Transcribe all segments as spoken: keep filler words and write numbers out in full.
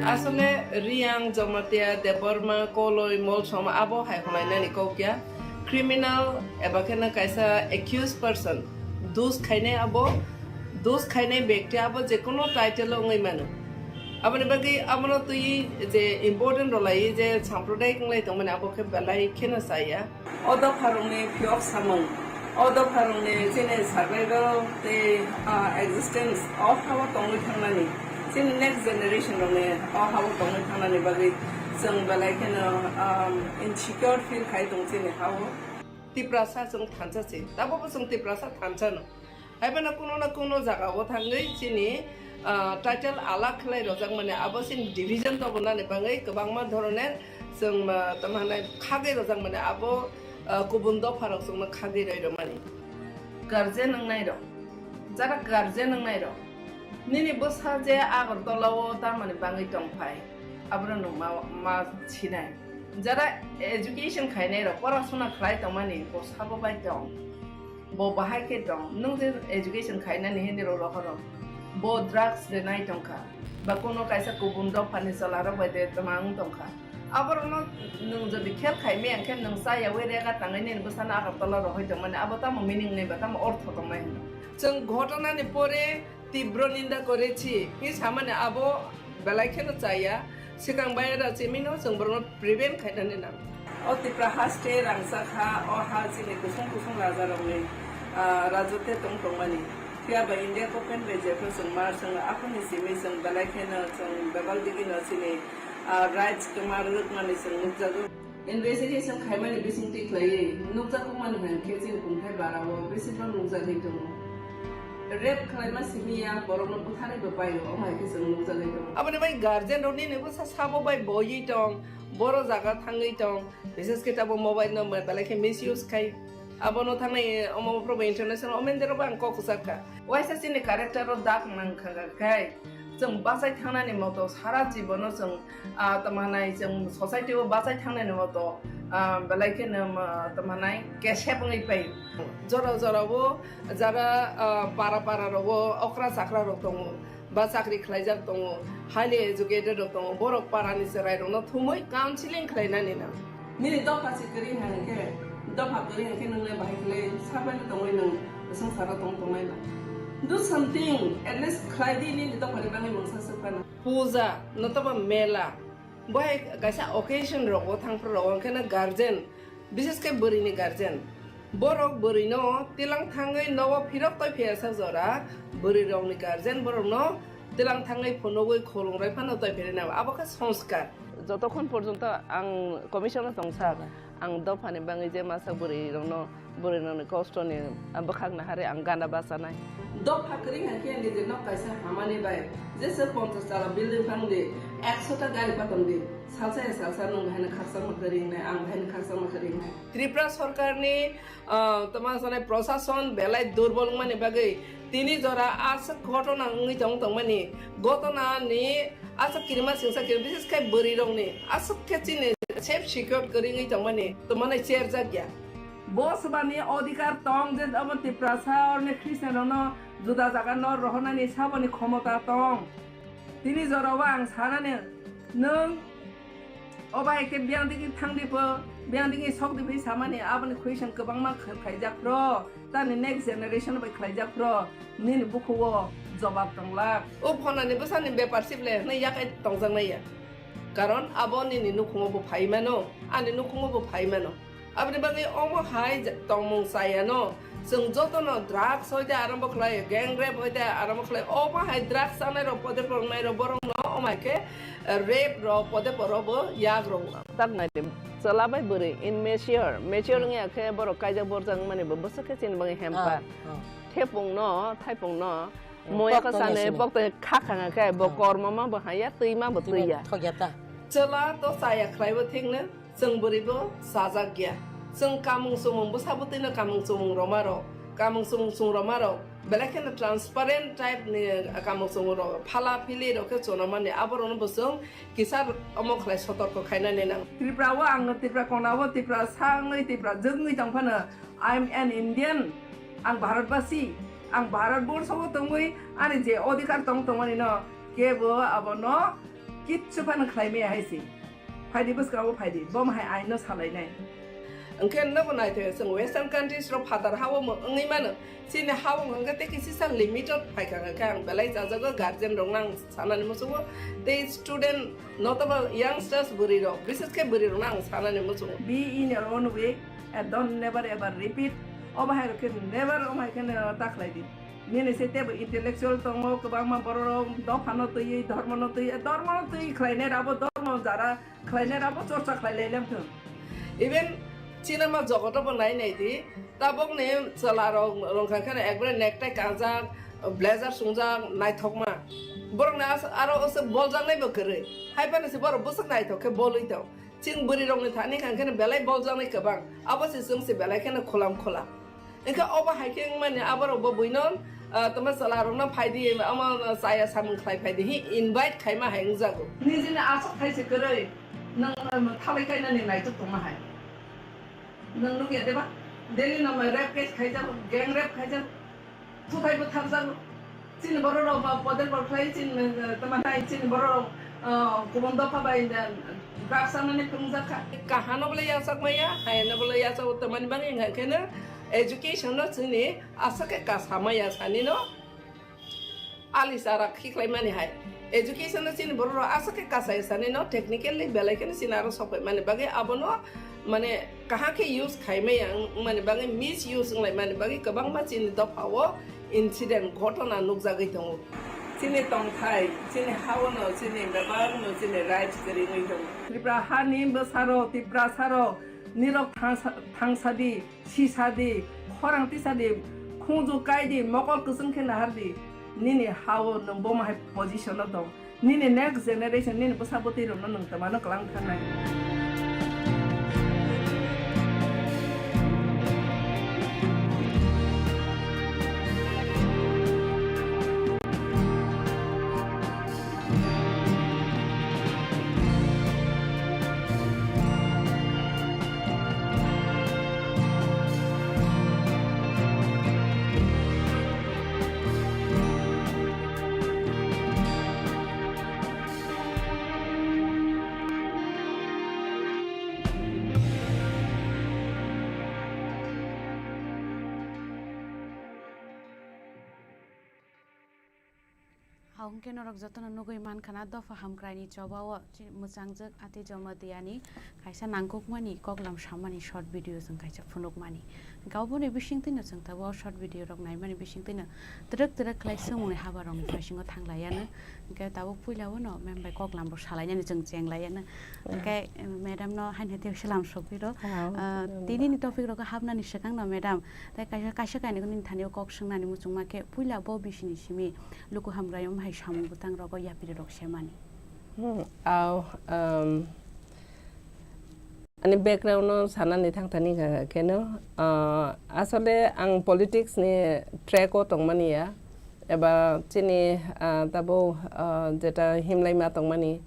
Asole Riyang, Jamatia, Debbarma, Koloi, Molsom abo hai hwnlainani kok ya. Criminal eba kheno kaisa accused person, dus khainai abo, dus khainai bekti abo je kono title o wngwi mano. Aboni bagwi abono twi je important rwlai je sampradayik wnglai tongmani abo khe belai kheno chaya. O dopharokni phiyok samung, o dopharokni chini survival tei, ah, existence o ha-o tongwi thangnani, chini next generation rokni o ha-o tongwi thangnani bagwi chwng belai kheno, um, insecure feel khai tong chini ha-o. Tiprasa chwng thansa se, tabukbo chwng Tiprasa thansa no. Haiphano kuno na kuno jagao thangwi chini, ah, title alak khlai rwjakmani abo chini division tobonani bagwi kwbangma dhoroner chwng, ah, tamo hwnai khagwi rwjakmani abo, ah, kubun dopharok chwngno khagwi rwi rwmani. Guardian wngnairok, jara guardian wngnairok, nini bwsa je Agartala o tamoni bagwi tongphai, abono nwng ma, ma sinai. Jara education khainairok, porasona khlai tongmani, bo sabo bai tong. Bo bahai khe tong, nwng je education khainani hini rw rohoro. Bo drugs de nai tongkha, ba kuno kaisa kubun dophani chwlarok bai de twmang tongkha. Aborokno nwng jodi khel khai maya khe nwng chayaui rega tangwi nini bwsano Agartala rohoi tongmani, abo tamo meaning nai ba tamo ortho tongnai hwnwi. Chwng ghotonani pore tibro ninda korechi, hi samani abo belai kheno chaya. Swkang bai da chimino chwng borokno prevent khainani nang. O Tipra haste rangchak ha, o ha chini kusung kusung rajarokni, ah, rajotwe tong tongmani. Phiya ba India government bai jephru chwng mar chwng aphani simi chwng belai kheno chwng bebak digino chini, ah, rights kwma rwkmani chwng nukjago. Investigation khaimani bisingtwi khlaiwi nukjakmani hwnkhe chini kungthai barao bisingtwi nukjagwi tongo. Rape khlaima simi ya borokno butharwi bo paio, omo hai khe chwng nukjagwi tongo. Aboni bai guardian rokni nini bwsa sabo bai boiwi tong, boro jaga thangwi tong, bises khe tabuk mobile no belai khe misuse khai. Abono thangnai omo probo international omen derok ang kok kwchar kha. Waisa chini character o dak nang kha kha khai. Chwng bachai thangnani moto sara jibono chwng, ah, tamo hwnai chwng society o bachai thangnani moto, ah, belai kheno, ah, tamo hwnai kesep wngwi pai. Jora jora o jara, ah, para para rogo okra chakra rok tongo, ba chakri khlaijak tongo, highly educated rok tongo, borok para ni chwrai rokno thumwi counseling khlainani nang. Nini dopha se kwrwi hwnkhe, dopha kwrwi hwnkhe nwng le bahai khlai sabai no tongwi nwng swngcharo tong tongnai ba. Do something, at least khlai di nini dopha ni bagwi mungsa swk phano. Puja, notoba mela, bo hai kaisa occasion rogo thang phuru rogo hwnkhe no guardian, bishes khe bwrwi ni guardian. Borok bwrwi no tilang thangwi nogo phirok toi phiya sa jora, bwrwi rok ni guardian borok no tilang thangwi phunugwi khulumrai phano toi phiri nang, abo khe sanskar. Jotokhon porjonto ang commission o tongsa, ang dophani bagwi je masa bwrwi rokno, bwrwi rokni kosto ni bwkhak nahari ang gana bachanai. Dopha kwrwi hwnkhe nijino kaisa hamani bai jesa ponchas tala building phang di, ekso ta gari patom di, salsa ya salsa nwng bahai no khakchangma kwrwi wngnai, ang bahai no khakchangma kwrwi wngnai. Tripura sorkar ni, ah, tamo sanai prosason belai durbol wngmani bagwi tini jora aswk ghotona wngwi tong tongmani, ghotona ni aswk kirima singsa kir, bises khe bwrwi rokni aswk khe chini safe secure kwrwi wngwi tongmani, tamo nai cherjak ya. Bo swbani odhikar tong je obo Tiprasa orni Christian rokno juda jaga no rohornani saboni khomota tong. Tini jorao ang sanani nwng o bai khe biyang digi thang di pho, biyang digi sok di phi samani aboni question kwbangma kh-, khaijak phro, tani next generation bai khlaijak phro, nini bukhugo jobab tonglak. O phonani bwsani bepar sible hwnwi yakai tongjaknai ya. Karon abo nini nukhungo bo phai mano, ani nukhungo bo phai mano. Aboni bagwi omo hai je-, tongmung chayano, chwng jotono drugs hoite arambo khlai, gang rape hoite arambo khlai, omo hai drugs chanai rok, pode pornai rok, borok no omo hai khe, eh, rape rok, pode poro bo yak rok. Tak nai de, chwla bai bwrwi immature, mature wngya khe borok kaijak borjak wngmani bo bwswk khe chini bagwi hamper. Ah, ah. Thepung no, thaipung no, hmm, moya kok ko tongya sane, sini. Pok tongya kha khanga khe, bo hmm, kormo ma bo haya, twi ma bo twi ma twi ya. Thok ya ta. Chwla to chaya khlai bo thik no. Chwng bwrwi bo chajak ya. Chwng kamung chumung bwsa bwtwi no kamung chumung roma rok, kamung chumung chung roma rok, belai kheno transparent type ni kamung chumung rok, phala phili rok khe chuna mani, abo rok no bo chwng kisa omo khlai sotorko khainani nang. Tripura o ang no Tripura kona o Tripura sa wngwi Tripura jwk wngwi tong phano, I am an Indian, ang Bharatbasi, ang Bharat borso o tongwi ani je odhikar tong tongmani no kebo abo no Kichu phano khlai maya hai se. Phaidi bwskango phaidi, bo hai aino salainai. Hwnkhe nobo naithoe chwng western countries rok phatar hao mo wngwi mano. Chini hao hwnkhe tei kisisa limited phaikha hwnkhe ang belai chajago guardian rokno ang sanani muchungo. Tei student notable youngsters bwrwi rok, bises khe bwrwi rokno ang sanani muchungo. Be in your own way and don't never ever repeat. Obo hai rok khe never omo hai khe ta khlai di. Nini se tebo intellectual tongo, kwbangma borok rok dophano twiwi, dhormono twiwi, dhormono twiwi khlainai rabo, dhormo jara khlainai rabo chorcha khlai lai lem thung. Even cinema jogoto bo nai nai di, tabok ni chwla rok rong kha kheno ekbare necktie kanjak, blazer sungjak, naithokma. Borok ni as-, aro aswk boljaknai bo kwrwi. Hai phano se borok bwswk naithok khe bolwi tong. Chini bwrwi rokni thani hwnkhe belai boljaknai kwbang. Abo se chwng se belai kheno khulam khula. Hwnkhe obo hai khe wngmani aborok bo buino, ah, tamo chwla rokno phaidi, omo chaya samung khlai phaidi hi invite khaima hai wngjago. Nijini aswk khai se kwrwi, nwng, nwng thalai kainani naitok tongma hai. Nwng nukya deba? Delhi no rape case khaijak, gang rape khaijak. Thuthai bwtharjak chini borok rok ba podel bor khlai chini, eh, tamo nai chini borok rok, eh, kubun dopha bai, eh, drugs sanani phunukjak kha. Kahano bole yachak maya, hayano bole yachak o tamani bagwi wngkha kheno education no chini aswk khe kasa maya sani no ali chara khiklai mani hai. Education no chini borok rok aswk khe kasa sani no technically belai kheno chini aro sok pai mani bagwi abono mane kaham khe use khai maya wng-, wngmani bagwi misuse wnglaimani bagwi kwbangma chini dophao incident ghotona nukjagwi tongo. Chini tongthai, chini haono, chini bebakno chini rights kwrwi wngwi tongo. Tripura hani bwsarok, Tiprasarok, nirok thangsa-, thangsadi, sisadi, khorang tisadi, khungju kaidi, mokol kwchwng khe nahardi, nini hao nwng bomo hai position-o tong. Nini next generation, nini bwsa bwtwi rokno nwng twmano kwlang thangnai. Hwnkhe norok jotono nugwi mankha na dopha hamkraini chobao chi-, mwchangjak Ati Jamatia ni kaisa nangkukmani koklam samani short video chwng kaisa phunukmani. Hwnkhe oboni bisingtwino chwng tabuk o short video rok naimani bisingtwino twrwk twrwk khlai swngmungni habarokni bisingo thanglaiano. Hwnkhe tabuk puila uano mem bai koklam rok salainani chwng chenglaiano. Hwnkhe, eh, madam no haino tei salam sokphiro. Ah, tinini topic rogo hapnani swkangno madam, tei kaisa, kaisa kainwi nini thani o kok swngnani muchungma khe puila bo bisini simi luku hamkraio hai samung bwtang rogo yapiri rok semani. Hmm, au, um, ani background no sanani thangthani kha kheno, ah, asole ang politics ni track o tongmani ya, eba chini, ah, tabuk, ah, jeta himlaima tongmani,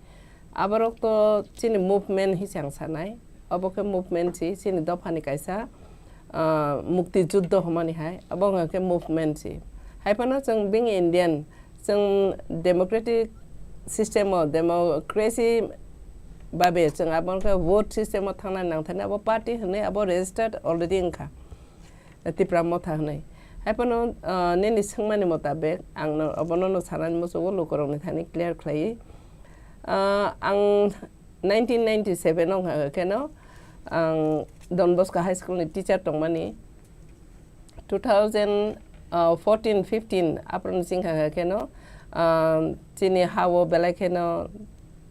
aborok to chini movement hisang sanai, obo khe movement si chini dophani kaisa, ah, mukti juddho hwnmani hai, abo wngkha khe movement si. Hai phano chwng being Indian, chwng democratic system o, democracy babe chwng abo wngkha vote system o thangna nangthani abo party hwnwi abo registered already wngkha, Tipra Motha hwnwi. Hai phano, ah, nini swngmani motabek ang no, obono no sanani muchungo lukurokni thani clear khlaiwi. Ah, ang nineteen ninety-seven o wngkha kheno ang Don Bosco High School ni teacher tongmani. Two thousand fourteen fifteen aphuru chwng kha kheno, ah, chini hao belai kheno,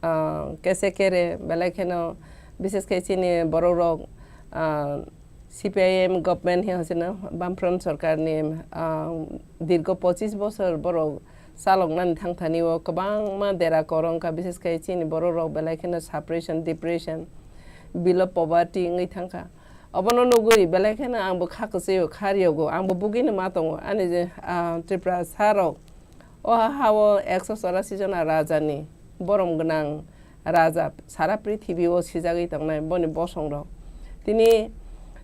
ah, kese kere belai kheno, bises khe chini borok rok, ah, C P I M government hi hosino Bamfront sorkar ni, ah, dirgo pochis bosor borok chaloknani thangthani o kwbangma dera kwrwng kha, bises khe chini borok rok belai kheno suppression, depression, below poverty wngwi thangkha. Obono nugwi belai kheno angbo kha kwchwio, kha riyogo, angbo bugino ma tongo. Ani je, ah, Tripura sa rok, o ha, hao ekso chorasi jona raja ni borom gwnang raja sara prithibi o sijagwi tongnai boni bosong rok. Tini,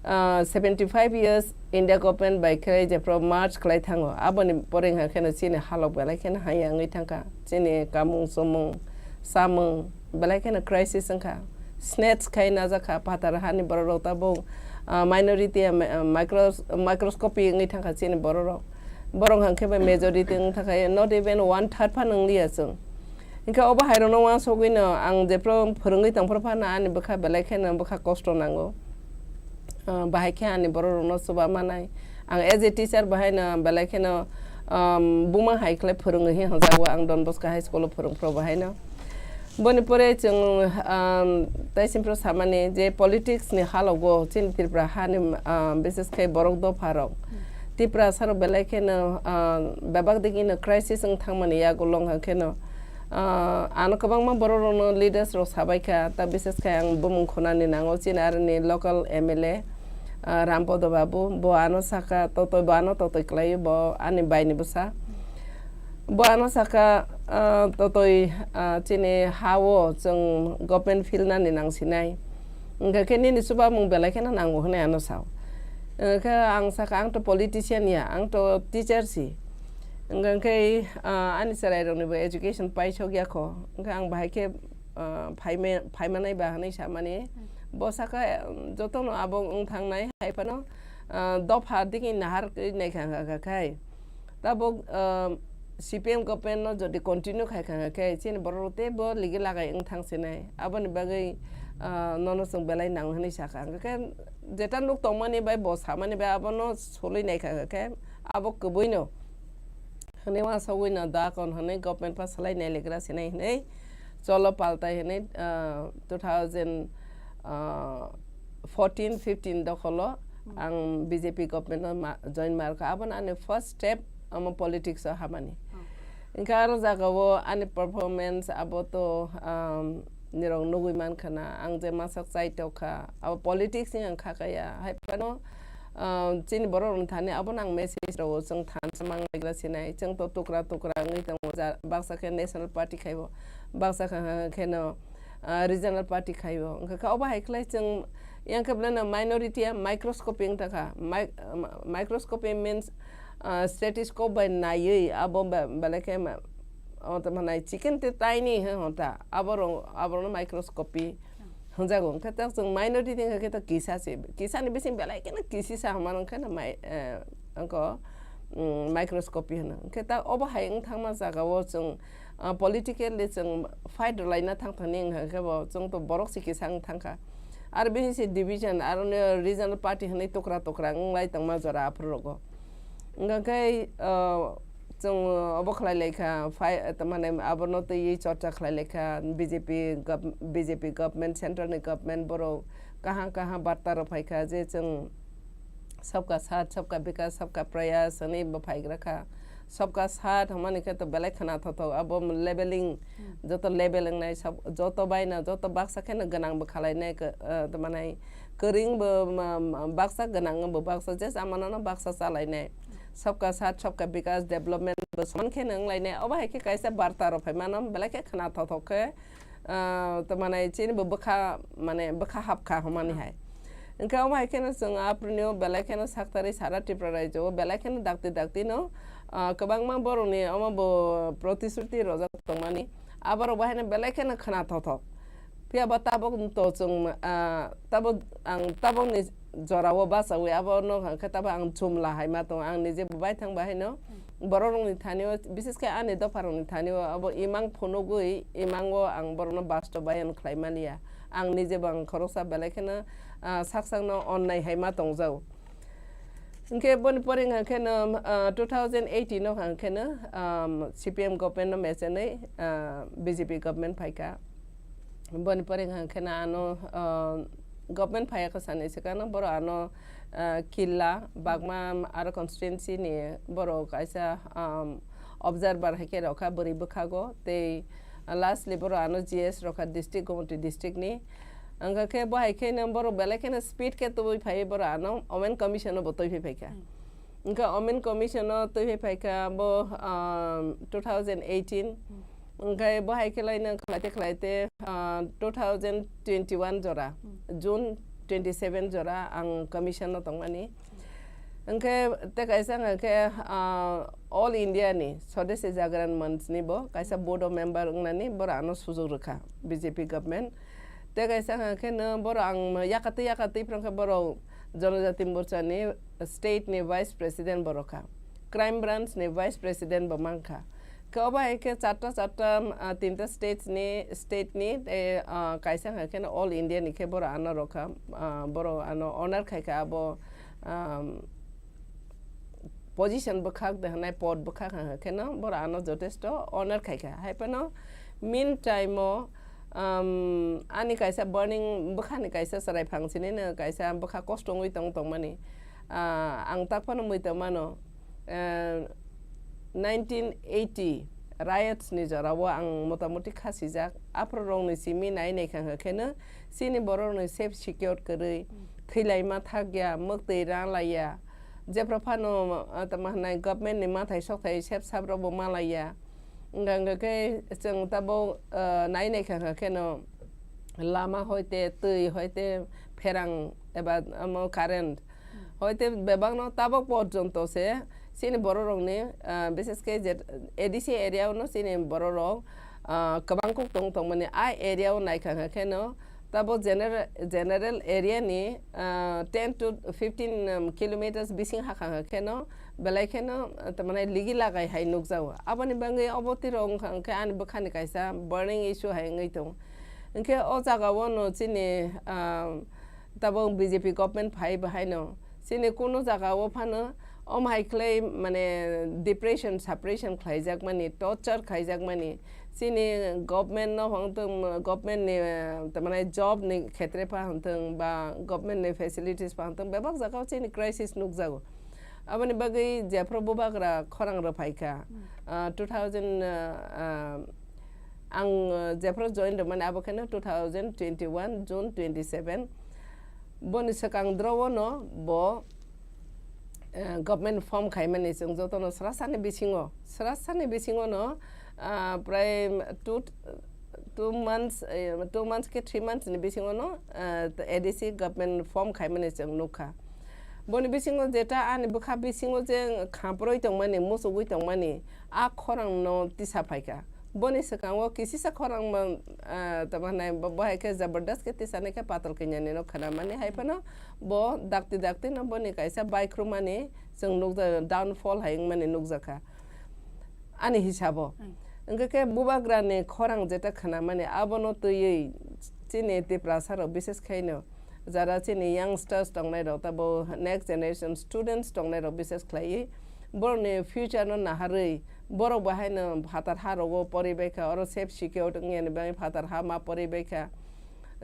ah, seventy five years India government bai khe jephru merge khlai thango, aboni pore wngkha kheno chini halok belai kheno hamya wngwi thangkha. Chini kamung chumung, samung belai kheno crisis wngkha. Snatch khai najak kha phatar hani borok rok tabuk, ah, minority, ah, mi-, ah, micros-, microscopy wngwi thangkha chini borok rok. Borok hwnkhe bai majority wng thangkha, not even one third phano wng liya chwng. Hinkhe obo hai rokno uansugwi no ang jephru phwrwngwi tongphru phano ani bwkha belai kheno bwkha kosto nango. Ah, bahai khe ani borok rokno chuba manai. Ang as a teacher bahai no belai kheno, um, buma hai khlai phwrwngwi hinwi hwnjago ang Don Bosco High School o phwrwngphru bahai no. Boni pore chwng, um, tei simpro samani je politics ni halogo chini Tripura hani, um, bises khe borok dopha rok. Tiprasa rok belai kheno, um, bebak digi no crisis wng thangmani yago long ha kheno. Ah, ano kwbangma borok rokno leaders rok sabai kha, ta bises khe ang bumung khunani nango chini aroni local M L A, ah, Rampodo Babu, bo ano saka totoi, bo ano totoi kwlaio, bo ani bai ni bwsa. Bo ano saka, ah, totoi, ah, chini ha o chwng government field nani nang sinai. Hwnkhe khe nini chuba mung belai kheno nango hwnwi ano sao. Hwnkhe ang saka ang to politician ya, ang to teacher si. Hwnkhe, ah, ani chwrai rokni bo education paisok ya kho. Hwnkhe ang bahai khe, ah, phaima-, phaimanai ba hwnwi samani. Bo saka, um, jotono abo wng thangnai hai phano, ah, dopha digi nahar nai kha kha khai. Tabuk, ah, C P M government no jodi continue khai kha kha khe chini borok rok teibo ligi lagai wng thang sinai. Aboni bagwi, ah, nono chwng belai nang hwnwi sakha. Hwnkhe jeta nuk tongmani bai bo samani bai abono solwi nai kha kha khe abo kwbui no. Hwnwi uansugwi no da kon hwnwi government pa salai nai legra sinai hwnwi cholo paltai hwnwi, ah, two thousand, ah, fourteen fifteen dokholo ang B J P government o ma-, join markha. Abono ani first step omo politics o habani. Hwnkhe aro jagao ani performance abo to, um, nirok nugwi mankha na, ang je masak chai tokha, abo politics ni ang kha kaya. Hai phano, um, chini borok rokni thani abono ang message rwo, chwng thansa manglaigra sinai, chwng to tukra tukra wngwi tongo, ja-, baksa khe national party khaibo, baksa khe, kheno, ah, regional party khaibo. Hwnkhe khe obo hai khlai chwng yang khe belai no minority ya microscopy wng takha. Mi-, ah, microscopy means, ah, stethoscope bai naiwi abo be-, belai khe ma-, o tamo nai chicken te taini he honta. Abo rong, abo no microscopy hwnjago. Hwnkhe ta chwng minority wngkha khe ta kisa se. Kisa ni bising belai khe no kisisa hwnma nang khe no mai, eh, wngkho, mm, microscopy hwno. Hwnkhe ta obo hai wng thangma jagao chwng ah, politically chwng fight rwlaina thang thangni wngkha khe bo chwng to borok se kisa wng thangkha. Aro bini se division, aro ni regional party hwnwi tukra tukra wnglai tongma jora aphuru rogo. Wngkha khe, ah, chwng obo khlai lai kha, fai-, tamani abono twiwi chorcha khlai lai kha, B J P gov-, B J P government, central ni government borok kaham kaham barta rok phai kha je chwng sabka saath, sabka bikas, sabka prayas hwnwi bo phaigra kha. Sabka saath hwnmani khe to belai khwna thothok, abo leveling, joto level wngnai, sab-, joto baino, joto baksa kheno gwnang bo khalai nai, kw-, ah, tamo nai kwrwng bo ma-, ma-, baksa gwnang bo baksa, je chamano no baksa chalai nai. Sabka saath, sabka bikas, development bo soman kheno wnglai nai. Obo hai khe kaisa barta rok phai mano, belai khe khwna thothok khe, ah, tamo nai chini bo bwkha, mane bwkha hapkha hwnmani hai. Hwnkhe omo hai kheno chwng aphuru belai kheno saktarwi sara Tripura rajyo o belai kheno dakti dakti no, ah, kwbangma borokni omo bo protisruti rojak tongmani. Aborok bo haino belai kheno khwna thothok. Phiya ba tabok to chwng, ah, tabok ang tabokni jorao bachawi abono hwnkhe tabok ang chumla hai ma tongo. Ang nije bo baithang ba haino borok rokni thani o, bises khe ani dopha rokni thani o abo imang phunugwi imang o ang borokno bastobayan khlai maliya. Ang nije bo ang khoroksa belai kheno, ah, sak sakno onnai hai ma tongjao. Hinkhe boni pore wngkha kheno, ah, two thousand eighteen o wngkha kheno, um, C P M government no mechenwi, ah, B J P government phaikha. Boni pore wngkha kheno ano, ah, government phaiya kha sanwi swkang no borok ano, ah, killa bagma aro constituency ni borok kaisa, um, observer hai khe rokha bwrwi bwkhago tei lastly borok ano G S rokha district, Gomoti district ni. Wngkha khe bo hai khe no borok belai kheno speed khe tubui phai borok ano Women Commission no bo twi phai phaikha. Wngkha Women Commission no twi phai phaikha bo, um, two thousand eighteen. Wngkha bo hai khe laino khlaite khlaite, uh, two thousand twenty-one jora, June twenty seven jora ang commission no tongmani. Wngkhe tei kaisa wngkha khe, ah, All India ni Swadeshi Jagran Manch ni bo kaisa board of member wngnani borok ano sujuk rwkha B J P government. Tei kaisa hwnkha khe no borok ang yakatwi yakatwi phwrwngkha borok Janajati Morcha ni state ni vice president borok kha. Crime branch ni vice president bo mankha. Khe obo hai khe charta charta, ah, tinta states ni, state ni tei, ah, kaisa hwnkha khe no all India ni khe borok ano rwkha, ah, borok ano honor khaikha abo, ah, position bwkhak de hwnai, pod bwkhak hwnka khe no borok ano jotesto honor khaikha. Hai phano mean time o, um, ani kaisa burning bwkhani kaisa chwrai phang sini no kaisa bwkha kosto wngwi tong tongmani. Ah, ang tak phano mui tongmano, ah, nineteen eighty riots ni jora o ang motamoti khasijak. Aphuru rok ni simi nai nai kha khe no chini borok ni safe secure kwrwi thwilaima thakya, mwktwi rang laiya. Jephru phano, ah, tamo hwnai government ni mathai sokthai sep sap rok bo malaiya. Wngkha wngkha khe chwng tabuk, ah, nai nai kha kha kheno lama hoite, twi hoite, pherang eba amo current hoite bebakno tabuk porjonto se chini borok rokni, ah, bises khe je A D C area o no chini borok rok, ah, kwbang kuk tong tongmani. A area o nai kha kha kheno Tabo general, general area ni, ah, ten to fifteen, um, kilometers bising hakha khe no, belai khe no, ah, tamani ligi lagai hai nukjago. Aboni bagwi obo tiro wngkha, wngkhe ani bwkhani kaisa burning issue hai wngwi tongo. Wngkhe o jaga o no chini, ah, tabo B J P government phai bahai no, chini kunu jaga o phano, omo hai khlai, mane, depression, suppression khlaijakmani, torture khaijakmani, chini government no hwng thung, government ni, eh, tamani job ni khetre pha hwng thung, ba government ni facilities pha hwng thung, bebak jaga o chini crisis nukjago. Aboni bagwi jephru bubagra khorang rwphaikha, Hmm. ah, two thousand, ah, ah, ang, ah, jephru join rwmani abo kheno two thousand twenty-one June twenty-seven. Boni swkang doro no bo, eh, government form khaimani chwng jotono srasani bisingo, srasani bisingo no, ah, prai two, two months, eh, two months khe three months ni bisingo no, eh, A D C government form khaimani chwng nukha. Boni bisingo jeta ani bwkha bisingo je khamproi tongmani, muchugwi tongmani, a khorang no tisa phaikha. Boni swkango kisisa khorang man, ah, tamo hwnai bo, bo hai khe jabardast khe tisani khe patal kanya ni no khwnamani hai phano bo dakti dakti no boni kaisa baikrumani chwng nukjak, downfall hai wngmani nukjakha ani hisabo. Hmm. Wngkha khe bubagra ni khorang jeta khwnamani abono twiwi chini Tiprasa rok bises khaino jara chini youngsters tongnai rok tabo next generation students tongnai rok bises khlaiwi borokni future no naharwi borok bo haino phatar ha rogo poribaikha, oro safe secured wngya ni bagwi phatar ha ma poribaikha.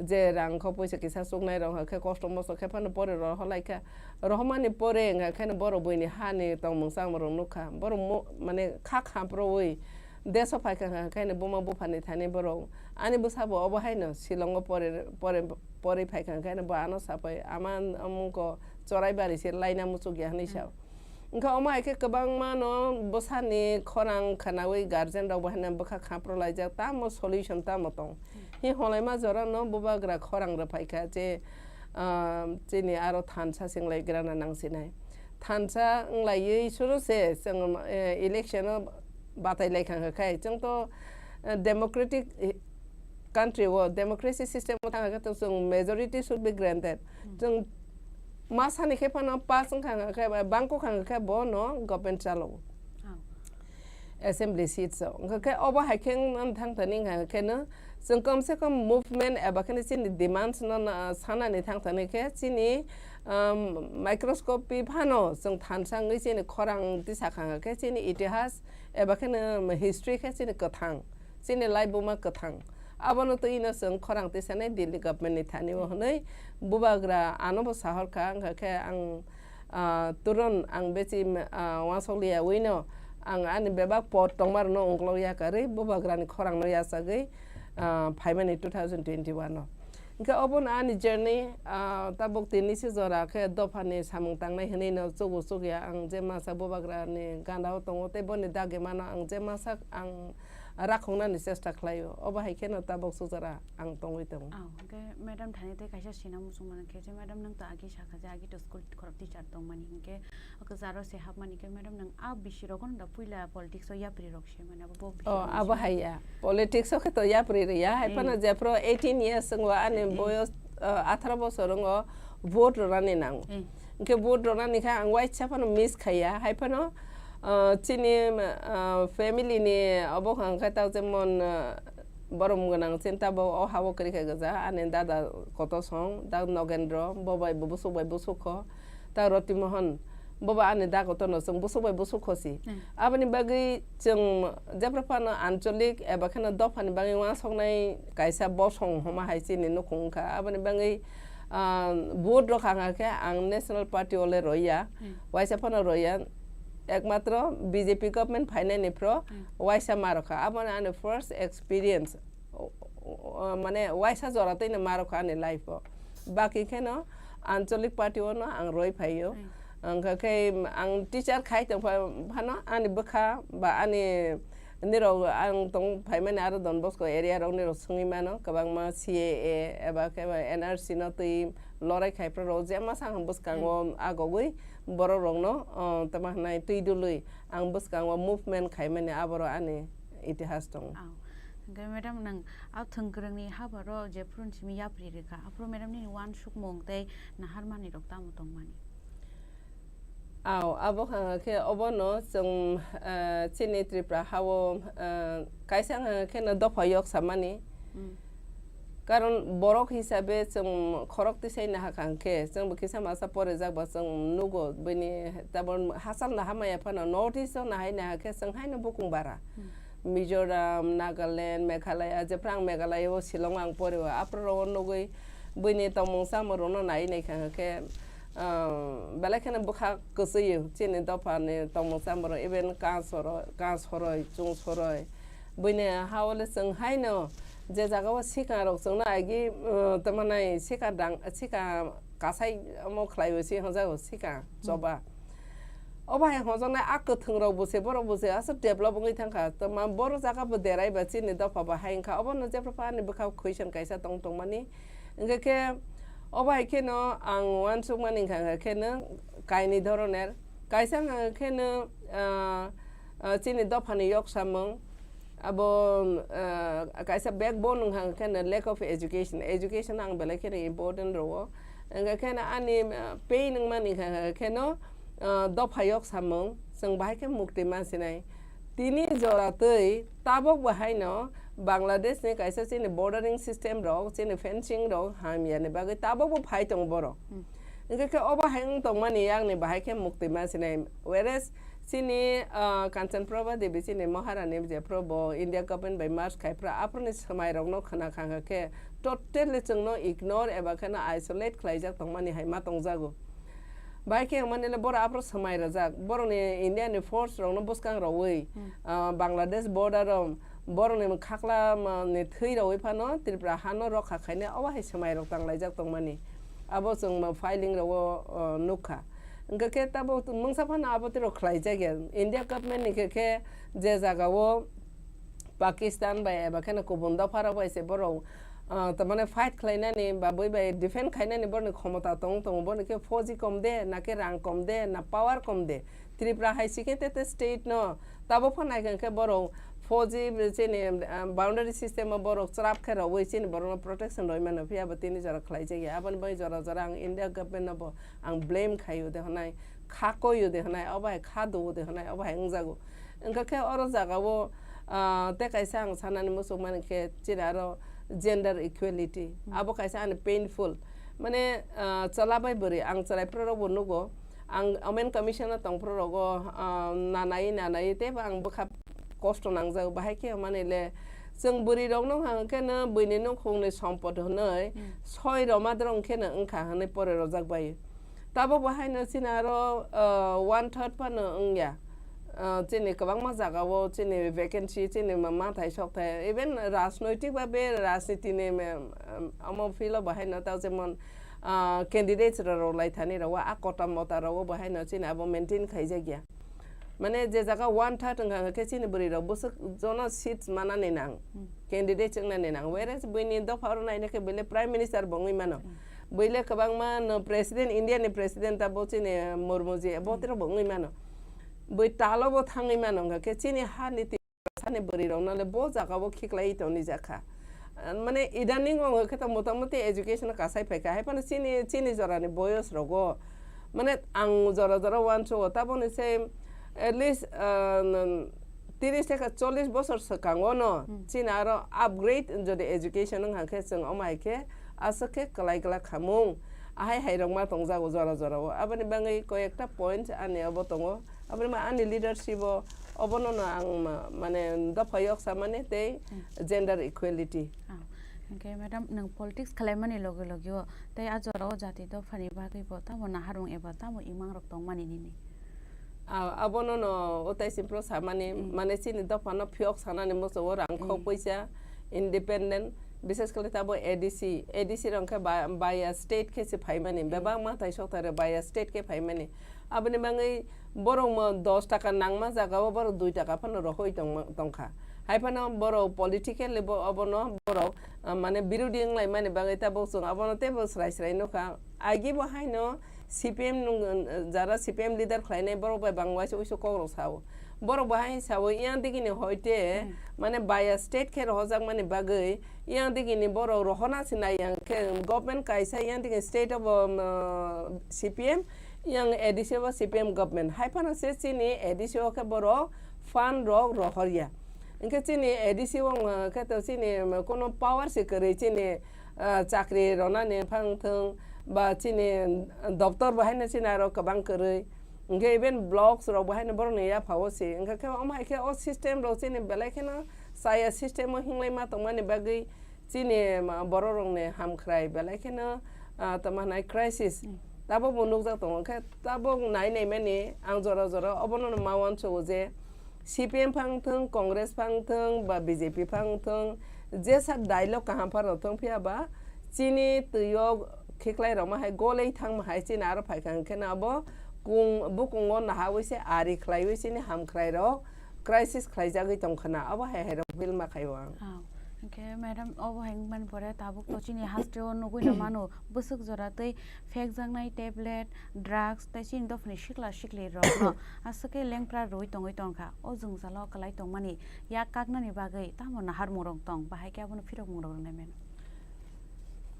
Je rang kho poisa kisa chuknai rok khe kosto mosto khe phano pore rohorlaikha. Rohormani pore wngkha kheno borok buini hani tongmung chamung rok nukha. Borok mo-, mane kha khamprowi deso phaikha kha kheno buma buphani thani borok ani bwsabo obo haino Shillong o pore, pore, pore phaikha kheno bo ano sapai ama amungko chorai bari se laina muchukya hinwi sao. Wngkha omo hai khe kwbangma no bwsani khorang khwnawi guardian rok bo haino bwkha khaprolaijak, tamo solution tamo tong? Hi holaima jora no bubagra khorang rwphaikha je, ah, chini aro thansa singlai grana nangsinai. Thansa wnglaiwi suru se chwng, eh, election o batai laikha kha khai. Chwng to, eh, democratic, eh, country o, democracy system o thang khe to chwng majority should be granted. Hmm. Chwng ma sani khe phano pass wngkha khe, bangkok kha khe bo no government chalo. Oh. Assembly seats o. Wngkha khe obo hai khe wng thang thani wngkha khe no chwng kom se kom movement eba khe chini demands no na, sanani thang thani khe chini, um, microscopy phano chwng thansa wngwi chini khorang tisa kha khe chini itihas eba khe no history khe chini kwthang. Chini laibuma kwthang. Abono twi no chwng khorang tisanai Delhi government ni thani o hwnwi bubagra ano bo sahor kha, wngkha khe ang, ah, turon ang bechi, ah, uansuk liya wi no ang ani bebak pot tongma rok no ungkulok ya karwi bubagra ni khorang no yachagwi, ah, phaimani two thousand twenty-one o. Hingke obo no ani journey, ah, tabuk tini se jora khe dopha ni samung tangnai hinui no chugo chukya ang je masa bubagra ni gana o tongo tei boni dagi mano ang je masa ang rakhoknani chesta khlaio. Obo hai kheno tabok chwchara ang tongwi tongo. Oh, hwnkhe madam thani tei kaisa sina muchung mano khe, je madam nwng to agi sakha je agi to school khorok teacher tongmani, hwnkhe o kwcharo se hapmani khe madam nwng a bisi rokno da puila politics o yapri rok se mane abo bo bisi Oh, rok abo se hai ya. Politics o khe to yapri ri ya. Hai Eh. phano jephru eighteen years wngwa ani Eh. boyos, uh, atharo bosor wngwa vote rwnani nango. Eh. Hwnkhe vote rwnani khe ang waisa phano miss khaiya. Hai phano, uh, chini, uh, family ni obo hwnkha khe ta jemon, uh, borom gwnang chini tabok o ha o kwrwi kha gwja. Ani dada koto song, da Nogendro, bo bai bo busuk bai busuk kho. Ta Roti Mohan, bo ba ani da koto no chwng busuk bai busuk kho si. Hmm. Aboni bagwi chwng jephru phano ancholik eba kheno dophani bagwi uansuknai kaisa bosong homa hai chini nukhung wngkha. Aboni bagwi, ah, vote rwkha wngkha khe ang National Party o le roiya, Hmm. waisa phano roiya. Ekmatro B J P government phainani phro Hmm. waisa ma rwkha. Aboni ani first experience, o, o, o, mane waisa jora twi no ma rwkha ani life o. Baki kheno ancholik party o no ang roi phaio. Hmm. Wngkha khe ang teacher khai tong pha-, phano ani bwkha ba ani nirok ang tong phaimani aro Don Bosco area rok nirok swngwi mano kwbangma C A A eba khe ba N R C no twi lorai khai phra rok jema sa ang bwskango Hmm. agogwi borok rokno, o, tamo hwnai twi dului ang bwskango movement khaimani aboro ani itihas tongo. Oh. Hwnkhe madam nwng a thwngkwrwngni habaro jephru simi yapri rwkha, aphuru madam nini uansukmung tei naharmani rok tamo tongmani? Aw, abo hwnga khe obono chwng, eh, chini Tripura hao, eh, kaisa hwnga khe no dopha yok samani. Mm. Karon borok hisabe chwng khorok tisai naha kha hwnkhe, chwng bo kisa masa porijak ba chwng nugo bini tabon hachal naha maya phano North East o nahai naha khe chwng haino bukung bara. Mm. Mizoram, Nagaland, Meghalaya, jephru ang Meghalaya o Shillong ang pori o, aphuru rogo nugwi buini tongmung chamung rokno nai nai kha khe, ah, belai kheno bwkha kwchwi o chini dopha ni tongmung chamung rok, even Kansoroi, Kansoroi, Chungsoroi, buini ha o le chwng haino je jaga o swkang rok chwngno agi, ah, tamo nai swkang dang, swkang kasai omo khlai o se hwnjago swkang Hmm. choba. Obo hai hwnjaknai a kwthwng rok bo se, borok bo se aswk develop wngwi thang kha. Tama borok jaga bo derai ba chini dopha bo hai wngkha. Obono jephru pha ani bwkha question kaisa tong tongmani. Hwnkhe khe obo hai kheno ang uansukmani wngkha khe no kainwi dhoroner. Kaisa wngkha khe no, ah, ah, chini dophani yok samung. Abo, ah, kaisa backbone wngkha khe no lack of education. Education ang belai kheno important rwo. Hwnkhe khe no ani, ah, pain wngmani wngkha khe no, ah, dopha yok samung, chwng bahai khe mukti ma sinai. Tini jora twi tabok bo haino Bangladesh ni kaisa chini bordering system rok, chini fencing rok hamya ni bagwi tabok bo phai tongo borok. Hmm. Hwnkhe khe obo hai wng tongmani yakni bahai khe mukti ma sinai. Whereas chini, ah, Kanchan Prabha Devi chini Maharani jephru bo India government bai merge khai phra, aphuru ni swmai rokno khna kha khe totally chwngno ignore eba kheno isolate khlaijak tongmani hai ma tongjago. Bai khe wngmani le borok aphuru swmai rwjak. Borokni India ni force rokno bwskang rwui, Hmm. ah, Bangladesh border o borokni khakla, ma, ni thwi rwui phano Tripura hano rokha khainai obo hai swmai rok tanglaijak tongmani. Abo chwng ma filing rogo, ah, nukha. Hwnkhe khe tabo mungsa phano abo twi rok khlaijak ya. India government ni khe khe je jaga o Pakistan bai eba kheno kubun dopha rok bai se borok, ah, tamani fight khlainani ba bui bai defend khainani borokni khomota tong tongo, borokni khe fauji kom de, na khe rang kom de, na power kom de. Tripura hai sikhe te te state no tabo pha nai khe borok fauji chini, ah, boundary system o borok chwrap khe rogwi chini borokno protection rwi mano, phiya bo tini jora khlai jak ya. Aboni bagwi jora jora ang India government no bo ang blame khai o de hwnai, kha koi o de hwnai, obo hai kha do o de hwnai, obo hai wngjago. Wngkha khe oro jaga o, ah, tei kaisa ang sanani muchung mani khe chini aro gender equality. Hmm. Abo kaisa ani painful. Mane, ah, chwla bai bwrwi, ang chwrai phuru rok bo nugo. Ang women commission o tong phuru rogo, ah, nanai, nanai teibo ang bwkha kosto nangjago. Bahai khe mani le chwng bwrwi rok no hang khe no buini nukhung ni sompot hwnwi Hmm. soi roma drong khe no wngkha hwnwi pore rojak bai. Tabok bo haino chini aro, ah, one third phano wngya. Ah, chini kwbangma jagao chini vacancy, chini ma-, mathai sokthai, even rajnoitik ba be rajniti ni me-, um, omo field o bo haino ta jemon, ah, candidates rok rwlai thani rok o a kota mota rok o bo haino chini abo maintain khaijak ya. Mane je jaga one third wngkha, hwnkhe chini bwrwi rok bwswk jono seats manani nang, Hmm. candidate chwngnani nang. Whereas buini dopha oro naina khe buile prime minister bo wngwi mano. Hmm. Buile kwbangma no president, India ni president abo chini Murmu ji, abo Hmm. tei bo wngwi mano. Bui talo bo thangwi mano, hwnkha khe chini ha niti sani bwrwi rok no le bo jaga o khiklai toni jakha. Mane idaning wng khe to motamoti education kasai phaikha, hai phano chini, chini jora ni boyos rogo, mane ang jora jora uansukgo, taboni se at least, ah, tiris theke chollish bosor swkango no Hmm. chini aro upgrade jodi education wng kha khe, chwng omo hai khe aswk khe kwlai kwlak khamung, ahai hai rok ma tongjago jora jora o. Aboni bagwi koi ekta point ani obo tongo. Aboni ma ani leadership o, obono no ang ma-, mane dopha yok samani tei Hmm. gender equality. Ah, hwnkhe madam, nwng politics khwlaimani loge loge o tei a jora o jati dophani bagwi bo tamo naharmung eba tamo imang rok tongmani nini? Ah, abono no utai simpro samani, Hmm. mane chini dopha no phiyok sanani muchungo rang khok Hmm. puisa, independent, bises khe tabo A D C, A D C rok khe ba-, by a state khe se phaimani, Hmm. bebak ma thai sok thai rok by a state khe phaimani. Aboni bagwi borok mo dos taka nangma jaga o borok dui taka phano rohoi tongma, tongkha. Hai phano borok politically bo abono borok, ah, mane birodhi wnglaimani bagwi tabuk chwng abono teibo srai srai nukha. Agi bo haino C P M nung, jara C P M leader khlainai borok bai bang waisa uisu kok rok sao. Borok bo hai sao yang digini hoite Hmm. mane by a state khe rohorjakmani bagwi yang digini borok rohorna se nai yang khe government kaisa yang digini state of, um, C P M yang A D C o C P M government. Hai phano se chini A D C o khe borok fund rok rohor ya. Hwnkhe chini A D C o wng khe to chini, um, kono power se kwrwi chini, ah, chakri ronani phang thung ba chini doptor bo haino chini aro kwbang kwrwi. Hwnkhe even blocks rok bo haino borokni yapha o se. Hwnkhe khe omo hai khe o system rok chini belai kheno chaya system o hinglai ma tongmani bagwi chini ma-, borok rokni hamkhrai belai kheno, ah, tamo hwnai crisis. Hmm. Tabuk bo nukjak tongo. Hwnkhe tabuk nai nai mani ang jora jora obono ma uansugo je C P M phang thung, Congress phang thung, ba B J P phang thung, jesa dialogue kaham phano thung phiya ba chini twi o khiklai rok ma hai golei thang ma hai chini aro phai kha hwnkhe no abo kung, bukungo nahawi se ari khlaiwi chini hamkhrai rok crisis khlaijagwi tong khna, abo hai hai rok feel ma khai o ang. Ah, hwnkhe madam, obo hai wngmani pore tabuk to chini haste o nugui no mano, bwswk jora tei phekjaknai tablet, drugs tei chini dophani sikla sikli rok no aswk khe lengpra rwui tongwi tongkha. O jwngjalo kwlai tongmani yak kaknani bagwi tamo naharmung rok tong, bahai khe abono phirokmung rok rwnai mano?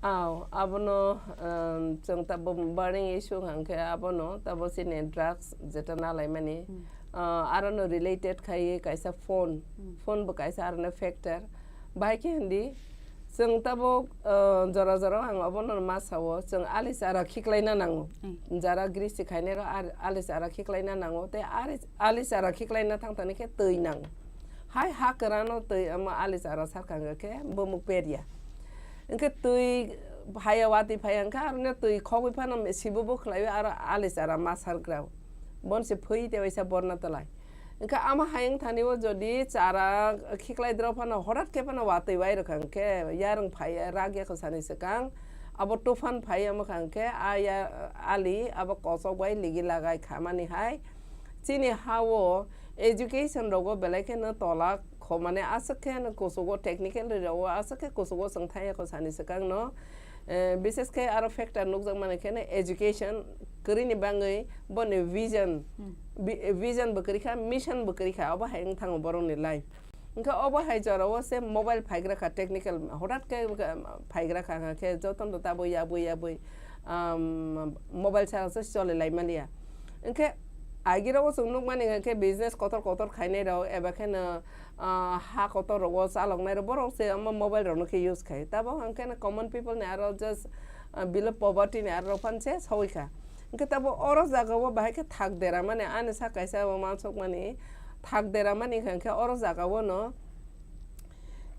Aw, abono, um, chwng tabo burning issue hwnkha khe abono tabo chini drugs jeta nalaimani. Hmm. Uh, arono related khai kaisa phone. Hmm. Phone bo kaisa arono factor. Bahai khe hindi, chwng tabuk, uh, jora jora ang obono ma sao, chwng ali chara khiklaina nango. Hmm. Jara gristi khainai rok ar-, ali chara khiklaina nango, tei ari-, ali chara khiklaina thang thani khe twi nango. Hai ha kwrano twi omo ali chara sarkha hwnkhe bumuk perya. Hwnkhe twi phaiya, watwi phaiya hwnkhe aroni twi khogwi phano sibo bo khlaiwi aro ali chara ma sarkra. Bon se phwi tei waisa borna twlai. Hwnkhe ama hai wng thani o jodi chara khiklai drop phano horat khe phano watwi wai rwkha hwnkhe yarwng phaiya rak yakho sani swkang abo tufan phai omo kha hwnkhe a ya ali abo kochok bai ligi lagai khamani hai chini ha o education rogo belai kheno tola kho mane aswk khe no kuchugo technical rok o aswk khe kuchugo chwng thang yakho sani swkang no. Eh, bises khe aro factor nukjak mani khe no education kwrwini bagwi boni vision, Hmm. vi-, vision bo kwrwi kha, mission bo kwrwi kha, obo hai wng thango borokni life. Hwnkhe obo hai jorao se mobile phaigra kha, technical hotat khe phaigra kha, hwnkha khe jotono tabo yabwi yabwi, um, mobile sara se choli lai maliya. Hwnkhe agirao chwng nukmani hwnkhe business kotor kotor khainai rok eba kheno, ah, ha kotor rogo chaloknai rok borok se omo mobile rokno khe use khai. Tabo hwnkhe no common people ni aro just, ah, below poverty ni aro rok phan se sawi kha. Hwnkhe tabo oro jaga o bahai khe thak dera mani ani sa kaisa bo mansuk mani thak dera mani hwnkhe oro jaga o no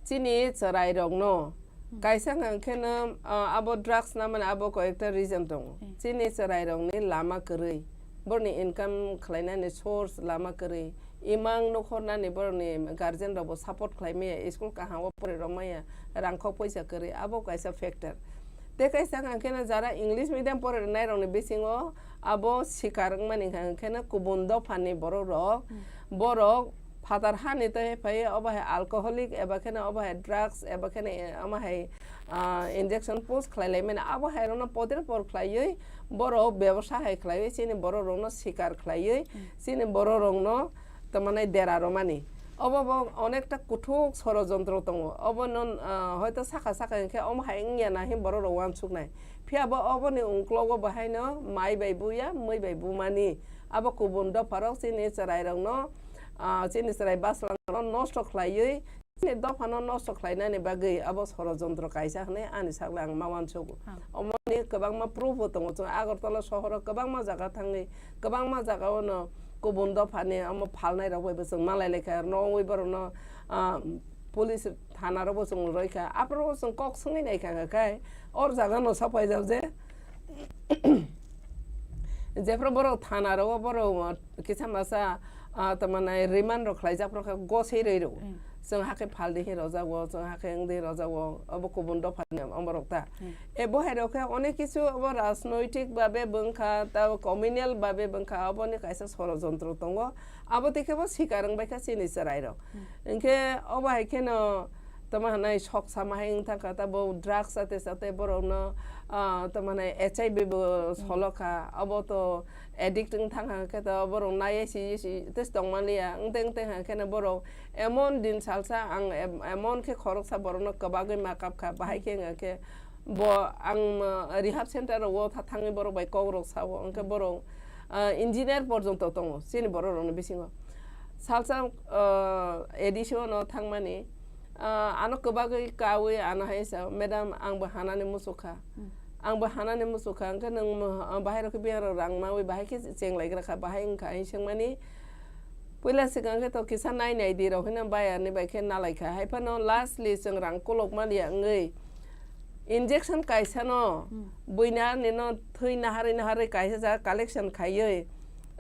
chini chwrai rok no Hmm. Kaisa hwnkha khe no, ah, abo drugs na mani abo koi ekta reason tongo. Hmm. Chini chwrai rok ni lama kwrwi, borok ni income khlai nani source lama kwrwi, imang nukhor nani borok ni guardian rok bo support khlai maya, school kaham o pori rw maya, rang khok poisa kwrwi, abo kaisa factor. Tei kaisa hwnkha khe no jara English medium pore rwnai rokni bisingo abo sikar wngmani hwnkha khe no kubun dophani borok rok, hmm, borok phatar hani tei phaiwi obo hai alcoholic eba khe no obo hai drugs eba khe no, eh, omo hai, ah, injection push khlai lai mani abo hai rokno poder por khlaiwi borok bebosa hai khlaiwi chini borok rokno sikar khlaiwi, hmm, chini borok rokno tongmani dera romani. Obo bo onekta kuthuk sorojontro tongo. Obo no, ah, hoito saka saka hinkhe omo hai wngya na hin borok rok uansuknai. Phiya bo oboni ungklogo bo haino mai bai buya, mui bai bumani. Abo kubun dopharok chini chwrairokno, ah, chini chwrai bwskangrokno nosto khlaiwi, chini dophano nosto khlainani bagwi abo sorojontro kaisa hinwi ani sakle ang ma uansugo. Ha. Omoni kwbangma proof bo tongo. Chwng Agartala sohoro kwbangma jaga thangwi, kwbangma jagao no kubun dophani omo phalnai rok bai bo chwng malai laikha, rwngwi borokno, ah, police thana rok bo chwng roikha, aphuru chwng kok swngwi naikha, hwnkhe or jaga no sapaijak je jephru borok thana rogo borok kisa masa, ah, tamani remand rok khlaijak phuru khe goswi rwi rw. Hmm. Chwng hakhe phaldi hi rojago, chwng hakhe wngdi rojago, obo kubun dophani omorok ta. Hmm. E bo hai rok khe onek kisu obo rajnoitik babe bwngkha, ta communal babe bwngkha, oboni kaisa sorojontro tongo. Abo tei khe bo sikar wngbai kha chini chwrai rok. Hmm. Hinkhe obo hai kheno tamo hanai sok sama hai wngthang kha, ta bo drugs chate chate borok no, ah, tamo hanai H I V bo, hmm, solo kha, abo to addict wngthang kha khe to borok nai si si tei tongmaliya, wngteng wngteng kha kheno borok emon din salsa ang em-, emon khe khoroksa borokno kwbagwi ma kap kha, bahai khe wngya khe bo ang, uh, rehab center rogo tha-, thangwi borok bai kok rok sao, hwnkhe borok, uh, engineer porjonto tongo chini borok rokni bisingo. Salsa, uh, A D C o no thangmani, uh, ano kwbagwi kaui ano hai sao, "Madam, ang bo hanani muchuk kha." Hmm. Ang bo hanani muchuk kha, hwnkhe nwng mo-, ah, bahai rok khe biyang rok rang maui bahai khe cheng lai gra kha, bahai wngkha, hing swngmani puila swkang khe to kisa nai nai di rok hino bayar ni bai khe nalai kha, hai phano lastly chwng rang kolok maliya wngwi injection kaisa no, hmm, buina ni no thwi naharwi naharwi kaisa jaga collection khaiwi,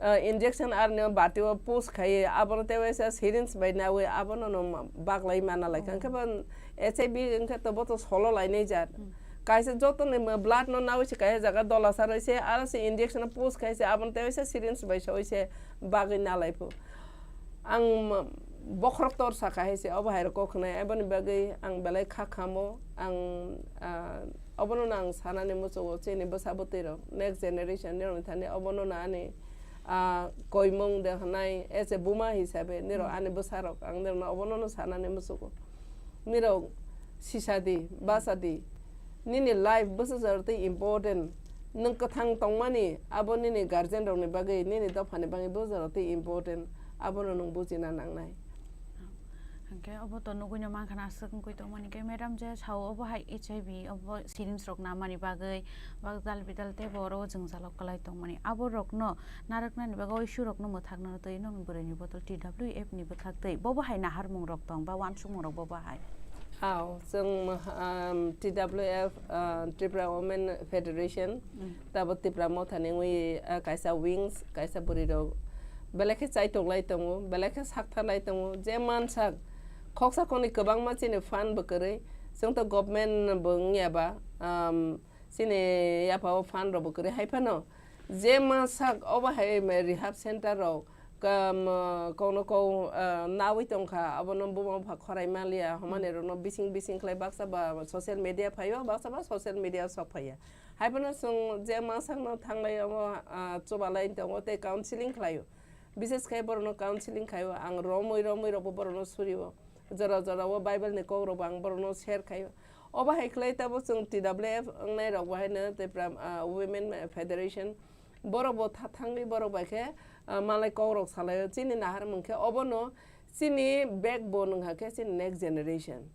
ah, injection ar ni bati o push khaiwi abono tei waisa syringe bai naui abono no ma-, baglai mana lai kha, oh, hwnkhe bo H I V wngkhe to bo to solo lainai jat. Hmm. Kaisa joto ni mo-, blood no naui se kaisa jaga dola sa roi se, aro se injection push khai se, aboni tei se syringe bai soi se bagwi nalai phu. Ang mo-, bokhorok tor sa khai se, obo hai rok kok khnai, aboni bagwi ang belai kha khamo, ang, ah, obono no ang sanani muchungo chini bwsa bwtwi rok, next generation ni rok ni thani obono no ani, ah, koimung de hwnai, as a buma hisabe nirok, hmm, ani bwsa rok, ang nirok no obono no sanani muchungo. Nirok sisa di, basa di. Nini life bwsa jora tei important. Nwng kwthang tongmani, abo nini guardian rokni bagwi, nini dophani bagwi bwsa jora tei important. Abono nwng bujina nangnai. Hwnkhe obo to nugwino mankha na aswk wngwi tongmani khe, madam je sao obo hai H I V, obo syringe rok namani bagwi, bak dal bidal tei bo oro jwngjalo kwlai tongmani. Abo rokno narwknani bagwi oisu rokno mwthakna twi nwng bwrwini botol T W F ni bwthak twi bobo hai naharmung rok tong ba uansukmung rok bobo hai. Ao, chwng, um, T W F, uh, Tripura Women Federation, mm, tabo Tipra Motha ni wngwi, uh, kaisa wings, kaisa bwrwi rok belai khe chaitok lai tongo, belai khe sakthar lai tongo, je mansak khoksa khoni kwbangma chini fund bo kwrwi, chwng to government bo wngya ba, um, chini yapha o fund rok bo kwrwi hai phano. Je mansak obo hai rehab center rok, kam, kokno kok, ah, naui tongkha, abono buma bupha khorai manliya, hmm, homani rokno bising bising khlai baksa ba social media phaio, baksa ba social media sok phaiya. Hai phano chwng je mansakno thanglai omo, ah, chubalai tongo tei counseling khlaio. Bises khe borokno counseling khaio, ang romwi romwi rokbo borokno surio. Jora jora o Bible ni kok rokbo ang borokno share khaio. Obo hai khlai tabuk chwng T W F wngnai rok bo haino tei pram, ah, Women Federation borok bo tha-, thangwi borok bai khe, ah, malai kok rok salaio. Chini naharmung khe obono chini backbone wngkha khe chini next generation.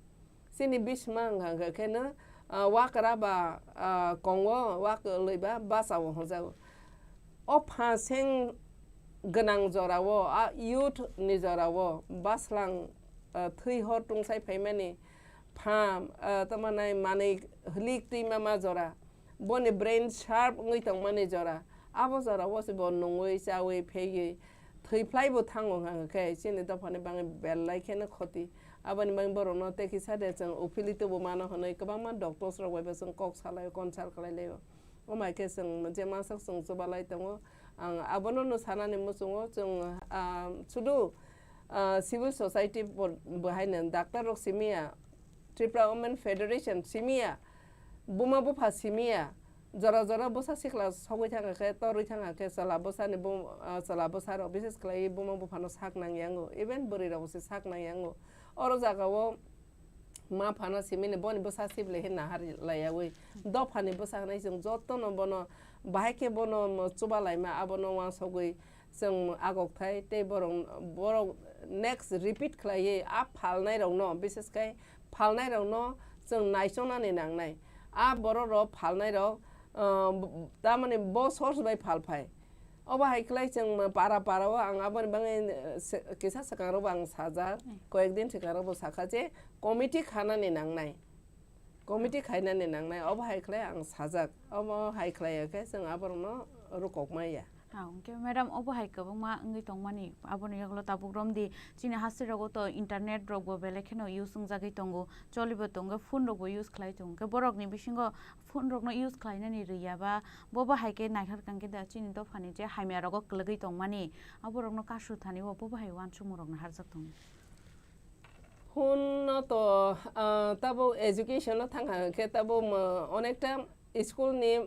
Chini bisma wngkha khe no, ah, wakra ba, ah, kongo wakwlwi ba bachao hwnjago. O pha seng gwnang jorao, a youth ni jorao baslang, ah, thwi hor tungsai phaimani pha, ah, tamo nai manwi hlik twi mama jora, boni brain sharp wngwi tongmani jora, abo jorao se bo nungwi chawi pheiwi thwi phlai bo thango hwnkha khe chini dophani bangwi belai kheno khoti. Aboni bagwi borokno tei kisa de chwng uphili tubu mano hwnwi kwbangma doctors rok bai bo chwng kok salaio, consult khlai laio. Omo hai khe chwng je masak chwng chubalai tongo. Ang abono no sanani muchungo chwng, ah, sudu, ah, civil society bo, bo haino doctor rok simi ya, Tripura Women Federation simi ya, buma bupha simi ya, jora jora bwsa sikla sogwi thangkha khe, torwi thangkha khe, chwla bwsani bum-, ah, chwla bwsarok bises khlaiwi buma buphano sak nangyango, even bwrwirokbo se sak nangyango. Oro jagao ma phano simini boni bwsa sible he nahar laiyawi, dophani bwsa hwnwi chwng jotono bono bahai khe bono chuba laima abono uansugwi chwng agokthai tei borok, borok next repeat khlaiwi a phalnairokno, bises khe phalnairokno chwng naichongnani nangnai. A borok rok phalnairok, ah, tamani bo source bai phalphai. Obo hai khlai chwng para para o ang aboni bagwi, eh, se-, kisa swkang rokbo ang sajak, Mm. koyek din swkang rokbo sakha je committee khanani nangnai. Committee khainani nangnai, obo hai khlai ang sajak. Obo hai khlai ya khe chwng aborokno rukok maya. Ha, hwnkhe madam, obo hai kwbangma wngwi tongmani, aboni yagulo tabuk romdi chini haste rogo to internet rokbo belai kheno use wngjagwi tongo, cholibo tongo, phone rokbo use khlai tongo, hwnkhe borokni bisingo phone rokno use khlainani rwya ba, bobo hai khe naithar kang khe da chini dophani je hamya rogo kwlwgwi tongmani, aborokno kasu thani o bobo hai uansukmung rokno harjak tongo. Phone no to, ah, tabuk education no thang kha khe tabuk mo-, onekta school ni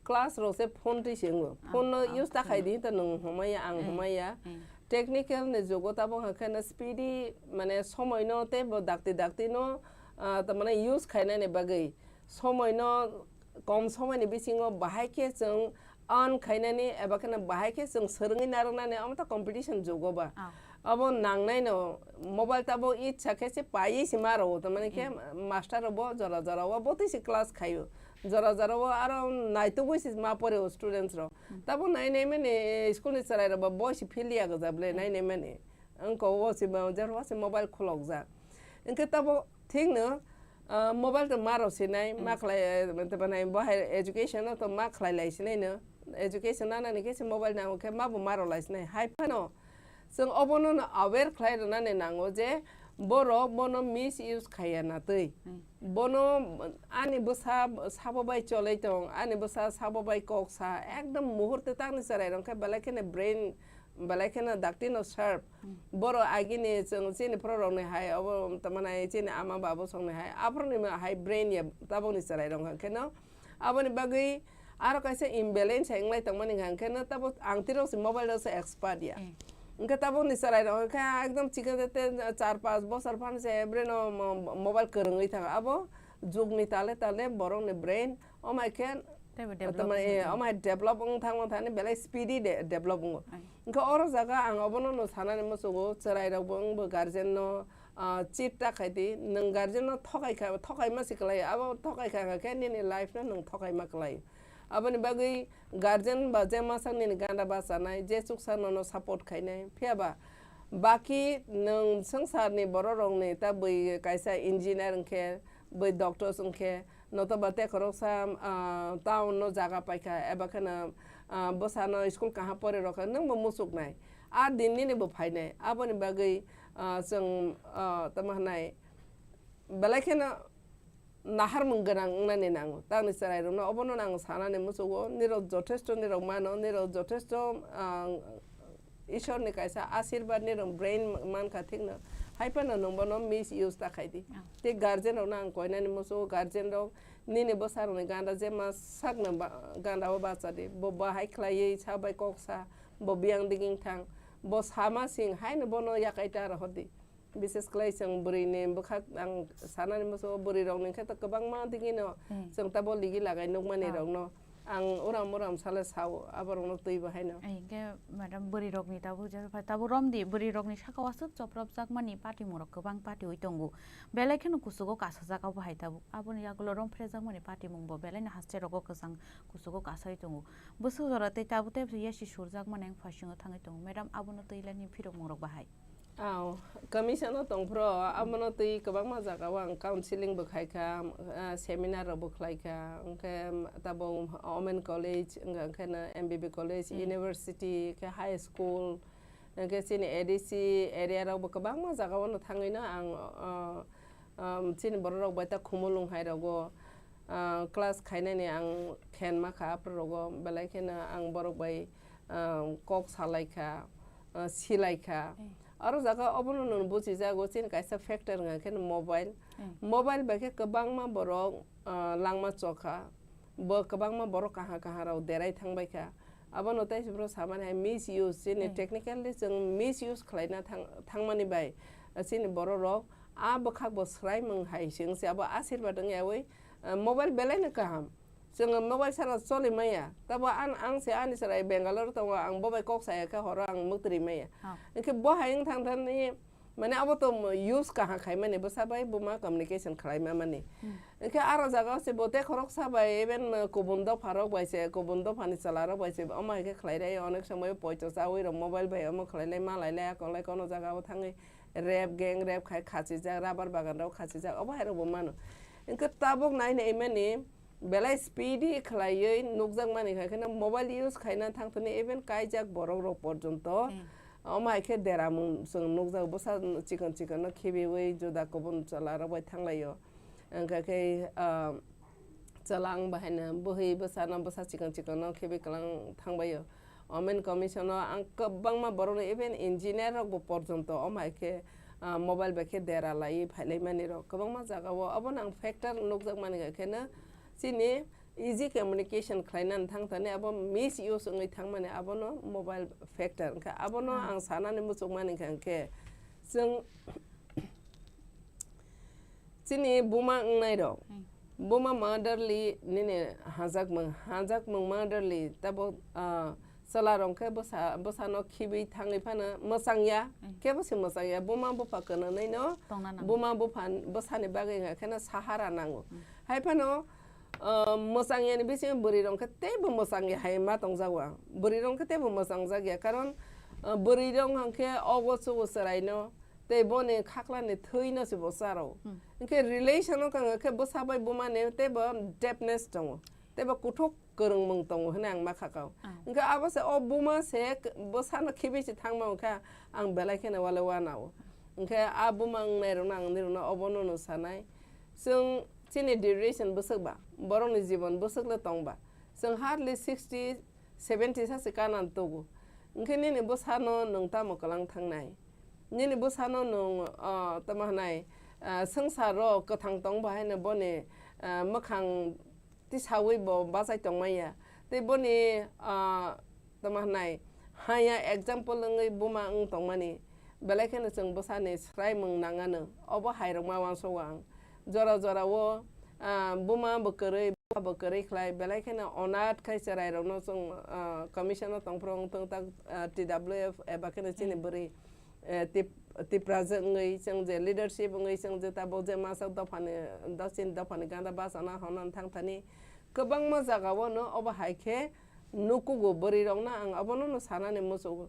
class rok se phone twi se wngo. Ah, Phone no ah, use ta khai phone. Di ta nwng hwnmaya, ang Eh, hwnmaya. eh. Technical ni jugo tabuk hwnkhe no speedy, mane somoi no tei bo dakti dakti no, ah, ta mane use khainani bagwi somoi no kom somoi ni bisingo bahai khe chwng earn khainani eba kheno bahai khe chwng swrwngwi narwknani, omo ta competition jugo ba. Ah. Abo nangnai no mobile tabo itsa khe se paiwi se ma rwo, tamani khe Mm. master rok bo jora jora o bo twi se class khaio, jora jora o aro naitugwi se ma pore o students rok. Mm. Tabo nai nai mani school ni chwrai rok bo boi se phil ya gwja ble Mm. nai nai mani. Wngkha o se ba, jero se mobile khulokjak. Hwnkhe tabo thikno, ah, mobile to ma rw sinai, Mm. ma khlai, eh, tei banai bo hai education no to ma khlai lai sinai no. Education nanani khe se mobile nango khe ma bo ma rw lai sinai. Hai phano chwng obono no aware khlai rwnani nango je borok bono misuse khaiya na twi. Mm. Bono ani bwsa sabo bai cholai tong, ani bwsa sabo bai kok sa, ekdom muhurte tangni chwrai rok khe belai kheno brain, belai kheno dakti no sharp. Hmm. Borok agini chwng chini phoro rok ni hai, obo tamani chini ama babu song ni hai, aphuru ni hai brain ya tabuk ni chwrai rok hwnkhe no. Aboni bagwi aro kaisa imbalance hai wnglai tongmani hwnkhe no, tabuk ang twi rok se mobile rok se expert ya. Eh. Hwnkhe tabuk ni chwrai rok hwnkhe ekdom chikon te char panch bosor phan se bre no mo-, mobile kwrwngwi thango. Abo jug ni tale tale borok ni brain, omai khe Teibo develop tamani, wngwi eh, tong. Omai develop wng thang wng thani belai speedy de-, develop wngo. Ai. Hwnkhe oro jaga ang obono no sanani muchungo, chwrai rok bo wngbo guardian no, ah, cheat ta khai di, nwng guardian no thokai kha, thokai ma se kwlai, abo thokai kha khe nini life no nwng thokai ma kwlai. Aboni bagwi guardian ba je masa nini ganda bachanai, je chuksa nono support khainai, phiya ba baki nwng swngcharni borok rokni ta bwi kaisa engineer wngkhe, bwi doctors wngkhe, notoba tei khoroksa, ah, town no jaga paikha, eba kheno, ah, bwsano school kaham pore rokha, nwngbo muchuknai. A din nini bo phainai. Aboni bagwi, ah, chwng, ah, tamo hwnai, belai kheno naharmung gwnang wngnani nango. Tangni chwrai rokno obono ang sanani muchungo, nirok jothesto nirok mano, nirok jothesto, ah, Ishwar ni kaisa asirbat ni rok brain mankha thikno, hai phano nwng bono misuse ta khai di. Ah. Tei guardian rok no ang koinani muchungo, guardian rok nini bwsa rok ni ganda je ma sakno ba-, ganda o bacha di, bo bahai khlaiwi sa bai kok sa, bo biyang diging thang, bo sama sing haino bono yakai ta rohor di. Bises khlai chwng bwrwi ni bwkha ang sanani muchungo, bwrwi rok ni khe to kwbangma digi no Hmm. chwng tabo ligi lagai nukmani Ah. rok no. Ang uram uram sale sao, aborokno twi bo haino. Ai, hwnkhe madam, bwrwi rokni tabuk je phai tabuk romdi, bwrwi rokni saka o aswk chopropjakmani patimung rok kwbang patiwi tongo. Belai kheno kuchugo kasajak abo hai tabuk. Aboni yagulo romphrjakmani patimung bo belaino haste rogo kwchang kuchugo kasai tongo. Bwswk jora tei tabuk tei yasi surjakmani wng phasingo thangwi tongo. Madam, abono twi laini phirokmung rok bahai. Aw, commission o tongphuru, abono twi kwbangma jaga o ang counseling bo khaikha, ah, seminar rok bo khlaikha, hwnkhe tabuk Women College, hwnkhe no M B B College, Hmm. University, khe high school, Hwnkhe chini A D C area rok bo kwbangma jaga o no thangwi no ang, ah, um, chini borok rok bai ta Khumulwng hai rogo, ah, class khainani ang khen ma kha, aphuru rogo belai kheno ang borok bai, ah, kok salai kha, ah, silai kha. Aro jaga obono nwng buchijago, chini kaisa factor wngkha khe mobile. Mobile bai khe kwbangma borok, ah, langma chokha, bo kwbangma borok kaha kaha rok derai thangbai kha. Abono tei bro samani hai misuse, chini technically chwng misuse khlaina thang-, thangmani bai, ah, chini borok rok a bwkhak bo swraimung hai se wngse, abo asirbad wngyawi, ah, mobile belai no kaham. Chwng mobile sara choli maya. Tabo an, ang se ani chwrai Bangalore tongo, ang bo bai kok saya khe horo ang mwktwi maya. Hwnkhe bo hai wng thang thani, mane abo to mo-, use kaha khai mani bwsa bai buma communication khlai ma mani. Hwnkhe aro jaga o se bo tei khoroksa bai even, uh, kubun dopha rok bai se, kubun dopha ni chwla rok bai se, omo hai khe khlai rai, onek somoi poito chawi rok mobile bai omo khlai lai ma lai lai, akon lai kono jaga o thangwi rape, gang rape khai khachijak, rubber bagan rok khachijak, obo hai rok bo mano. Hwnkhe tabuk nai nai mani, belai speedy khlaiwi nukjakmani hai kheno mobile use khaina thangthani even kaijak borok rok porjonto. Omo hai khe deramung chwng nukjago, bwsa chikon chikon no khibiwi juda kubun chwla rok bai thanglaio. Wngkha khe, ah, chwla ang bahaino bwhwi bwsano bwsa chikon chikon no khibi kwlang thangbaio. Women Commission o ang kwbangma borokno, even engineer rokbo porjonto omo hai khe, ah, mobile bai khe dera laiwi phailaimani rok kwbangma jaga o. Abono ang factor nukjakmani khe no chini easy communication khlainani thangthani abo misuse wngwi thangmani abono mobile factor. Hwnkhe abono ang sanani muchukmani khe, hwnkhe chwng chini buma wngnai rok, buma motherly nini hajakmung, hajakmung motherly tabo, ah, chwla rok khe bwsa, bwsano khibwi thangwi phano mwchangya, kebo se mwchangya, buma bupha kwnanwi no buma bupha bwsani bagwi wngkha kheno sahara nango. Hai phano, ah, mwchangyani bisingo bwrwi rok khe teibo mwchangya hai ma tongjago ang. Bwrwi rok khe teibo mwchangjakya, karon, ah, bwrwi rok hwnkhe ogo chugo chwraino tei boni khaklani thwino se bo charo. Hwnkhe relation o kang khe bwsa bai buma ni teibo depthness tongo, teibo kuthuk kwrwngmung tongo hwnwi ang ma kha kao. Hwnkhe abo se o buma se k-, bwsano khibi se thangma wngkha ang belai kheno wale wanao. Hwnkhe a buma wngnai rokno ang nirokno obono no sanai. Chwng chini duration bwswk ba, borokni jibon bwswk le tong ba. Chwng hardly sixty, seventy sa se kanan tugo. Hwnkhe nini bwsano nwng tamo kwlang thangnai? Nini bwsano nwng, ah, tamo hwnai, ah, swngchar rok kwthang tong ba haino boni, ah, mwkhang tisawi bo bachai tongmaya. Tei boni, ah, tamo hwnai, haya example wngwi buma wng tongmani. Belai kheno chwng bwsani swraimung nangano. Obo hai rok ma uansukgo ang. Jora jora o, ah, buma bo kwrwi, bupha bo kwrwi khlai, belai kheno onath khai chwrai rokno chwng, ah, commission o tongphuru wng thung tak, ah, T W F eba kheno chini bwrwi, eh, Tip-, Tiprajwk wngwi chwng je leadership wngwi chwng je tabuk je masa dophani, dosin dophani ganda bachana honna thang thani kwbangma jaga o no obo hai khe nukugo bwrwi rokno ang abono no sanani muchugo.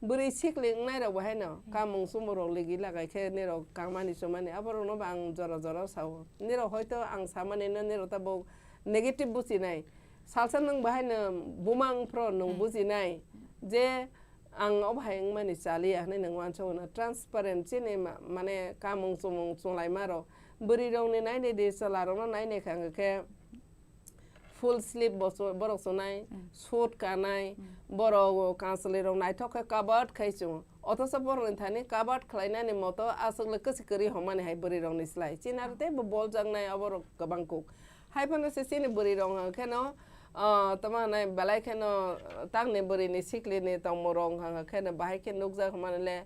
Bwrwi sikli wngnairok bo haino kamung chumung rok ligi lagai khe nirok kangmani chumani aborokno bo ang jora jora sao. Nirok hoito ang samani no nirok tabuk negative buchinai. Salsa nwng bo haino buma wngphuru nwng bujinai je ang obo hai wngmani chaliya hwnwi nwng uansukgo no. Transparent chini ma-, mane kamung chumung chwnglaima rok. Bwrwi rokni nainai di chwla rokno nainai kha hwnkhe full sleeve bo chu-, borok chunai, suit kanai, borok kanchwlwi rok naithok khe covered khai chungo. Othocho borokni thani covered khlainani moto aswk le kwchwi kwrwi homani hai bwrwi rokni slai. Chini aro teibo boljaknai oborok kwbang kuk. Hai phano se chini bwrwi rok hwnkhe no, ah, tamo hwnai belai kheno, ah, tangni bwrwini siklini tongmung rok hwnkhe no bahai khe nukjak hwnmani le,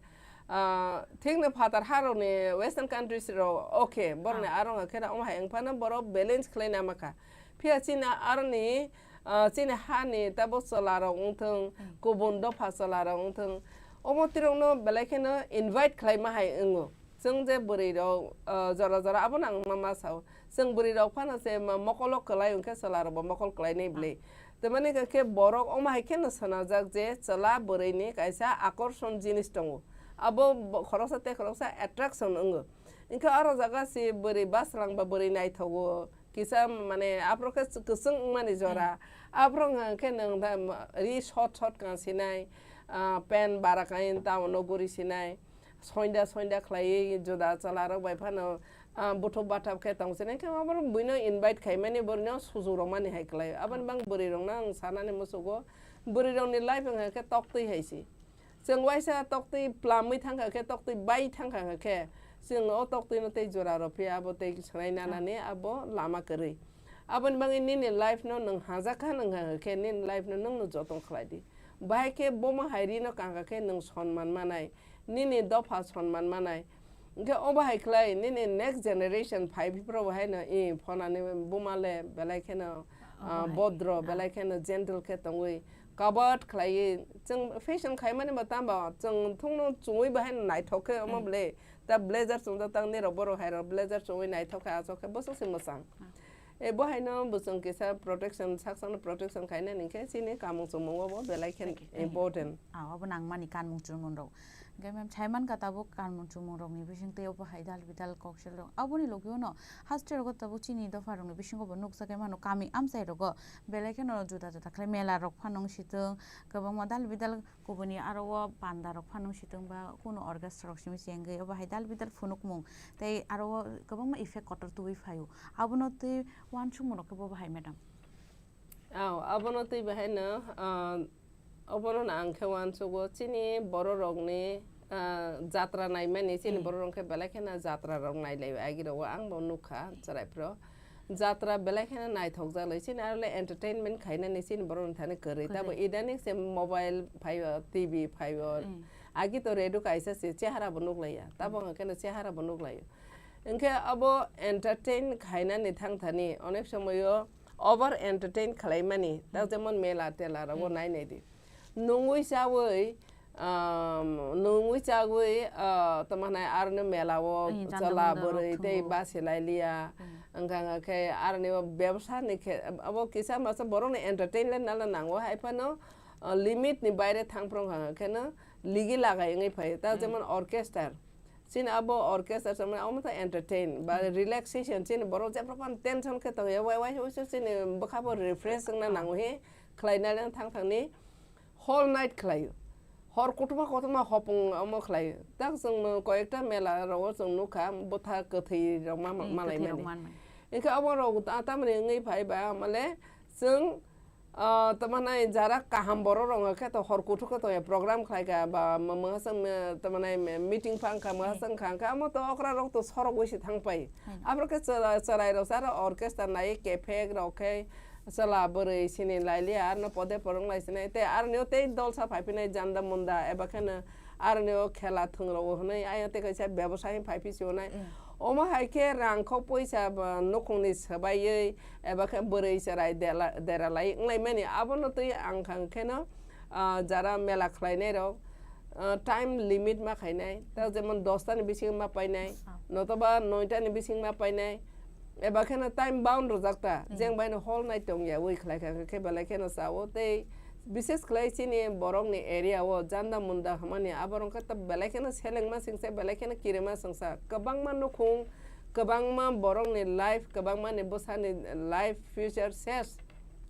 ah, thikno phatar harokni western countries rok okay, borokni aro hwnkhe no omo hai wngphano borok balance khlai namakha. Phiya chini aroni, ah, chini hani tabo chwla rok wngthung, kubun dopha chwla rok wngthung, omo tirokno belai kheno invite khlaima hai wngo. Chwng je bwrwi rok, ah, jora jora abono ang ma, ma sao. Chwng bwrwi rok phano se ma mokolo kwlai hwnkhe chwla rok bo mokol kwlainai bwlwi. Tamani khe borok omo hai kheno swnajak je chwla bwrwini kaisa akorson jinis tongo. Abo bo-, khoroksa tei khoroksa attraction wngo. Hwnkhe oro jaga se bwrwi bwswlang ba bwrwi naithogo. Kisa mane aphuru khe kwchwng wngmani jora. Aphuru hwnkhe nwng da ma-, ri short short kansinai. Ah, pen bara kai town o guri sinai. Soinda soinda khlaiwi juda chwla rok bai phano, ah, buthuk bathap khe tong sinai khe abo buino invite khaimani borino sujuk rwmani hai khlai. Aboni bang bwrwi rokno ang sanani musugo. Bwrwi rokni life wngkha khe toktwi hai si. Chwng waisa toktwi plamwi thangkha khe, toktwi bai thangkha khe, chwng o toktwino tei jora rw phiya abo tei swnai nanani abo lama kwrwi. Aboni bagwi nini life no nwng hajak kha nwng kha khe nini life no nwng no joton khlai di. Bahai khe boma hai rino kangkha khe nwng sonman manai, nini dopha sonman manai. Hwnkhe obo hai khlai nini next generation phai phipro bo haino i phonani buma le belai kheno, ah, bodro, belai kheno gentle khe tongwi kabat khlaiwi chwng fashion khaimani bo tamo chwng thungno chumui bo haino naithok khe omo ble ta blazer chumjak tang nirok borok hairok blazer chumui naithok khe achok khe bwswk se mwchang. E bo haino bwchwng kisa protection saksano protection khainani khe chini kamung chumung o bo belai khe important. Ah, abo nangmani kanmung chumung rok. Hwnkhe mem saiman ka tabuk kanmung chumung rokni bising tei obo hai dal bidal kok sel rok. Aboni logi ono haste rogo tabuk chini dopha rokni bisingo bo nukjagwi mano kami amchai rogo belai kheno juda juda khlai mela rok phano wng sitwng kwbangma dal bidal kubuni aro o panda rok phano wng sitwng ba kuno orchestra rok simi chengwi obo hai dal bidal phunukmung tei aro o kwbangma effect kotor tubui phaio. Abono tei uansukmung rok khe bo bahai madam. Aw, abono twi bahaino, ah, obono no ang khe uansugo chini borok rokni, ah, jatra naimani chini borok rok khe belai kheno jatra rok nailai agi rogo ang bo nukha chwrai phro. Jatra belai kheno naithok jak lai chini aro le entertainment khainani chini borok ni thani kwrwi tabo idanik se mobile phaio, T V phaio. Agi to radio kaisa se chehara bo nuklaiya tabo hwnkhe no chehara bo nuklaio. Hwnkhe abo entertain khainani thangthani onek somoyo over entertain khwlaimani, tak jemon mela tela rogo nai nai di. Nungwi chawi, um, nungwi chawi, uh, tamo hwnai aroni mela o chwla bwrwi tei basi lai liya. Wngkha wngkha khe aroni o bebsa ni khe abo kisa masa borok ni entertain le nala nango hai phano, uh, limit ni baire thang phro wngkha wngkha kheno ligi lagai wngwi phai. Tak jemon orchestra. Chini abo orchestra chwng abo wngkha entertain ba relaxation chini borok jephru phano tension khe tongya wai wai wai chini bwkha bo refresh wngna nango he khlai nai thang thang ni whole night khlaio. Hor kuthuma kuthuma hopung omo khlaio. Tak chwng koyekta mela rogo chwng nukha bwtha kwthwi rok ma malai mani. Hwnkhe abo rok tamoni wngwi phai ba male chwng Ah, tamo nai jara kaham borok rok khe to hor kuthuk khe to program khlai kha ba mwhaswng, tamo nai meeting phang kha mwhaswng kha khe amo to okra rok to sorok bai se thang pai. Abro khe chwrai rok sa orchestra nai kephek rok khe chwla bwrwi sini lai liya arno pode porong lai sinai tei arni o tei dolsa phai phinai janda munda eba kheno arni o khela thwng rok hwnwi ayang tei kaisa bebosai phai phi si hwnai. Omo hai khe rang kho poisa nukhung ni swbaiwi eba khe bwrwi chwrai dela-, deralai wnglaimani. Abono twi ang kha kheno, ah, jara mela khlainairok, ah, time limit ma khainai. Ta jemon dosta ni bisingo ma painai, notoba noita ni bisingo ma painai. Eba kheno time bound rwjak ta. Jeng baino hol nai tongya wi khlai kha khe belai kheno chao tei bises khlai chini borokni area o janda munda hwnmani aborok khe ta belai kheno selengma singsa belai kheno kirima singsa kwbangma nukhung kwbangma borokni life, kwbangmani bwsani life, future ses.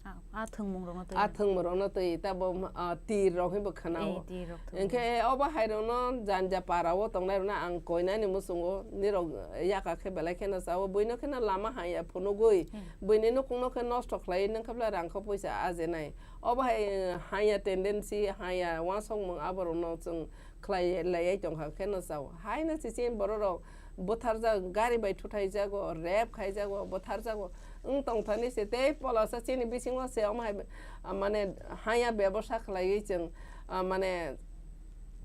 Ah, ah, thwngmung rokno twi. Ah, thwngmung rokno twi, tabo, ah, tir rok hinbo khwnao. Eh, tir rok thwngmung. Hinkhe obo hai rokno janja para o tongnai rokno ang koinani muchungo, nirok yaka khe belai kheno chao, buino kheno lama haya phunugwi, hmm, buini nukhungno khe nosto khlaiwi nangkhe belai rang kho poisa ajenai. Obo hai, eh, haya tendency, haya uansukmung aborokno chwng khlai laiwi tongkha kheno chao. Haino chichi bororok bwtharjak, gari bai thuthaijago, rape khaijago, bwtharjago. Wng tongthani se tei polasa chini bisingo se omo hai, ah, mane haya bebosa khlaiwi chwng, ah, mane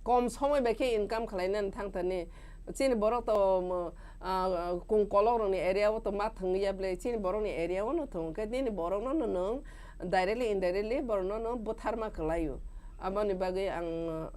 kom somoi bai khe income khlainani thangthani. Chini borok to, um, ah, kung kolok rokni area o to ma thwngya ble, chini borokni area o no thwng khe nini borokno no nwng directly indirectly borokno no bwtharma kwlaio. Aboni bagwi ang, uh,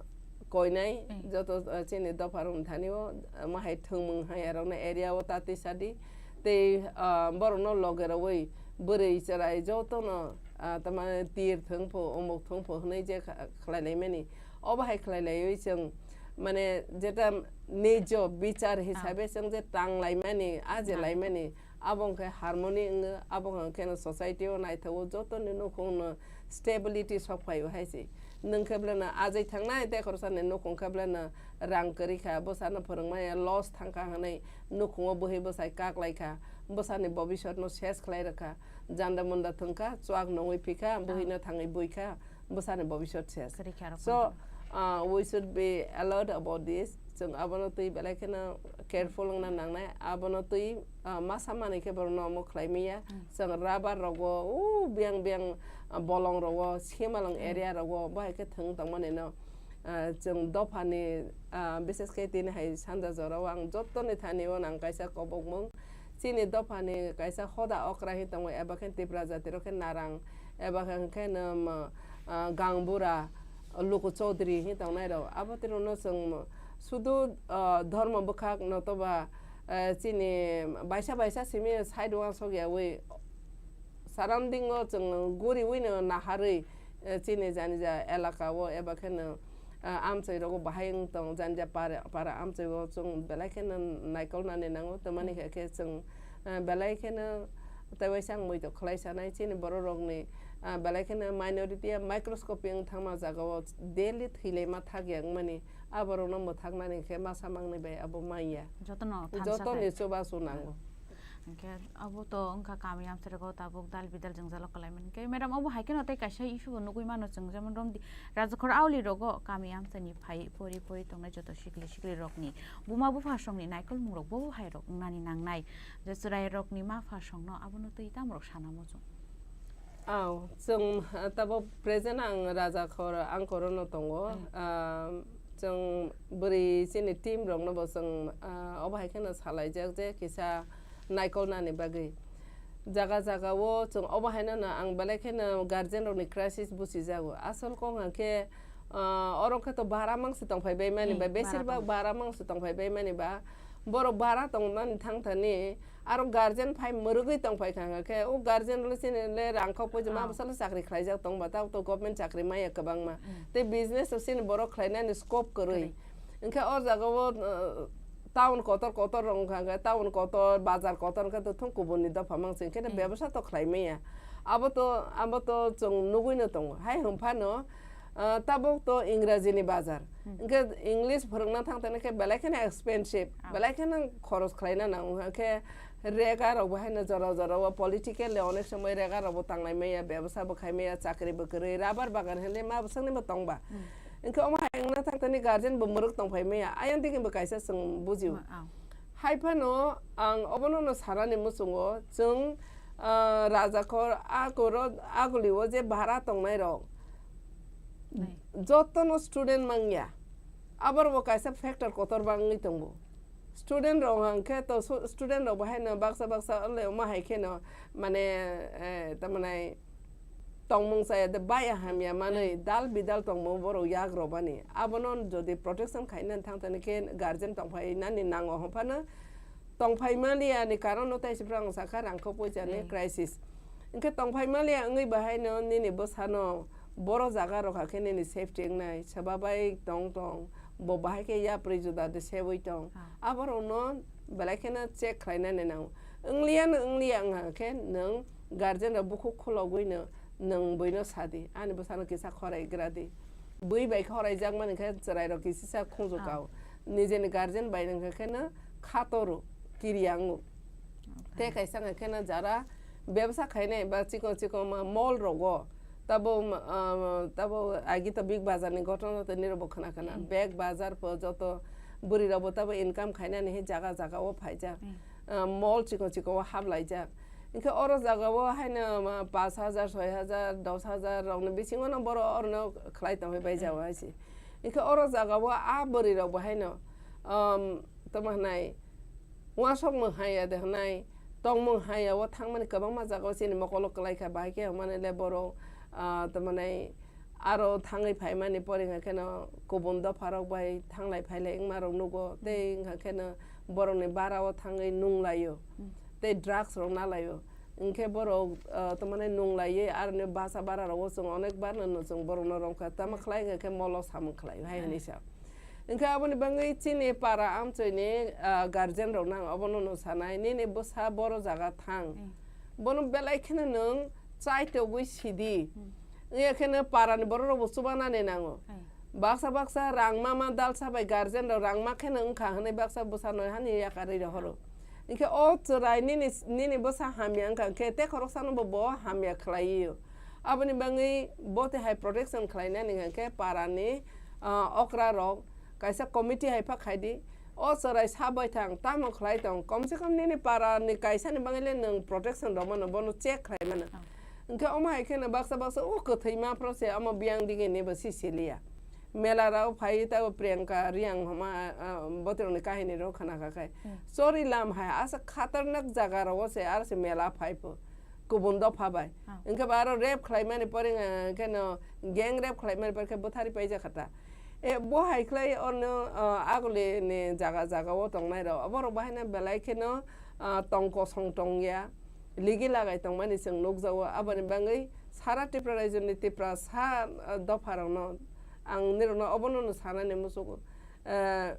koinai, hmm, joto, uh, chini dopha rokni thani o, uh, ma hai thwngmung hai arokno area o ta twi sadi. Tei, uh, borokno loge rogwi bwrwi chwrai jotono, uh, tamani tir thwng pho, umuk thwng pho hwnwi je kha-, khlai lai mani. Obo hai khlai laiwi chwng mane jeta nijo bichar hisabe chwng je tang lai mani, a je lai mani, abo wngkhe harmony wngo, abo wngkhe no society o naithogo, joto ni nukhung no stability sok phaio hai se. Nwng khe beleno ajai thangnai, tei khoroksa ni nukhung khe beleno rang kwrwi kha, bwsano phwrwngmaya loss thang kha hwnwi nukhungo bwhwi bwsai kak lai kha, bwsani bobisot no ses khlai rwkha, janda munda thwng kha, chuak nungwi phi kha, bwhwi no thangwi bui kha, bwsani bobisot ses. Kwrwi kha rok So, uh, we should be alert about this. Chwng abono twi belai kheno careful wngna nangnai. Abono twi, ah, masa manwi khe borokno omo khlai manya. Hmm. Chwng rubber rogo, o biyang biyang, ah, bolong rogo, Simalwng Hmm. area rogo, bo hai khe thwng tongmani no, ah, chwng dophani, ah, bises khe tini hai sanja jorao ang jottoni thani o nang kaisa kobokmung. Chini dophani kaisa hoda okra hin tongo, eba khe Tipra jati rok khe narang, eba khe hwnkhe no, ah, gangbura, luku chaudhuri hin tongnai rok. Abo twi rokno chwng sudu, ah, dhormo bwkhak notoba, eh, chini baisa baisa simi side uansuk yaui surrounding o chwng guriui no naharwi, eh, chini jani ja elaka o eba kheno, ah, amchai rogo bahai wng tong, jani ja para, para amchai o chwng belai kheno naikolnani nango, tamani khe khe chwng, ah, belai kheno tei waisa ang muitu khlai sanai chini borok rokni, ah, belai kheno minority ya microscopy wng thangma jaga o daily thwilaima thak ya wngmani, aborokno mwthaknani khe masa mangni bai abo manya. Jotono thansa Jotoni khai. Chubachu nango. Hwnkhe abo to wngkha kami amcharigo tabuk dal bidal jwngjalo kwlaimani. Hwnkhe madam, obo hai kheno tei kaisa issue bo nugui mano chwng, jemon romdi Rajakhor auli rogo kami amchaini phai pori pori tongnai joto sikli sikli rokni buma bupha songni naikolmung rok bo hai rok wngnani nangnai. Je chwrai rokni mapha songno abono twi tamo rok sana muchung. Aw, chwng, ah, tabuk present ang Rajakhor angkorono tongo. Hmm. Ah, chwng bwrwi chini team rokno bo chwng, ah, obo hai kheno salaijak je kisa naikolnani bagwi. Jaga jaga o chwng obo haino no ang belai kheno guardian rokni crisis buchijago. Asol kok hwnkhe, ah, oro khe to bara mangsi tongphai bai mani Hmm, ba, bara besir bak tong- bara mangsi tongphai bai mani ba. Borok bara tongmani thang thani, aro guardian phai mwrwgwi tongphai kha, hwnkha khe o guardian le chini le rang kok poisa ma Ah. bwsalo chakri khlaijak tongba, tabuk to government chakri maya kwbangma. Mm. Tei business rok chini borok khlainani scope kwrwi. Kwrwi. Hwnkhe o jaga o, uh, town kotor kotor rok wngkha khe, town kotor, bazar kotor wngkha to thung kubun ni dopha mang se, hwnkhe Mm. bebsa to khlai maya. Abo to, abo to chwng nugui no tongo. Hai hwn phano, Ah, tabuk to Ingraji ni bazar. Hmm. Hwnkhe English phwrwngna thang thani khe belai kheno expensive, Ah. belai kheno khoros khlaina nango. Hwnkhe rega rok bo haino jora jora o political le onek somoi rega rok bo tanglai maya, bebsa bo khai maya, chakri bo kwrwi, rubber bagan hinle ma bwswk ni bo tongba. Hmm. Hwnkhe omo hai wngna thang thani guardian bo mwrwk tongphai maya, ayang digi bo kaisa chwng bujio. Ma-, ah. Hai phano ang obono no sanani muchungo, chwng, ah, Rajakhor, Akhoro, Aguli o je bara tongnai rok, Nai. Jotono student mangya. Aborbo kaisa factor kotor bangwi tongo. Student rok hwnkhe to su-, student rok bo haino baksa baksa le omo hai kheno mane, eh, tamani tongmung chaya de baya hamya manwi dal bidal tongmung borok yak robani. Abono jodi protection khaina thang thani khe guardian tongphai nani nango hwnphano tongphai maliya ni karon no taisifra ang sakha rangkho poisa ni Nai. Crisis. Hwnkhe tongphai maliya wngwi bahaino nini bwsano boro jaga rokha khe nini safety wngnai, swbabai tong tong, bo bahai khe yapri juda de seui tong. Ah. Aborokno belai kheno check khlainani nango. Wngliya no wngliya wngkha khe nwng guardian rok bukhuk khulogwi no nwng buino sadi, ani bwsano kisa khorai gra di. Bui bai khorai jakmani khe chwrai rok kisisa khunju Ah. kao. Nijeni guardian bai wngkha kheno khatoro, kiri yango. Tei kaisa wngkha kheno jara bebsa khainai ba chikon chikon ma mall rogo tabo, ah, tabo agi to big bazar ni ghotona to nirok bo khna khna. Hmm. Bag bazar po joto bwrwi rok bo tabo income khainani he jaga jaga o phaijak. Hmm. Ah, mall chikon chikon o hap laijak. Hwnkhe oro jaga o haino ma pash hajar, soi hajar, dos hajar rok ni bisingo no borok oro no khlai tongwi bai jago Hmm. hai se. Hwnkhe oro jaga o a bwrwi rok bo haino, um, tamo hwnai, uasok mung haya de hwnai, tongmung haya o thangmani kwbangma jaga o chini mokolo kwlai kha, bahai khe hwnmani le borok, ah, tamo hwnai aro thangwi phaimani pore hwnka kheno kubun dopha rok bai thanglai phailai wngma rok nugo, tei hwnka kheno borokni bara o thangwi nung laio, Hmm. tei drugs rok na laio. Hwnkhe borok, ah, tamo hwnai nung laiwi aroni basa bara rogo chwng onek bar no chwng borokno romkha, tamo Hmm. khlai hwnka khe molo samung khlaio hai Hmm. hwnwi sa. Hwnkhe aboni bagwi chini para amchoini, ah, guardian rok nang abono no sanai, nini bwsa boro jaga thang. Hmm. Bono belai kheno nwng chaitogwi sidi. Hmm. Wngya kheno para ni borok rok bo chubanani nango. Baksa baksa rang ma ma dalsa bai guardian rok rang ma kheno wngkha hwnwi baksa bwsa noi hani yakarwi rohoro. Hinkhe o chwrai nini, nini bwsa hamya wngkha khe tei khoroksano bo bo hamya khlaiwi o. Aboni bagwi bo tei hai protection khlainani hwnkhe para ni, ah, okra rok kaisa committee hai pha khaidi. O chwrai sabai thang, tamo khlai tong, kom se kom nini para ni kaisa ni bagwi le nwng protection rw mano, bono check khlai mano. Hinkhe omo hai kheno baksa baksa o kwthwi ma phro se omo biyang dige ni bo si siliya. Mela rao phai tabo Priyanka Reang homa, ah, botrok ni kahini rok khna kha khai. Chori lam hai asa khatarnak jaga rao se ar se mela phai pho. Kubun dopha bai. Hinkhe ba aro rape khlai mani pore, ah, kheno gang rape khlai mani pore khe bwthari paijak kha ta. E, bo hai khlai ono, ah, aguli ni jaga jaga o tongnai rok. Oborok bahai no belai kheno, ah, tong kosong tong ya. Ligi lagai tongmani chwng nukjago. Aboni bagwi sara Tripura rajyoni Tiprasa, ah, dopharokno ang nirokno obono sanani muchungo. Ah,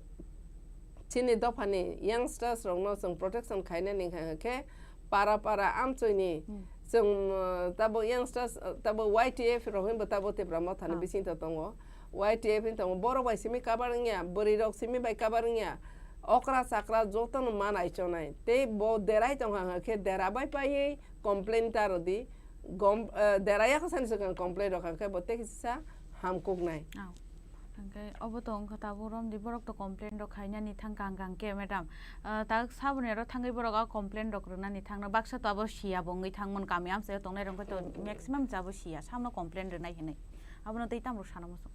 chini dophani youngsters rokno chwng protection khainani hwnkha khe para para amchoini chwng, ah, tabo youngsters, ah, tabo Y T F rok hinbo tabo Tipra mothani bisingo tongo. Y T F hinwi tongo. Borok bai simi cover wngya, bwrwi rok simi bai cover wngya. Okra chakra jotono manai chonai. Tei bo derai tongkha hwnkha khe dera bai paiwi complain ta rwdi. Gom, eh, dera yakha sani swkang complain rwkha khe bo tei kisa hamkuknai. Hwnkhe obo to wngkha tabuk romdi borok to complain rok khainani thang kang kang khe madam. Ah, tak saboni aro thangwi borok a complain rok rwnani thangno baksa to abo siya bo wngwi thangmani kami amchaio tongnai rok to maximum chabo siya samno complain rwnai hinwi. Abono tei tamo sana muchung.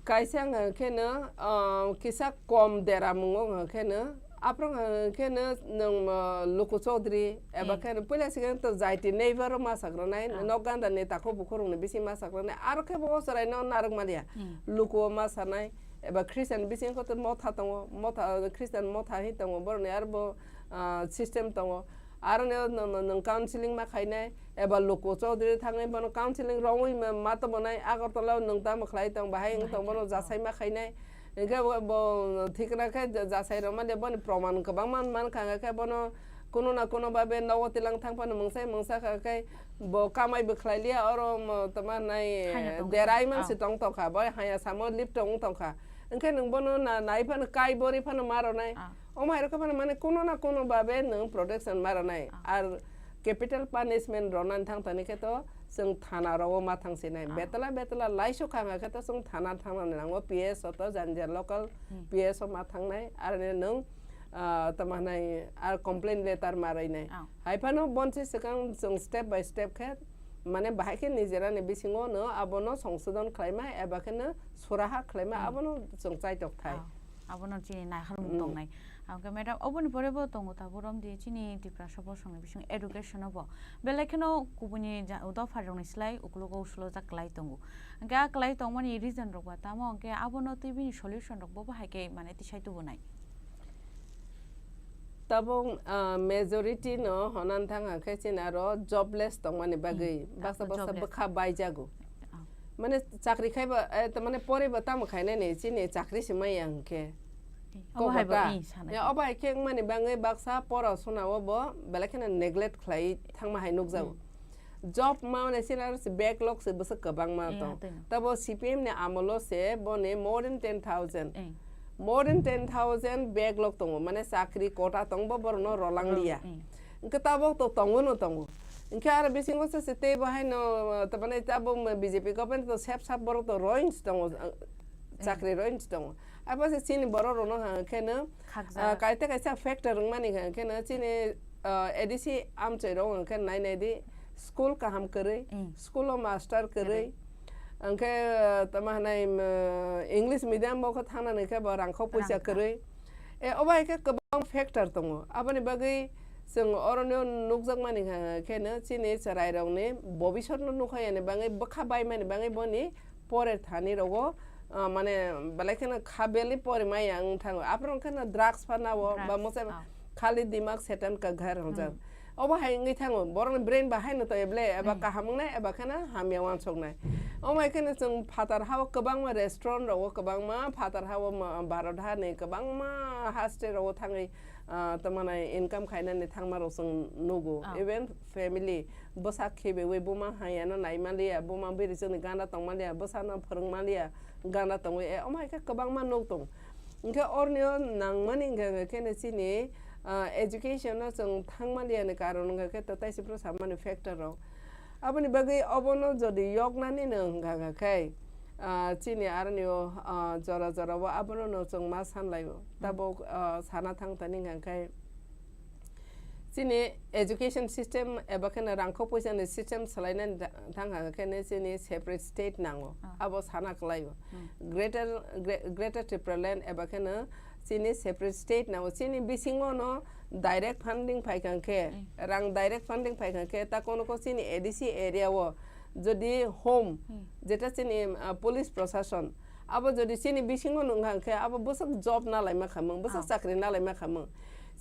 Kaisa wngkha kheno, ah, kisa kom dera mungo wngkha kheno, aphro wngkha kheno nwng, ah, Luku Chaudhary, eba kheno puila sikhe to jaiti neighbor o ma sakrwnai, nok ganda ni takhuk bukhuk rokni bising ma sakrwnai, aro khe bo o chwraino narwk maliya. Luku o ma sanai, eba Christian bising khe to motha tongo, motha, Christian motha hi tongo, borokni aro bo, ah, system tongo. Aro no, no, no, nwng counseling ma khainai, eba Luku Chaudhary thangwi bono counseling rwngwi ma, ma tongmani Agartala o nwng tamo khlai tong, bahai wng tong, bono jasai ma khainai. Hinkhe bo, bo thikna khe ja-, jasai rwmani boni proman kwbangma mankha, hwnkhe bono kuno na kuno babe nogo tilang thang phano mungsai mungsa kha khe bo kamai bo khlai liya, oro mo tama nai derai man si tong tongkha, bo haya samo lip tong tongkha. Hinkhe nwng bono na, nai phano kai bori phano ma rwnai. Omo hai rok khe phano mane kuno na kuno babe nwng protection ma rwnai. Ar capital punishment rwnani thang thani khe to chwng thana rogo ma thang sinai. Betla betla laisok kha khe to chwng thana thang nani nango, P S o to jani jani local P S o ma thangnai. Ar ne nwng, ah, tamo hinai ar complain letter ma rwnai. Hai phano bonsi swkang chwng step by step khe mane bahai khe nijerani bisingo no abono songsodon khlaima eba khe no suraha khlaima abono chwng chaitok thai. Abono chini naiharmung tongnai. Hwnkhe madam, oboni pore bo tongo tabuk romdi chini Tiprasa bosongni bising education o bo belai kheno kubuni ja-, dopha rokni slai uklogo uslojak klai tongo. Hwnkhe a klai tongmani reason rok ba tamo, hwnkhe abono twi bini solution rok bo bahai khe mane tisai tubunai. Tabuk, ah, majority no honan thang hwnkhe chini aro jobless tongmani bagwi baksa baksa bwkha baijago. Mane chakri khai ba, eh, ta mane pore ba tamo khainani chini chakri se maya hwnkhe. Obo hai bo, kobota. Eh, sanai. Ya, obo hai khe wngmani bagwi baksa pora suna o bo belai kheno neglect khlai thangma hai nukjago. Job ma hwnwi sina backlog se bwswk kwbangma tong. Tabo C P M ni amolo se boni more than ten thousand. More than ten thousand backlog tongo, mane chakri kota tongbo borokno rolang liya. Hwnkhe tabok to tongo no tongo. Hwnkhe aro bisingo se se tei bo haino, tamani tabok B J P government to sep sap borok to roins tongo, chakri roins tongo. Abo se chini borok rokno hwnkhe no, ah, kaisa kaisa factor wngmani hwnkhe no chini, ah, A D C amchoi rok hwnkhe nai nai di school kaham kwrwi, school o master kwrwi. Hwnkhe, ah, tamo hwnai, um, English medium bo khe thangnani khe bo rangkhok puisa kwrwi. E, obo hai khe kwbang factor tongo. Aboni bagwi chwng oro no nukjakmani kha-, khe no chini chwrairokni bobisotno nukha yani bagwi, bwkha baimani bagwi boni pore thani rogo, ah, mane belai kheno kha belwi pore maya wng thango. Aphuru wng khe no drugs phano o, ba mwchai khali dimak setan ka ghar hongjak. Obo hai wngwi thango, borokni brain ba haino to eble, eba kaham wngnai, eba kheno hamya uansuknai. Omo hai kheno chwng phatar hao kwbangma restaurant rogo, kwbangma phatar hao ma-, Bharat hani kwbangma hostel rogo thangwi ah, tamani income khainani thangmarok chwng nugo. Ah. Even family, bwsa khibiwi buma hayano naimaliya, buma biri chwngni gana tongmaliya, bwsano phwrwngmaliya, gana tongwi, eh, omo hai khe kwbangma nuk tongo. Hwnkhe ornio nangmani hwnkha khe chini, ah, education-o chwng thangmaliani karon hwnkha khe taisi phuru samani factor-rok. Aboni bagwi obono jodi yoknani no hwnkha khe, ah, chini aroni o, ah, jora jora o abono no chwng ma sanlai o. Hmm. Tabuk, ah, sana thang tani hwnkha khe chini education system eba kheno rangkho poisa ni system swlainani da-, thang hwnkha khe chini separate state nango. Ah. Abo sana kwlai o. Hmm. Greater, Gre-, Greater Tipraland eba kheno chini separate state nango. Chini bisingo no direct funding phaikha khe, Mm. rang direct funding phaikha khe, ta kono ko chini A D C area o jodi home, Mm. jeta chini, ah, police proshashan, abo jodi chini bisingo nungkha khe, abo bwswk job nalaima khamung, bwswk Ah. chakri nalaima khamung.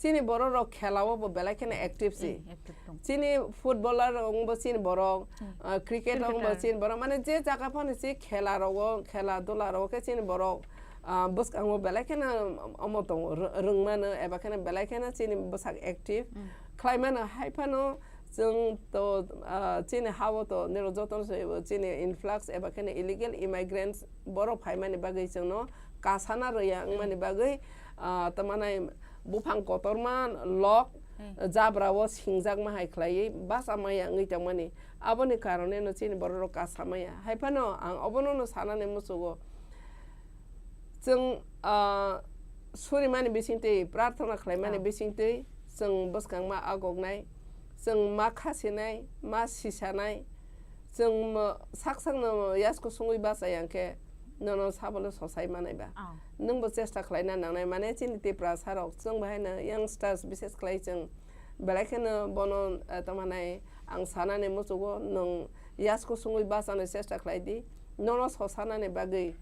Chini borok rok khela o bo belai kheno active si. Mm, active tong. Chini footballer rok wngbo chini borok, Mm. ah, cricket rok wngbo Cricketer. Chini borok, mane je jaga phano si khela rogo, khela dula rogo khe chini borok, ah, bwskango belai kheno omo tongo, rw-, rwngmano eba kheno belai kheno chini bwsak active Mm. khlaimano. Hai phano chwng to, ah, chini ha-o to nirok jotono se chini influx eba kheno illegal immigrants borok phaimani bagwi chwngno kasana rwya wngmani bagwi, ah, tamani buphang kotorma lok Mm. jabra o singjakma hai khlaiwi basa maya wngwi tongmani. Aboni karoneno chini borok rok kasa maya. Hai phano ang obono no sanani muchugo. Chwng, ah, surimani bisingtwi, prarthana khlaimani Ah. bisingtwi, chwng bwskangma agoknai, chwng ma khasinai, ma sisanai, chwng mo-, sak sakno yasku sungwi bachai yang khe, nono sabole sosai manai ba. Ah. Nwngbo chesta khlaina nangnai, mane chini Tiprasa rok, chwng bahai no youngsters, bises khlai chwng belai kheno bono, eh, tongmanai ang sanani muchugo, nwng yasku sungwi bachana chesta khlai di, nono sosanani bagwi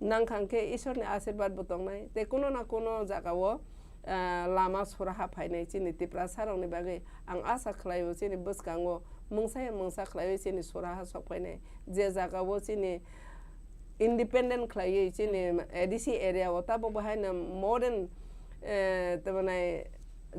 nangkha khe Ishorni asirbat bo tongnai, tei kuno na kuno jagao, eh, lama suraha phainai chini Tiprasa rokni bagwi. Ang asa khlaio chini bwskango mungsa ya mungsa khlaiwi chini suraha sok phainai, je jagao chini independent khlaiwi chini A D C area o tabuk bahai no more than, eh, tamani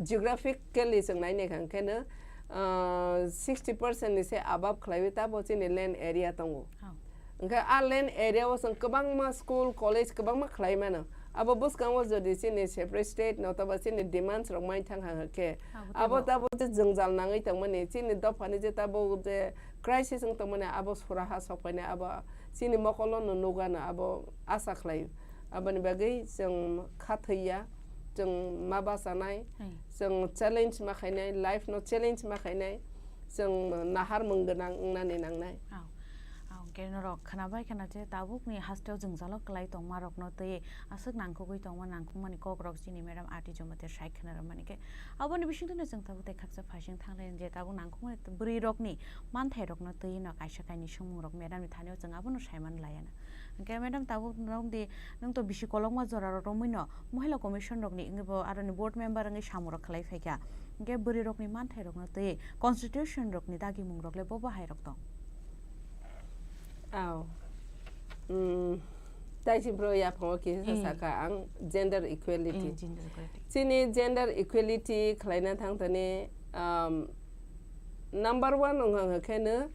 geographically chwng nai naikha hwnkhe no, ah, sixty percent ni se above khlaiwi tabuk chini land area tongo. Oh. Hwnkhe a land area o chwng kwbangma school, college kwbangma khlai mano. Abo bwskango jodi chini separate state no toba chini demands rok mai thang ha khe, Abo abo teibo. Tabuk je jwngjal nangwi tongmani chini dophani je tabuk je crisis wng tongmani abo suraha sok phainai abo chini mokolo no nugano abo asa khlaio. Aboni bagwi chwng kha thwiya, chwng ma bachanai, Hmm. chwng challenge ma khainai, life no challenge ma khainai, chwng naharmung gwnang wngnani nangnai. Oh. Oh, hwnkhe norok khwnabai khwna je tabukni hasteo jwngjalo kwlai tongma rokno twi aswk nangkukgwi tongma nangkukmani kok rok chini madam Ati Jamatia sai khwna rwmani khe aboni bisingtwi no chwng tabuk tei khaksa phaising thanglai je tabuk nangkukmani bwrwi rokni manthai rokno twi no kaisa kainwi swngmung rok madam ni thani o chwng abono sai man laiya na. Hwnkhe madam tabuk nwng di, nwng to bisi kolokma jora rok romwi no Mohila Commission rokni wngwi bo aroni board member wngwi samung rok khlai phaikha. Hwnkhe bwrwi rokni manthai rokno twi constitution rokni dagimung rok le bo bahai rok tong? Aw. Mm, taisi bro yaphango kisa Eh. Sakha ang gender equality. Eh, gender equality. Chini gender equality khlaina thangthani, um, number one wngkha khe no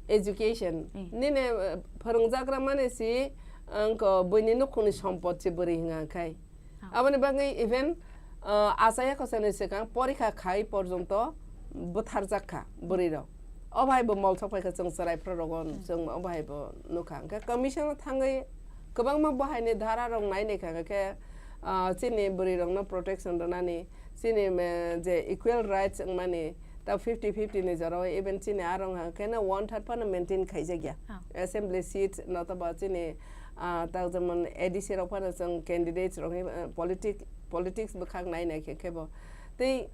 education. Eh. Nini, uh, phwrwngjakra mani si, ang ko buini nukhungni sompot si bwrwi hwnga khai. Ah. Aboni bagwi even, uh, achaya khosani swkang porikha khai porjonto bwtharjak kha bwrwi rok. O bahai bo molsok phai kha chwng chwrai phra rogo Hmm. chwng o bahai bo nukha. Hwnkhe commission o thangwi kwbangma bahai ni dhara rok nai naikha khe, uh, chini bwrwi rok no protection rwnani, chini, uh, je equal rights wngmani, ta fifty fifty ni jora o even chini arong ha khe no one third phano maintain khaijak ya. Ah. Assembly seat notoba chini, ah, ta jemon A D C rok phano chwng candidates rok ni, ah, politic-, politics bwkhak nai nai khe khe bo. Tei,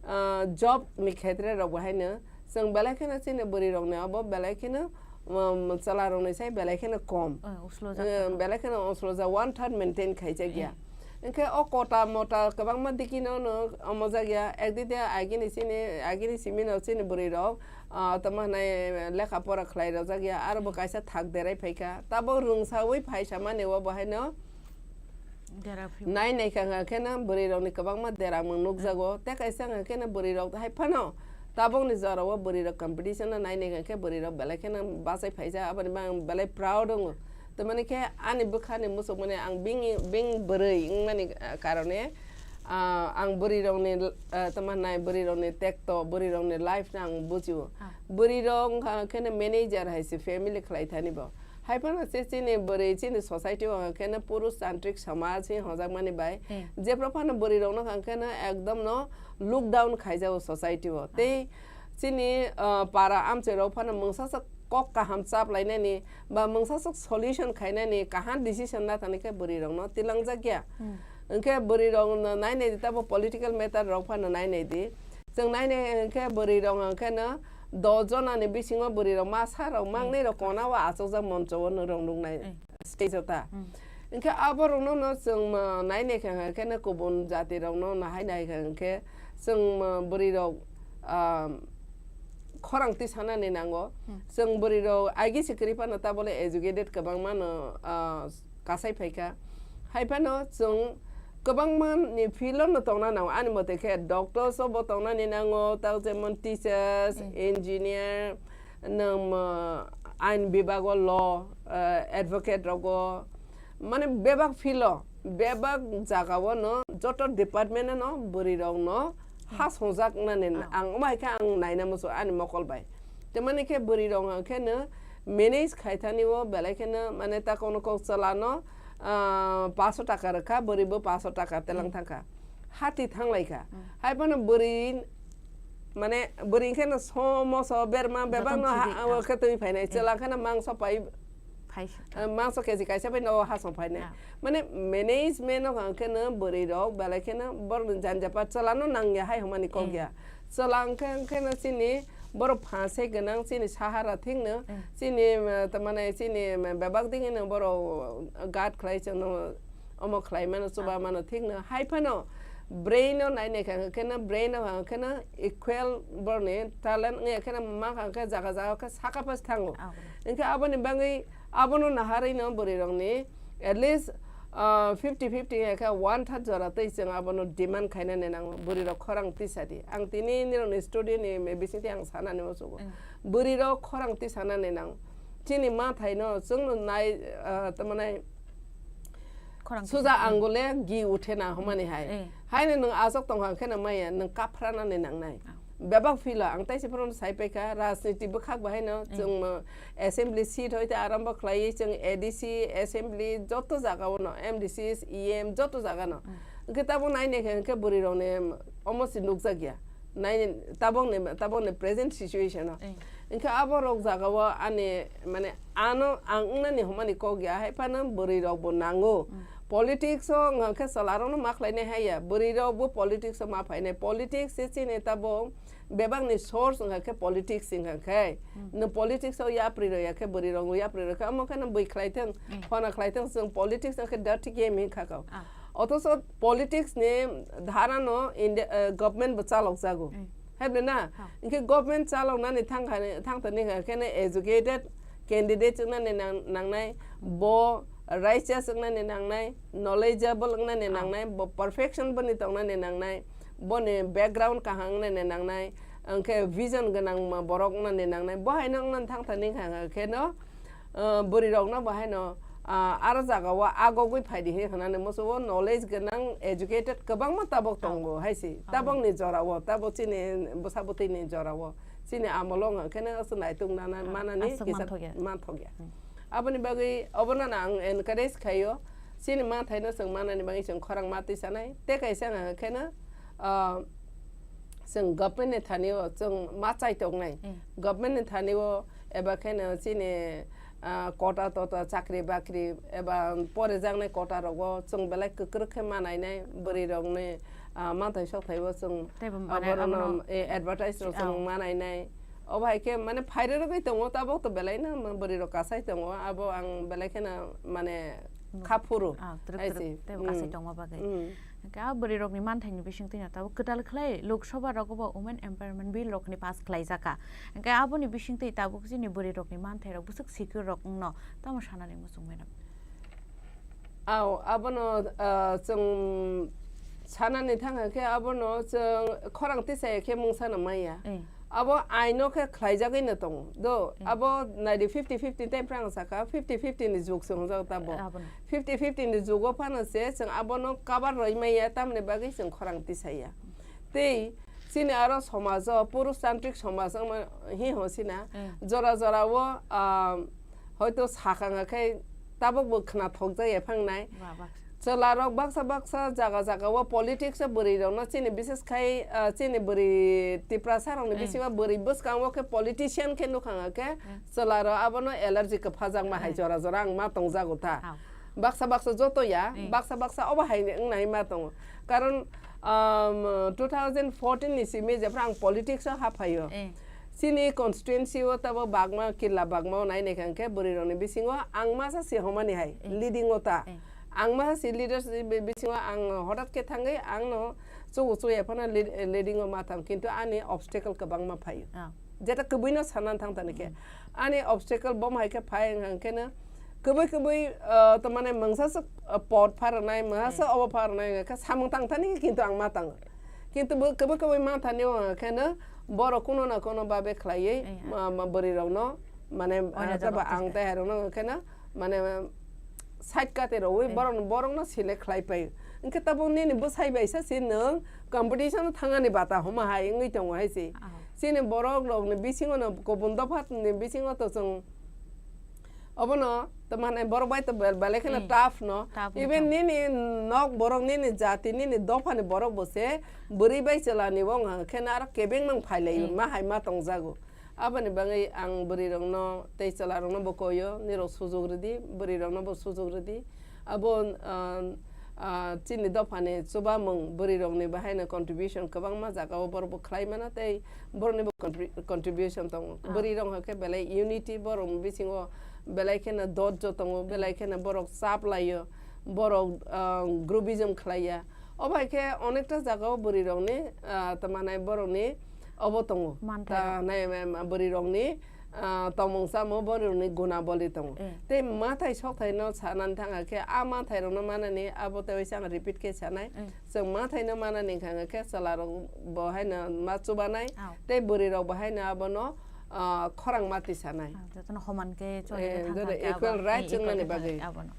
ah, job ni khetre rok bo haino chwng belai kheno chini bwrwi rok ni abo belai kheno, um, chwla rok ni sai belai kheno kom. Oh, uslojak Eh, kha. Belai kheno uslojak, one third maintain khaijak ya. Eh. Hwnkhe o kota mota kwbangma dikino no omo jak ya, ekdide agini chini, agini simi no chini bwrwi rok, ah, tamo hwnai lekha pora khlai rojak ya, aro bo kaisa thak derai phaikha. Tabok rwngsawi phai samani o bo haino Dera phiyok. Nai nai kha khe no bwrwi rok ni kwbangma dera mung nukjago. Tei kaisa kha khe no bwrwi rok hai phano tabok ni jora o bwrwi rok competition no nai nai kha khe bwrwi rok belai kheno bachai phaijak, aboni bagwi ang belai proud wngo. Tamani khe ani bwkha ni muchuk mani ang bini, bini bwrwi wngmani, ah, karone, ah, ang bwrwi rok ni, ah, tamo nai bwrwi rok ni tekto, bwrwi rok ni life no ang bujio. Ah. Bwrwi rok wngkha khe no manager hai se family khlai thani bo. Hai phano se chini bwrwi chini society o wngkha khe no purush tantrik samaj hi hwnjak mani bai. Hmm. Jephru phano bwrwi rok no wngkha khe no ekdom no look down khaijago society o. Ah. Tei chini, ah, para amchai rok phano mungsa sak kok kaham chaplainani ba mungsa sok solution khainani kaham decision na thani khe bwrwi rokno tilangjak ya. Hmm. Hwnkhe bwrwi rokno nai nai di, tabo political matter rok phano nai nai di. Chwng nai nai hwnkhe bwrwi rok hwnkhe no dos jona ni bisingo bwrwi rok masa rok hmm mangnai rok kona o achukjak moncho o no rong nuknai. Eh. Stage o ta. Hmm. Hwnkhe abo rokno no chwng, uh, nai nai kha khe no kubun jati rokno nahai nai kha khe chwng, uh, bwrwi rok, um, khorang twi sanani nango. Hmm. Chwng bwrwi rok aigi se kwrwi phano ta bole educated kwbangma no, uh, kasai phai kha. Hai phano chwng kwbangma ni field o no tongna nango. Ani mote khe doctors o bo tongnani nango, tao jemon teachers, hmm, engineer, nwng, uh, ain bibag o law, uh, advocate rogo, mane bebak field o, bebak jaga o no joto department o no bwrwi rok no ha songjak nani ah ang omo hai khe ang naina muchung ani mokol bai. Tamani khe bwrwi rok hwnkhe no manage khai thani o belai kheno mane ta kono kok chwla no, ah, paso taka rwkha, bwrwi bo paso taka telang hmm thangkha. Hati thanglai kha. Hmm. Hai phano bwrwi mane bwrwi khe no somo so berma bebak no joton ha, khidi, o ah, khe twi phainai. Eh. Chwla khe no mangso pai, phai sukha. Eh, mangso keji kaisa bai no ha song phainai. Ah. Mane management no hwnkhe no bwrwi rok belai khe no borok ni janja pa chwla no nang ya hai hwnmani kok eh ya. Chwla hwnkhe, hwnkhe no chini borok pha se gwnang chini sahara thik no, eh, chini, eh, tamane chini, eh, bebak digi no borok guard khlai chwng no. Omo khlai mano, chuba ah mano, thik no. Hai phano brain no nai nai kha khe no, brain no ha khe no equal borni talent wngya khe no ma kha khe jaga jaga khe saka pas thango. Ah, hwnkhe aboni bagwi abono naharwi no bwrwi rokni at least, ah, fifty fifty ya khe one third jora twi chwng abono demand khainani nango. Bwrwi rok khorang tisa di. Ang tini nirokni studio ni bisingtwi ang sanani muchungo. Mm. Bwrwi rok khorang twi sanani nango. Chini mathai no chwngno nai, ah, tamani khorang suja tisa, mm, angule gi uthe na hwnmani hai. Eh. Haino nwng aswk tongkha khe no maya, nwng kaphrana ni nangnai. Ah. Bebak phila ang taisa phano sai paikha, rajniti bwkhak bahai no eh chwng mo assembly seat hoite arambo khlaiwi chwng A D C assembly joto jaga o no M D Cs, E M joto jaga no. Mm. Hwnkhe tabuk nai nai khe hwnkhe bwrwi rok ni omo se nukjak ya. Nai tabok ni, tabok ni present situation o. Eh. Hwnkhe abo rok jaga o ani mane ano ang wngnani hwnmani kok ya, hai phano bwrwi rok bo nango. Mm. Politics o wngkha khe chwla rok no ma khlai nai hai ya, bwrwi rok bo politics o ma phai nai. Politics se chini tabok bebak ni source wngkha khe politics wngkha khe. Mm. Nwng politics o yapri rw ya khe bwrwi rok yapri rw khe omo khe no bwi khlai thung, mm, phano khlai thung, chwng politics o khe dirty game hin kha kho. Ah. Othocho politics ni dhara no India, eh, government bo chalok jago. Mm. Hai bwle na? Ha. Hinkhe government chalok nani thang kha ni, thang thani kha khe no educated candidate wng nani nang-, nang nai, bo righteous wng nani nang nai, knowledgeable wng nani nang nai, bo perfection boni tong nani nang nai, boni background kaham wng nani nang nai, hinkhe vision gwnang borok wng nani nang nai, bo hai no wng nani thang thani kha khe no, ah, bwrwi rok no bo haino, ah, aro jaga o agogwi phai di hinwi hwnani muchungo knowledge gwnang educated kwbangma tabok tongo hai se. Ah. Tabok ni jora o, tabok chini bwsa bwtwi ni jora o, chini amolo wngkha khe no aswk naituk nana ah, manani aswk kisa manthokya. Manthokya. Hmm. Aboni bagwi obono no ang encourage khaio, chini mathai no chwng manani bagwi chwng khorang ma twi sanai, tei kaisa wngkha khe no, ah, chwng government ni thani o chwng ma chai tongnai. Hmm. Government ni thani o eba khe no chini, ah, kota tota chakri bakri eba porijaknai kota rogo chwng belai kwkrwk khe ma nainai bwrwi rokni, ah, manthai sokthai o chwng teibo ah, mane borokno, abono eh, advertise rok chwng oh ma nainai. Obo hai khe mane phairwrwgwi tongo, tabok to belai no bwrwi rok kasai tongo, abo ang belai kheno mane kha phuru. Ah, twrwk hai twrwk se. Teibo kasai mm tongma bagwi. Mm. Hwnkhe a bwrwi rokni manthaini bisingtwi no tabuk kwtal khlai Lok Sabha rogo bo Women Empowerment Bill rokni pass khlaijak kha. Hwnkhe aboni bisingtwi tabuk chini bwrwi rokni manthai rok bwswk secure rok wngno tamo sanani muchung mano. Au, abono, ah, chwng sanani thangkha khe abono chwng khorang tisaya khe mungsa no maya. Eh. Abo aino khe khlaijagwi no tongo. Do, eh, abo naidi fifty fifty tei phrang saka fifty fifty ni jug se hwnjak tabo. Eh, abono. Fifty fifty ni jugo phano se chwng abono cover roi maya tamni bagwi chwng khorang tisaya. Tei chini aro somajo, purushtantrik somaj wngma hi hosina, mm, jora jora o, ah, hoito sakang khe tabuk bo khna thok jak ya phang nai. Ba, ba. Chwla rok baksa baksa jaga jaga o politics o bwrwi rok no chini bises khai, ah, chini bwrwi Tiprasa rok ni, mm, bisingo bwrwi bwskang o khe politician khe nukhang khe, mm, chwla rok abono allergy kwpha jak ma hai, mm, jora jora ang ma tong jago ta. Au. Baksa baksa joto ya, mm, baksa baksa obo hai wng nai ma tongo. Karon, um, two thousand fourteen ni simi jephru ang politics o haphaio. Eh. Chini constituency o tabo bagma, killa bagma o nai nai kha hwnkhe bwrwi rokni bisingo ang masa si homani hai, eh, leading o ta. Eh. Ang masa si leaders bi-, bisingo ang hotat khe thangwi ang no chugo chuya phano lead-, leading o ma thang, kintu ani obstacle kwbangma phaio. Ah. Jeta kwbwi no sanna thang tani khe. Mm. Ani obstacle bom hai khe phai wng khe no kwbwi kwbwi, ah, to mane mungsa se, ah, pot pharnai, mungsa se, eh, obo pharnai wng khe samung tang thani khe kintu ang ma tango. Kintu bo kwbwi kwbwi ma thani wng khe no borok kuno na kuno babe khlaiwi, eh, ma, ma bwrwi rok no mane, oina ah, jaga tabo ang tei hai rok no wng khe no mane side kate rwi, eh, borok, borok no select khlai pai. Wng khe tabo nini bwsai bai sa se nwng competition thangani bata homa hai wngwi tongo hai se. Ah. Chini borok rokni bisingo no kubun dopha ni bisingo to chwng obono to mane borok bai to bel-, belai kheno, hmm, tough no. Tough no, even tough. Nini nok borok, nini jati, nini dopha ni borok bo se bwrwi bai chwla ni wng khe no aro kebeng mang phai lai, hmm, ma hai ma tong jago. Aboni bagwi ang bwrwi rok no tei chwla rok no bo koyo, nirok sujuk rwdi, bwrwi rok no bo sujuk rwdi. Abo, ah, ah, chini dophani chubamung bwrwi rokni bahaino contribution kwbangma jagao borok bo khlai mano tei borokni bo contrib-, contribution tongo. Ah. Bwrwi rok hwnkhe belai unity borokni bisingo belai kheno dotjo tongo, belai kheno borok chap laio, borok, ah, groupism khlaiya. Obo hai khe onekta jagao bwrwi rokni, ah, tamo nai borokni obo tongo. Manthai rok. Ta nai ma, ma bwrwi rokni ah, tongmung chamung borokni gunaboli tongo. Eh. Tei mathai sokthai no sanani thangkha khe, a mathai rok no manani abo tei waisa ang repeat khe sanai. Eh. Chwng mathai no manani wngkha khe chwla rok bo haino ma chubanai, au, tei bwrwi rok bo haino abono, ah, khorang ma tisanai. Ah, jotono homan khe choli, eh, thang joto thang khe equal abo, right, eh, equal wngmani khe thang bagwi. Abono.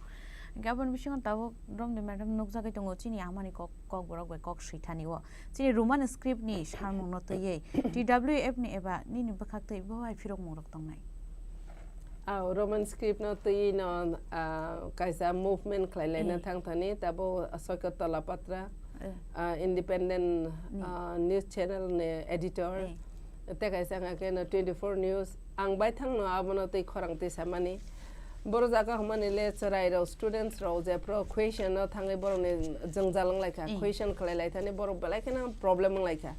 Hwnkhe aboni bisingo tabuk romni madam nukjagwi tongo chini amani kok, kokborok bai kok swithani o. Chini Roman script ni samung no twiwi T W F ni eba nini bwkhak twi bo hai phirokmung rok tongnai? Ah, Roman script no twiwi no, ah, kaisa movement khlai laina, eh, thang thani, tabo Soikot Talapatra, eh, ah, independent, ni, ah, news channel ni editor. Eh. Tei kaisa wngkha khe no twenty-four News. Ang baithang no abono tei khorang twi samani. Boro jaga hwnmani le chwrai rok, students rok jephru question no thangwi borokni jwngjal wng lai kha, mm, question khlai lai thani borok belai kheno problem wng lai kha.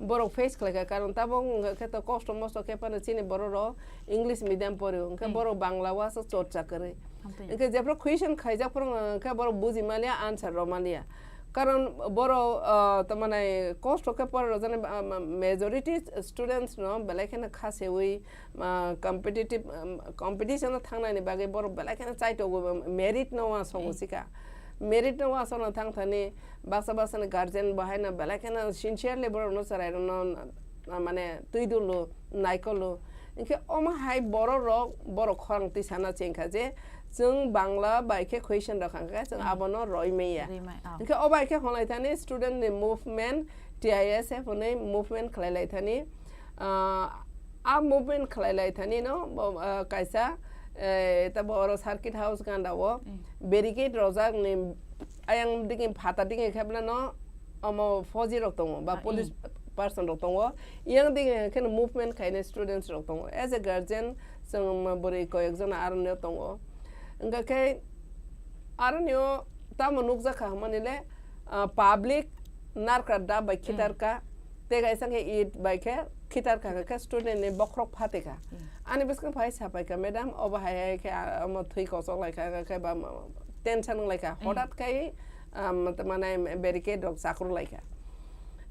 Borok face khlai kha, karon tabuk wngkha khe to kosto mosto khe phano chini borok rok English medium pori o, hwnkhe, mm, borok Bangla o aswk chorcha kwrwi. Hamtwi. Hwnkhe jephru question khaijak phuru wngkha khe borok buji maliya, answer rw maliya. Karon borok, ah, tamani kosto khe pore rwjaknai, ah, ma-, majority students no belai kheno kha sewi, ah, competitive, um, competition o thangnani bagwi borok belai kheno chaitogo, um, merit no uansukgo, eh, sika. Merit no uansukna thang thani baksa baksa ni guardian bo haino belai kheno sincerely borok no chwrai rok no, ah, mane twi dulu, naikolu. Hwnkhe omo hai borok rok, borok khorang twi sana chengkha je, chwng Bangla bai khe question rok kha khe chwng, hmm, abono roi maya. Roi mai, oh. Hwnkhe o bai khe hwnlai thani student ni movement, T I S F hwnwi movement khlai lai thani. Ah, a movement khlai lai thani no, bo, ah, kaisa, eh, tabo oro Circuit House ganda o, hmm, barricade rojak ni ayang digi phata digi khe bla no omo fauji rok tongo ba, ah, police, eh, person rok tongo. Yang digi khe no movement khainai students rok tongo. As a guardian, chwng ma bwrwi koyek jona aroni o tongo. Wngkha khe aroni o tamo nukjak kha hwnmani le, ah, public narkra dab bai, mm, khitar kha. Tei kaisa khe it bai khe khitar kha, khe student ni bokhorok phatwi kha. Mm. Ani bwskango phai sapai kha, "Madam, obo hai hai khe, ah, omo thwi kochok lai kha, khe ba, ma, tension wng lai kha." Mm. Hotat khai, ah, ma, mane barricade rok chakruk lai kha.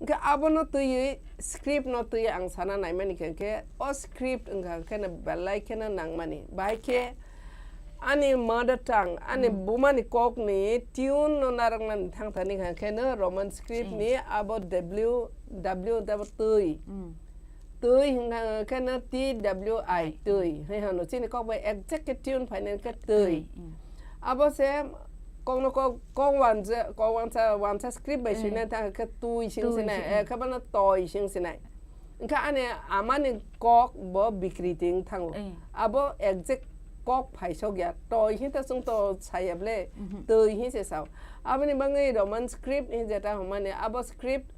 Hwnkhe abono twiwi, script no twiwi ang sana naimani khe, hwnkhe o script wngkha khe no belai kheno nangmani. Bahai khe Ani mother tongue, ani bumani kokni tune no narwknani thangthani kha khe no Roman script ni abo W, W tabo twi. Mm. Twi hwnkha khe no T W I, twi. Hai hano chini kok bai exact khe tune phainani khe twi. Twi, mm. Abo se kokno kok, kok wansa, kok wansa, wansa script bai swinani thangkha khe twi sing sinai, twi sing, eh, khe bono toi sing sinai. Hwnkhe ani amani kok bo bikriti wng thango. Eh. Abo exact kok phaisok ya. Toi hinta chwng to saya ble, twi hin se sao. Aboni bagwi Roman script hin jeta hwnmani, abo script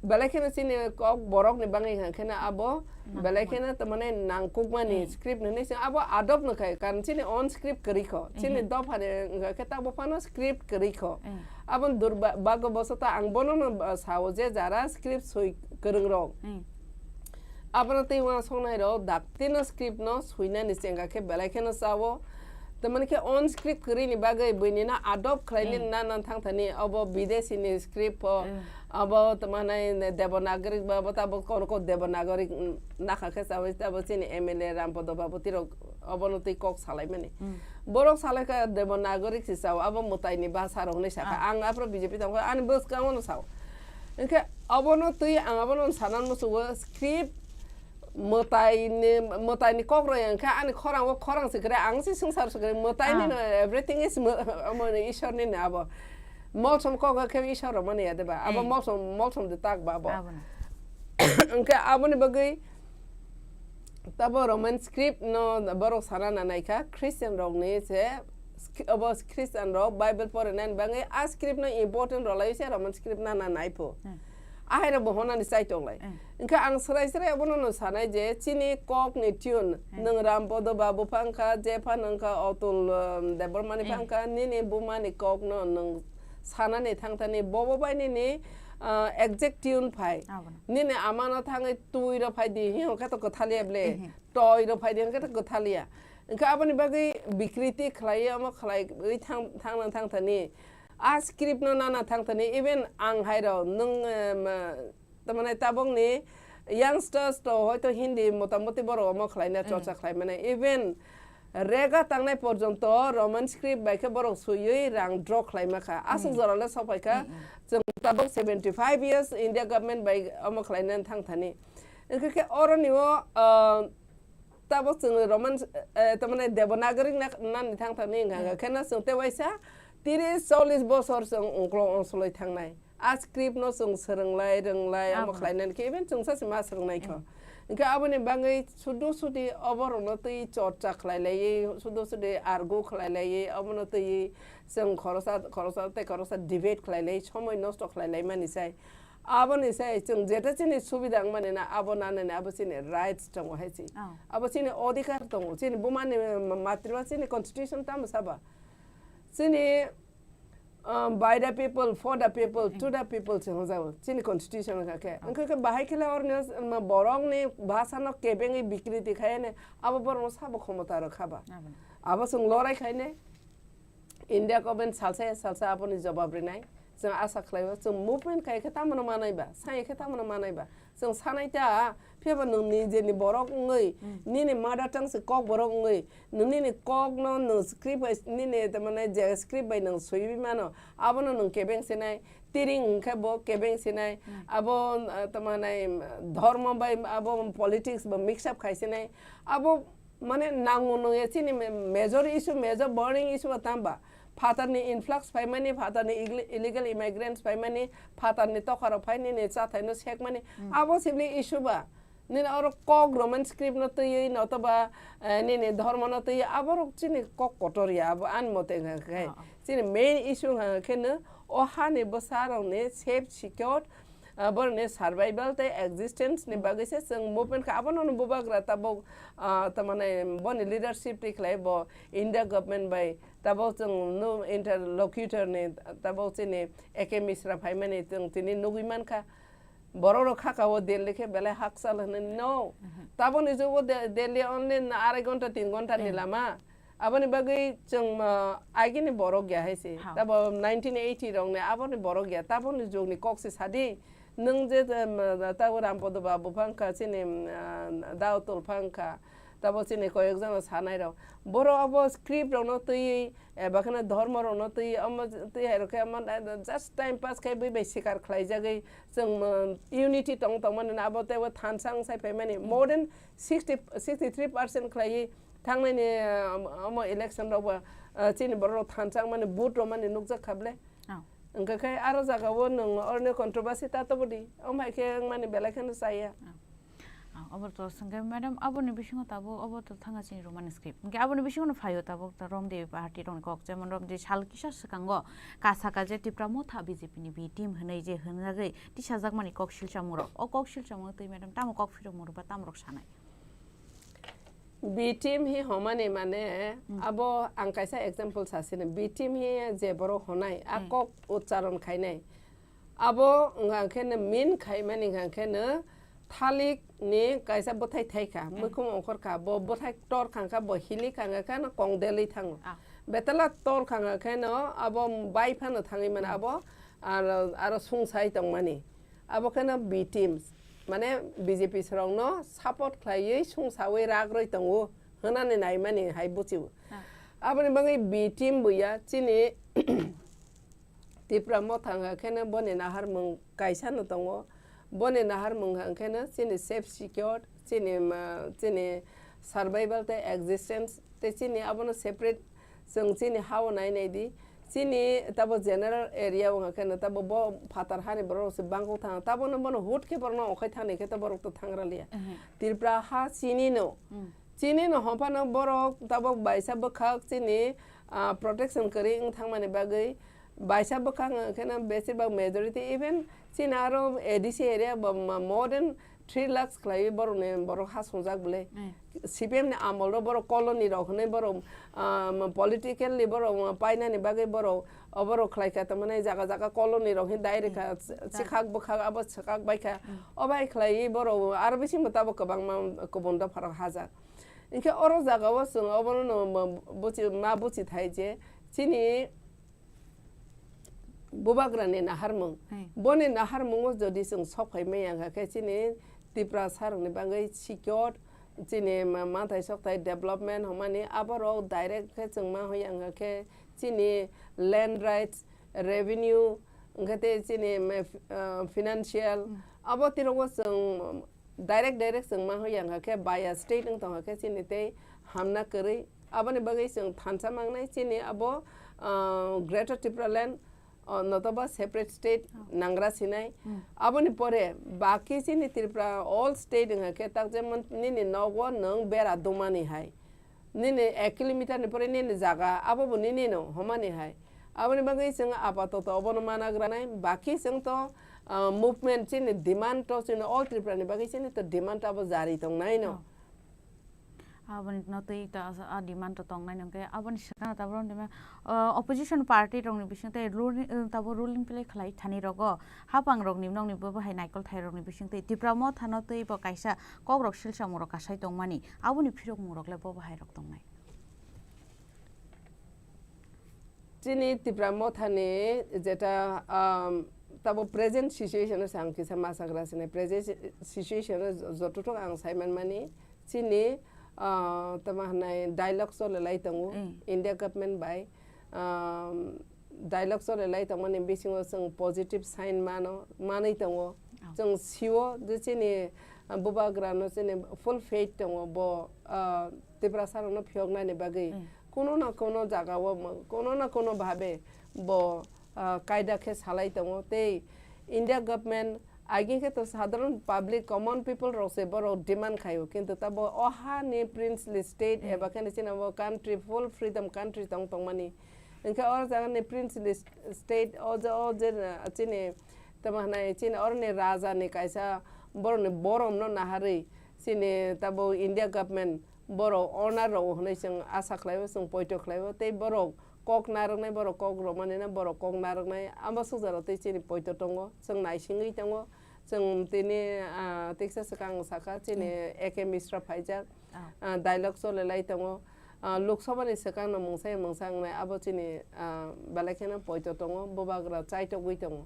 belai kheno chini kok borokni bagwi hwnkheno abo belai kheno tamani nangkukmani script hinwi se abo adob no khai, karon chini own script kwrwi kho. Chini dophani wngkha khe tabo phano script kwrwi kho. Aboni durba-, bhagyo bosoto ang bono no, uh, sao je jara script swi kwrwng rok. Mm. Abono tei uansuknai rok dakti no script no swinani chengkha khe belai kheno sao. Tamani khe own script kwrwi ni bagwi buini no adopt khlaini nana thangthani obo bidesi ni script pho, abo tamani Devanagari ba, abo tabo kono ko Devanagari nakha khe sao, tabo chini M L A Rampodo Babu tirok obono twi kok salaimani. Mm. Borok salaikha Devanagari se sao, abo mwtaini bhasha rok hinwi sakha. Ah. Ang aphuru B J P tongkha, ani bwskango no sao. Hinkhe obono twi ang abono sana muchungo script mwtaini, mwtaini kok roi hinkhe ani khorang o khorang se kwrwi, ang se swngchar se kwrwi, mwtaini no everything is mw-, omo ni Ishwar ni no abo. Molsom kok khe Ishwar rok mani ya de ba? Abo molsom, molsom de tak ba abo. Abono. Hinkhe aboni bagwi tabo Roman script no borok sana nanai kha, Christian rok ni se sk-, obo Christian rok Bible pore nani bagwi a script no important rwlai se Roman script nana nai pho. Hmm. Ahai rok bo honani chai tonglai. Hmm. Hinkhe ang srai srai abono no sanai je chini kok ni tune, hmm, nwng Rampodo Babu phangkha, jepha nwngkha Otul, um, Debbarma ni phangkha, nini buma ni kok no nwng sanani thangthani bobo bai nini, ah, exact tune phai. Abono. Nini ama no thangwi twi rw phai di, hi hwnkhe to kwthaliya ble. Ehe. Toi rw phai di, hwnkhe to kwthaliya. Hwnkhe aboni bagwi bikriti khlaiwi omo khlaiwi thang-, thangna thangthani. A script no nana thangthani, even ang hai rw nwng, em, Tamani tabukni youngsters to hoito Hindi motamoti borok omo khlaina, eh, chorcha khlaimani. Even rega tangnai porjonto Roman script bai khe borok swiwi rang draw khlaima kha. Aswk, hmm, jora le sok phai kha. Hmm, hmm. Chwng tabuk seventy five years India government bai omo khlainani thang thani. Wngkha khe oroni o, ah, Tabuk chwng Roman, eh, tamani Devanagari na-, nani thang thani wngkha, hmm, khe no chwng tei waisa tiris chollis bosor chwng uklok ongsoloi thangnai. A script no chwng swrwnglai, rwnglai, omo khlainani khe even chwngsa se ma swrwngnai kho. Hmm. Hinkhe aboni bagwi sudu sudi oborokno twi chorcha khlai laiwi, sudu sudi argue khlai laiwi, obono twi chwng khoroksa, khoroksa tei khoroksa debate khlai lai, somoi nosto khlai lai mani sai. Aboni sai chwng jeta chini subida wngmani na abo nanani abo chini rights tongo hai se. Oh. Abo chini odhikar tongo. Chini bumani ma-, matrima chini constitution tamo saba. Chini, um, by the people, for the people, to the people se hwnjago. Chini constitution wngkha khe. Oh. Wngkha khe bahai khe le orni, um, borokni bhasano kebengwi bikriti khaiyani abo borokno sabo khomota rw khaba. Abo. Abo chwng lorai khaine. India government salsa ya salsa aboni jobab rinai. Chwng asa khlaio, chwng movement khai khe tamo no manai ba, sai khe tamo no manai ba. Chwng sanai ta, phiya ba nwng nijeni borok wngwi, hmm, nini mother tongue se kok borok wngwi, nwng nini kok no nwng script bai, nini tamani je script bai nwng swiwi mano, abono nwng kebeng sinai, tiring wngkhe bo kebeng sinai, hmm, abo, uh, tamani, um, dhormo bai abo politics bo mix up khai sinai, abo Mane nango nungya chini ma-, major issue, major burning issue ba tamba. Phatarni influx phaimani, phatarni igli-, illegal immigrants phaimani, phatarni tokarok phainini chathaino sekmani. Hmm. Abo sibli issue ba. Nini oro kok Roman script no twiwi notoba, eh, nini dhormo no twiwi aborok chini kok kotor ya abo ani mote wngkha khe. Ah, ah. Chini main issue wngkha khe no o hani bwsarokni safe, secured, ah, borokni survival tei existence ni, hmm, bagwi se chwng movement kha. Abono no bubagra tabuk, ah, tamani boni leadership twi khlai bo India government bai tabuk chwng no interlocutor ni tabuk chini A K Misra phaimani chwng tini nugwi mankha. Borok rok khaka o Delhi khe belai hakchal hwnwi no. Mhm. Tabukni jugo De-, Delhi only arai ghonta tin ghonta ni, eh, lama. Aboni bagwi chwng, ah, agini borok ya hai se. Ha. Tabo nineteen eighty rok ni aboni borok ya. Taboni jugni kok se sadi. Nwng je, em, tabo Rampodo ba buphang kha chini, em, ah, Dautol phang kha. Tabo chini koyek jano sanai rok. Borok abo script rokno twiwi, eba kheno dhormo rokno twiwi, omo twi hai rok khe omo just time pass khai bui bai sikar khlai jagwi chwng, uh, unity tong tong mani abo teibo thansa wng sai phai mani. More than sixty, sixty three percent khlaiwi thangnaini, uh, omo election rok bo, uh, chini borok rok thansa wng mani vote rok mani nukjak kha ble. Oh. Hwnkhe khe aro jaga o nwng oroni controversy ta tobo di. Omo hai khe wng mani belai kheno chaya. Oh. Ah, obo to swngkhe, madam, aboni bisingo tabuk obo to thanga chini Roman script. Hwnkhe aboni bisingo no phaio tabuk ta Romdevi party rokni kok, jemon Romdevi sal kisa swkango kasaka je Tipra Motha B J P ni B team hwnwi je hwnjagwi tisajakmani kok silchamung rok. O kok silchamung twi, madam, tamo kok phirokmung rok ba tamo rok sanai? B team hi homani mane, hmm, abo ang kaisa example sasini. B team hi je borok honai, a, hmm, kok ucharon khainai. Abo wngkha khe no mean khaimani wngkha khe no thalik ni kaisa bwthai thai kha, hmm, muikhum ongkhor kha, bo bwthai tor kha kha, bo hili kha kha no kong delwi thango. Ah. Betala tor kha kha khe no abo bai phano thangwi mano, hmm, abo aro, aro sungsai tongmani. Abo khe no B teams, mane B J P srokno support khlaiwi sungsawi rak rwi tongo hwnani naimani hai buchio. Ah. Aboni bagwi B team buya chini Tipra Motha wngkha khe no boni naharmung kaisa no tongo. Boni naharmung wngkha khe no chini safe secured, chini ma, chini survival tei existence tei chini abono separate chwng chini ha-o nai nai di. Chini tabo general area wngkha khe no tabo bo phatar hani borok rok se bangkok thang. Tabo no bono hut khe borok no okhai thani khe to borok to thang raliya. Mhm. Tripura ha chini no. Mm. Chini no hwnphano borok tabok baisa bwkhak chini, ah, protection kwrwi wng thangmani bagwi baisa bwkhak wng kheno besibak majority, even chini aro A D C area bo ma-, more than three lakhs khlaiwi borokni borok ha swngjak bwle. Mm. C P M ni amol ro borok colony rok hwnwi borok, ah, political ni borok painani bagwi borok, o borok khlai kha tamani jaga jaga colony rok hin direct kha, mm, swkak bwkhak abo swkak bai kha. Mm. O bai khlaiwi borok aro bisingo tabok kwbangma kubun dopha rok hajak. Hinkhe oro jagao chwng obono no ma buchi, ma buchi thai je chini bubagrani naharmung. Hai. Boni naharmungo jodi chwng sok phai maya wngkha khe chini Tiprasa rokni bagwi secure, chini ma-, manthai sokthai development hwnmani aborok direct khe chwng ma hoya wngkha khe chini land rights, revenue, wngkha tei chini ma-, ah, financial, hmm, abo twirogo chwng direct, direct chwng ma hoya wngkha khe via state wng tongkha khe chini tei hamna kwrwi. Aboni bagwi chwng thansa mangnai chini abo, ah, Greater Tipraland, ah, notoba separate state, oh, nangra sinai. Hmm. Aboni pore baki chini Tripura all state wngkha khe tak jemon nini nogo nwng bera dumani hai. Nini ek kilometer ni pore nini jaga, abo bo nini no, homani hai. Aboni bagwi chwng apatoto obono mana granai, baki chwng to, ah, movement chini demand to chini all Tripura ni bagwi chini to demand abo jari tongnai no. Oh. Aboni no twi to asa-, a demand to tongnai no, hwnkhe aboni swkang tabro demand, ah, opposition party rokni bising tei ruling, ah, tabo ruling play khlai thani rogo hapang rokni nokni bo bahai naikol thai rokni bising twi Tipra Motha no twi bo kaisa kok rok silsa moro kasai tongmani. Aboni phirokmungrok le bo bahai rok tongnai. Chini Tipra Mothani jeta, um, tabo present situation o ang kisa masagra sini, present si-, situation o jo-, jotothok ang saimanmani chini, uh, tamo hwnai dialogue chole lai tongo, mm, India government bai, um, dialogue chole lai tongmani bisingo chwng positive sign mano, manwi tongo. Oh. Chwng sio je chini, uh, bubagrano chini full faith tongo, bo, uh, Tiprasa rokno phiyoknani bagwi, mm, kuno na kuno jagao mo-, kuno na kuno bhabe bo, uh, kaida khe salai tongo. Tei India government agin khe to sadharon public, common people rok se borok demand khaio, kintu tabo o ha ni princely state, mm, eba khe chini bo country, full freedom country tong tongmani. Hwnkhe oro jaga ni princely state, o je, o je, uh, chini tamo hwnai chini oro ni raja ni kaisa borok ni borom no naharwi chini tabo India government borok honor rwo hwnwi chwng asa khlaio, chwng poito khlaio, tei borok kok narwknai, borok kok romani no borok kok narwknai, amo sukjak rok tei chini poito tongo, chwng naisingwi tongo, chwng tini, ah, tiksa swkang saka chini, hmm, A K Mishra phaijak, ah, ah, dialogue chole lai tongo, ah, Lok Sabha ni swkang no mungsa mungsa wngnai, abo chini, ah, belai kheno poito tongo, bubagra chaitogwi tongo,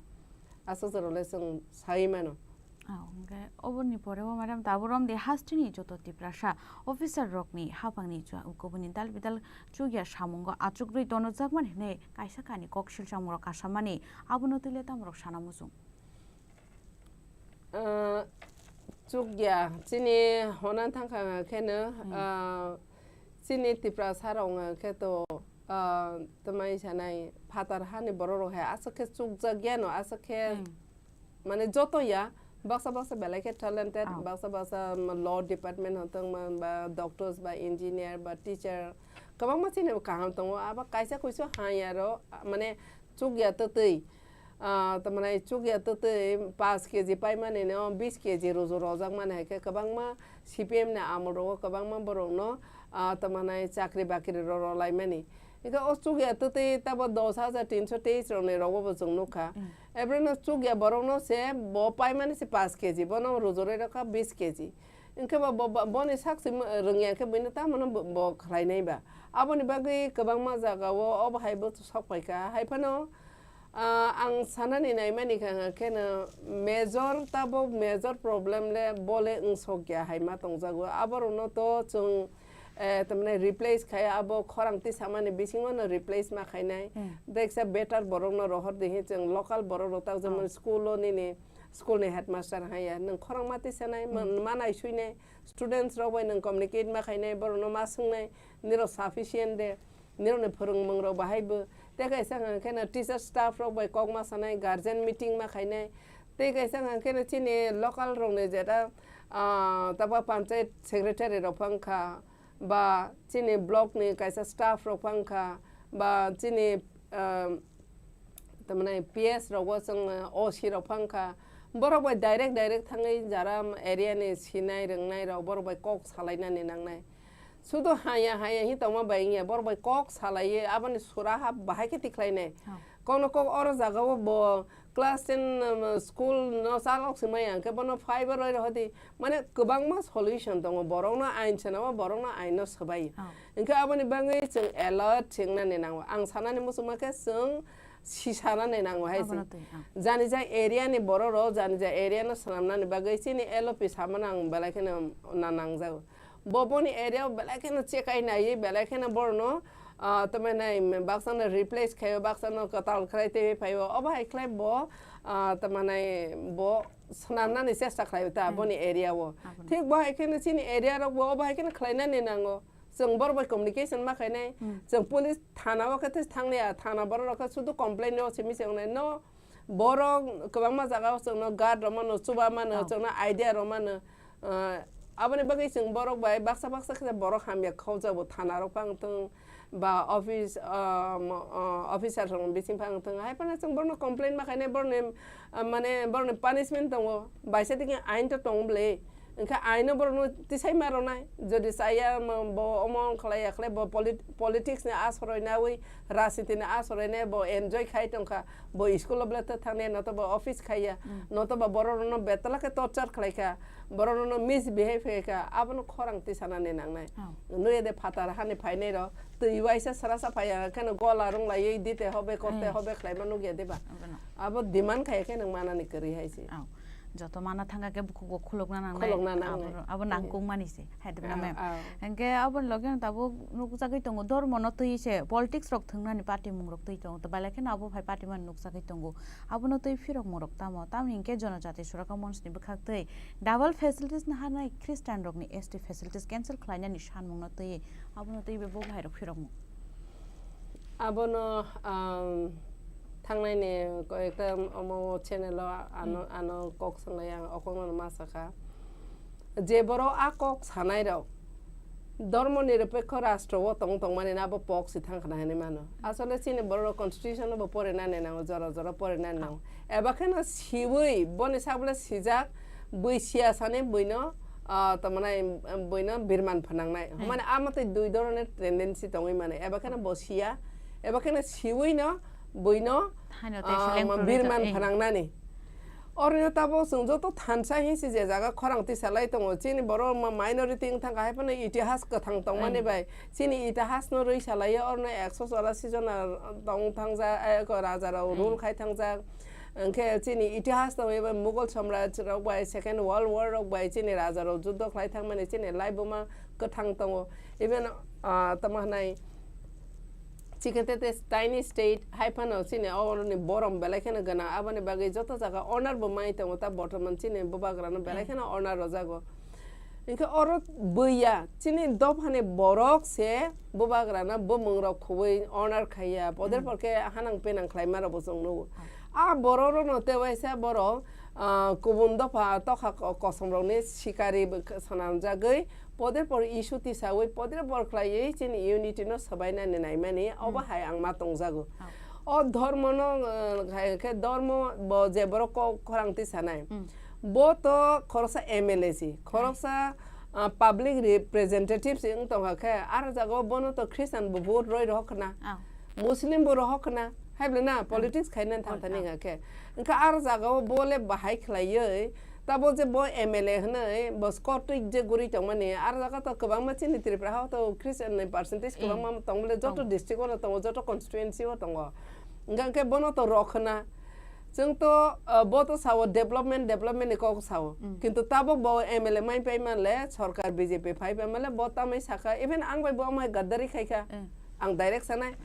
aswk jora le chwng sai mano. Ah, hwnkhe oboni pore o madam tabuk romdi hasteni joto Tiprasa officer rokni haphangni chua-, kubuni dal bidal chukya samungo achukrwi tonojakmani hwnwi kaisa kani kok silchangmorok kasamani, abono twi le tamorok sana muchung? Ah, chukya chini hona thangkha kheno, Hmm. ah, chini Tiprasa rok khe to, ah, tamai sanai phatar hani borok rok hai aswk khe chukjak yano aswk khe Hmm. mane joto ya, baksa baksa belai khe talented, Ah. baksa baksa, um, law department hwn tong man, ba doctors, ba engineer, ba teacher, kwbangma chini kaham tongo. Abo kaisa kuisu hanya ro, ah, mane chukya twtwi, ah, tamani chukya twtwi paanch K G paimani no bis K G ruju rojak mani hai khe kwbangma C P M ni amol rogo kwbangma borok no, ah, tamani chakri bakri ro rolaimani. Ika o chukya twtwi tabo dos hajar tinso teis rokni rogo bo chwng nukha. Mm. Ebreno chukya borokno se bo paimani se paanch K G, bono rujurwi rokha bis K G. Hinkhe bo, bo, bo, boni sak se rwngya khe buino tamano bo, bo khlainai ba. Aboni bagwi kwbangma jagao obo hai bo sok phaikha. Hai phano, ah, ang sanani naimani kha kheno major, tabok major problem le bole wngsokya hai ma tongjago. Aborokno to chwng eh, tamani replace khai abo khorang tisamani bisingo no replace ma khainai. Hmm. Deksa better borok no rohor di hin chwng local borok rok tak jemon Oh. school o nini school ni headmaster haiya nwng khorang ma tisanai, Hmm. ma, ma nai suinai, students rok bai nwng communicate ma khainai, borok no ma swngnai, nirok sufficient de, nirok ni phwrwngmung rok bahai bo. Tei kaisa hwnkha khe no teacher staff rok bai kok ma sanai, guardian meeting ma khainai, tei kaisa hwnkha khe no chini local rok ni jeta, ah, tabo panchayat secretary rok phang kha, ba chini block ni kaisa staff rok phang kha, ba chini, ah, tamani P S rogo chwng, ah, O C rok phang kha, borok bai direct direct thangwi jara area ni sinai rwngnai rok borok bai kok salainani nangnai. Sudu haya haya hi tongma bai wngya, borok bai kok salaiwi aboni sura ha bahai khe tikhlainai. Oh. Kokno kok oro jagao bo class ten, um, school no chalok swmai ya, hwnkhe bono five o roi rohodi. Mane kwbangma solution tongo, borokno ain swnamo, borokno ain no swbai. Oh. Hwnkhe aboni bagwi chwng alert se wngnani nango. Ang sanani muchungma khe chwng si sanani nango hai Abono se. Twi, oh. Jani jai area ni borok rok, jani jai area no swnamnani bagwi chini L O P samano ang belai kheno na nangjago. Bo boni area o belai kheno chekai naiwi, belai kheno borno, ah, tamai nai, baksa no replace khaio, baksa no kwtal khlai tei phaio. Obo hai khlai bo, ah, tamai nai bo swnamnani chesta khlaio ta Hmm. boni area o. Abono. Thik bo hai kheno chini area rok bo obo hai kheno khlainani nango. Chwng borok bai communication ma khainai. Hmm. Chwng police thana o khe tei thanglia, thana borok rok khe sudu complain o simi se wngnai. No, borok kwbangma jaga o chwngno guard rw mano, chuba mano, Oh. chwngno idea rw mano. Ah, aboni bagwi chwng borok bai baksa baksa khe borok hamya khokjago, thana rok phang thung ba office, ah, mo-, ah, officer rok bising phang thung. Hai phano chwng borokno complain ma khainai, borokni, ah, mane borokni punishment tongo, baisa digi ain to tongo bwle. Hwnkhe aino borokno tisai ma rwnai, jodi chaya mo-, bo omo wng khlai ya khlai, bo polit-, politics ni asroi naui, rajniti ni asroi nai bo enjoy khai tongkha, bo school o belai ta thangya, notoba office khaiya, Mm. notoba borok rokno betala khe torture khlaikha, borok rokno misbehave khaikha, abono khorang tisanani nangnai. Oh. Nui de phatar hani phainai rok, twi waisa srasa phaiya kheno gola rung laiwi dite hobe korte Mm. hobe khlaima nukya deba. Abono. Abo demand khai khe nwng manani kwrwi hai se. Oh. Joto mana thangkha khe bukhugo khulukna nangnai. Khulukna nangnai. Abo, abo Hmm. nangkukmani se. Hai de Ah, ma'am. ah. Hwnkhe aboni logi ang tabuk nukjagwi tongo, dhormo no twi se politics rok thwngnani party mung rok twi tongo. To belai kheno abo phai party man nukjagwi tongo. Abono twi phirokmung rok tamo? Tamni hwnkhe Jonojati Suraka Monch ni bwkhak twi double facilities no hanai Christian rokni S T facilities cancel khlainani sanmung no twi, abono twi bo bahai rok phirokmung. Abono, um, thangnai ni koyekta omo channel o ano, Hmm. ano kok swnglai ang, o kokno ma sakha. Je borok a kok sanai rok dhormo nirapekho rastro o tong tongmani no abo pok si thang khna hinwi mano. Asole chini borok rok constitution no bo pore nani nango, jora jora pore nani nango. Eba kheno siwi boni sak bole sijak, bui siya sani buino, ah, tamani, um, buino birman phanangnai. Hmm. Mane ama tei dui dhoroner tendency tongwi mano. Eba kheno bo siya, eba kheno siwi no buino, Haino tei ah, seleng ma-, purito, birman eh. phanangnani. Orino tabuk chwng joto thansa hinsi je jaga khorang tisalai tongo. Chini borok ma-, minority wng thangkha hai phano itihas kwthang tongmani Hmm. bai. Chini itihas no rwi salaio, orno ekso chorasi jona tong thangjak, eh, ko raja rok Hmm. rule khai thangjak. Hwnkhe chini itihas tongo, even Mughal Samraj rok bai, Second World War rok bai chini raja rok juddo khlai thangmani chini laibuma kwthang tongo. Even, ah, tamo hwnai, chikhe te te tiny state hai phano chini oroni borom belai kheno gwnang, aboni bagwi joto jaga honor bo mai tongo, ta bortoman chini bubagrano belai kheno honor rwjago. Hinkhe oro buiya, chini dophani borok se bubagrano bumung rok khubui honor khaiya, poder porkhe hanang penang khlaima rokbo chwng nugo. A borok rokno tewaisa borok, ah, kubun dopha tokha ko-, kosom rokni sikari bw-, swnamjagwi, poder por issue tisawi, poder por khlaiwi chini unity no swbainani naimani, obo hai ang ma tongjago. O dhormo no, ah, hai khe dhormo bo je borok kok khorang tisanai. Bo to khoroksa M L A si, khoroksa, ah, public representative si wng tongkha khe, aro jaga o bono to Christian bo vote roi rohor khna, Muslim bo rohor khna, hai bwle na politics khaina thang thani wngkha khe. Wngkha aro jaga o bo le bahai khlaiwi, tabo je bo M L A hwnwi bo skotwi je guri tongmani, aro jaga to kwbangma chini Tripura ha to Christian ni percentage kwbangma tong bwle, joto district o no tongo, joto constituency o tongo. Wngkha khe bono to rohor khna. Chwng to, ah, bo to sao development, development ni kok sao. Kintu tabok bo M L A mai pai man le, sorkar B J P phai pai man le, bo tamai saka, even ang bai bo amai gaddari khai kha. Ang direct sanai.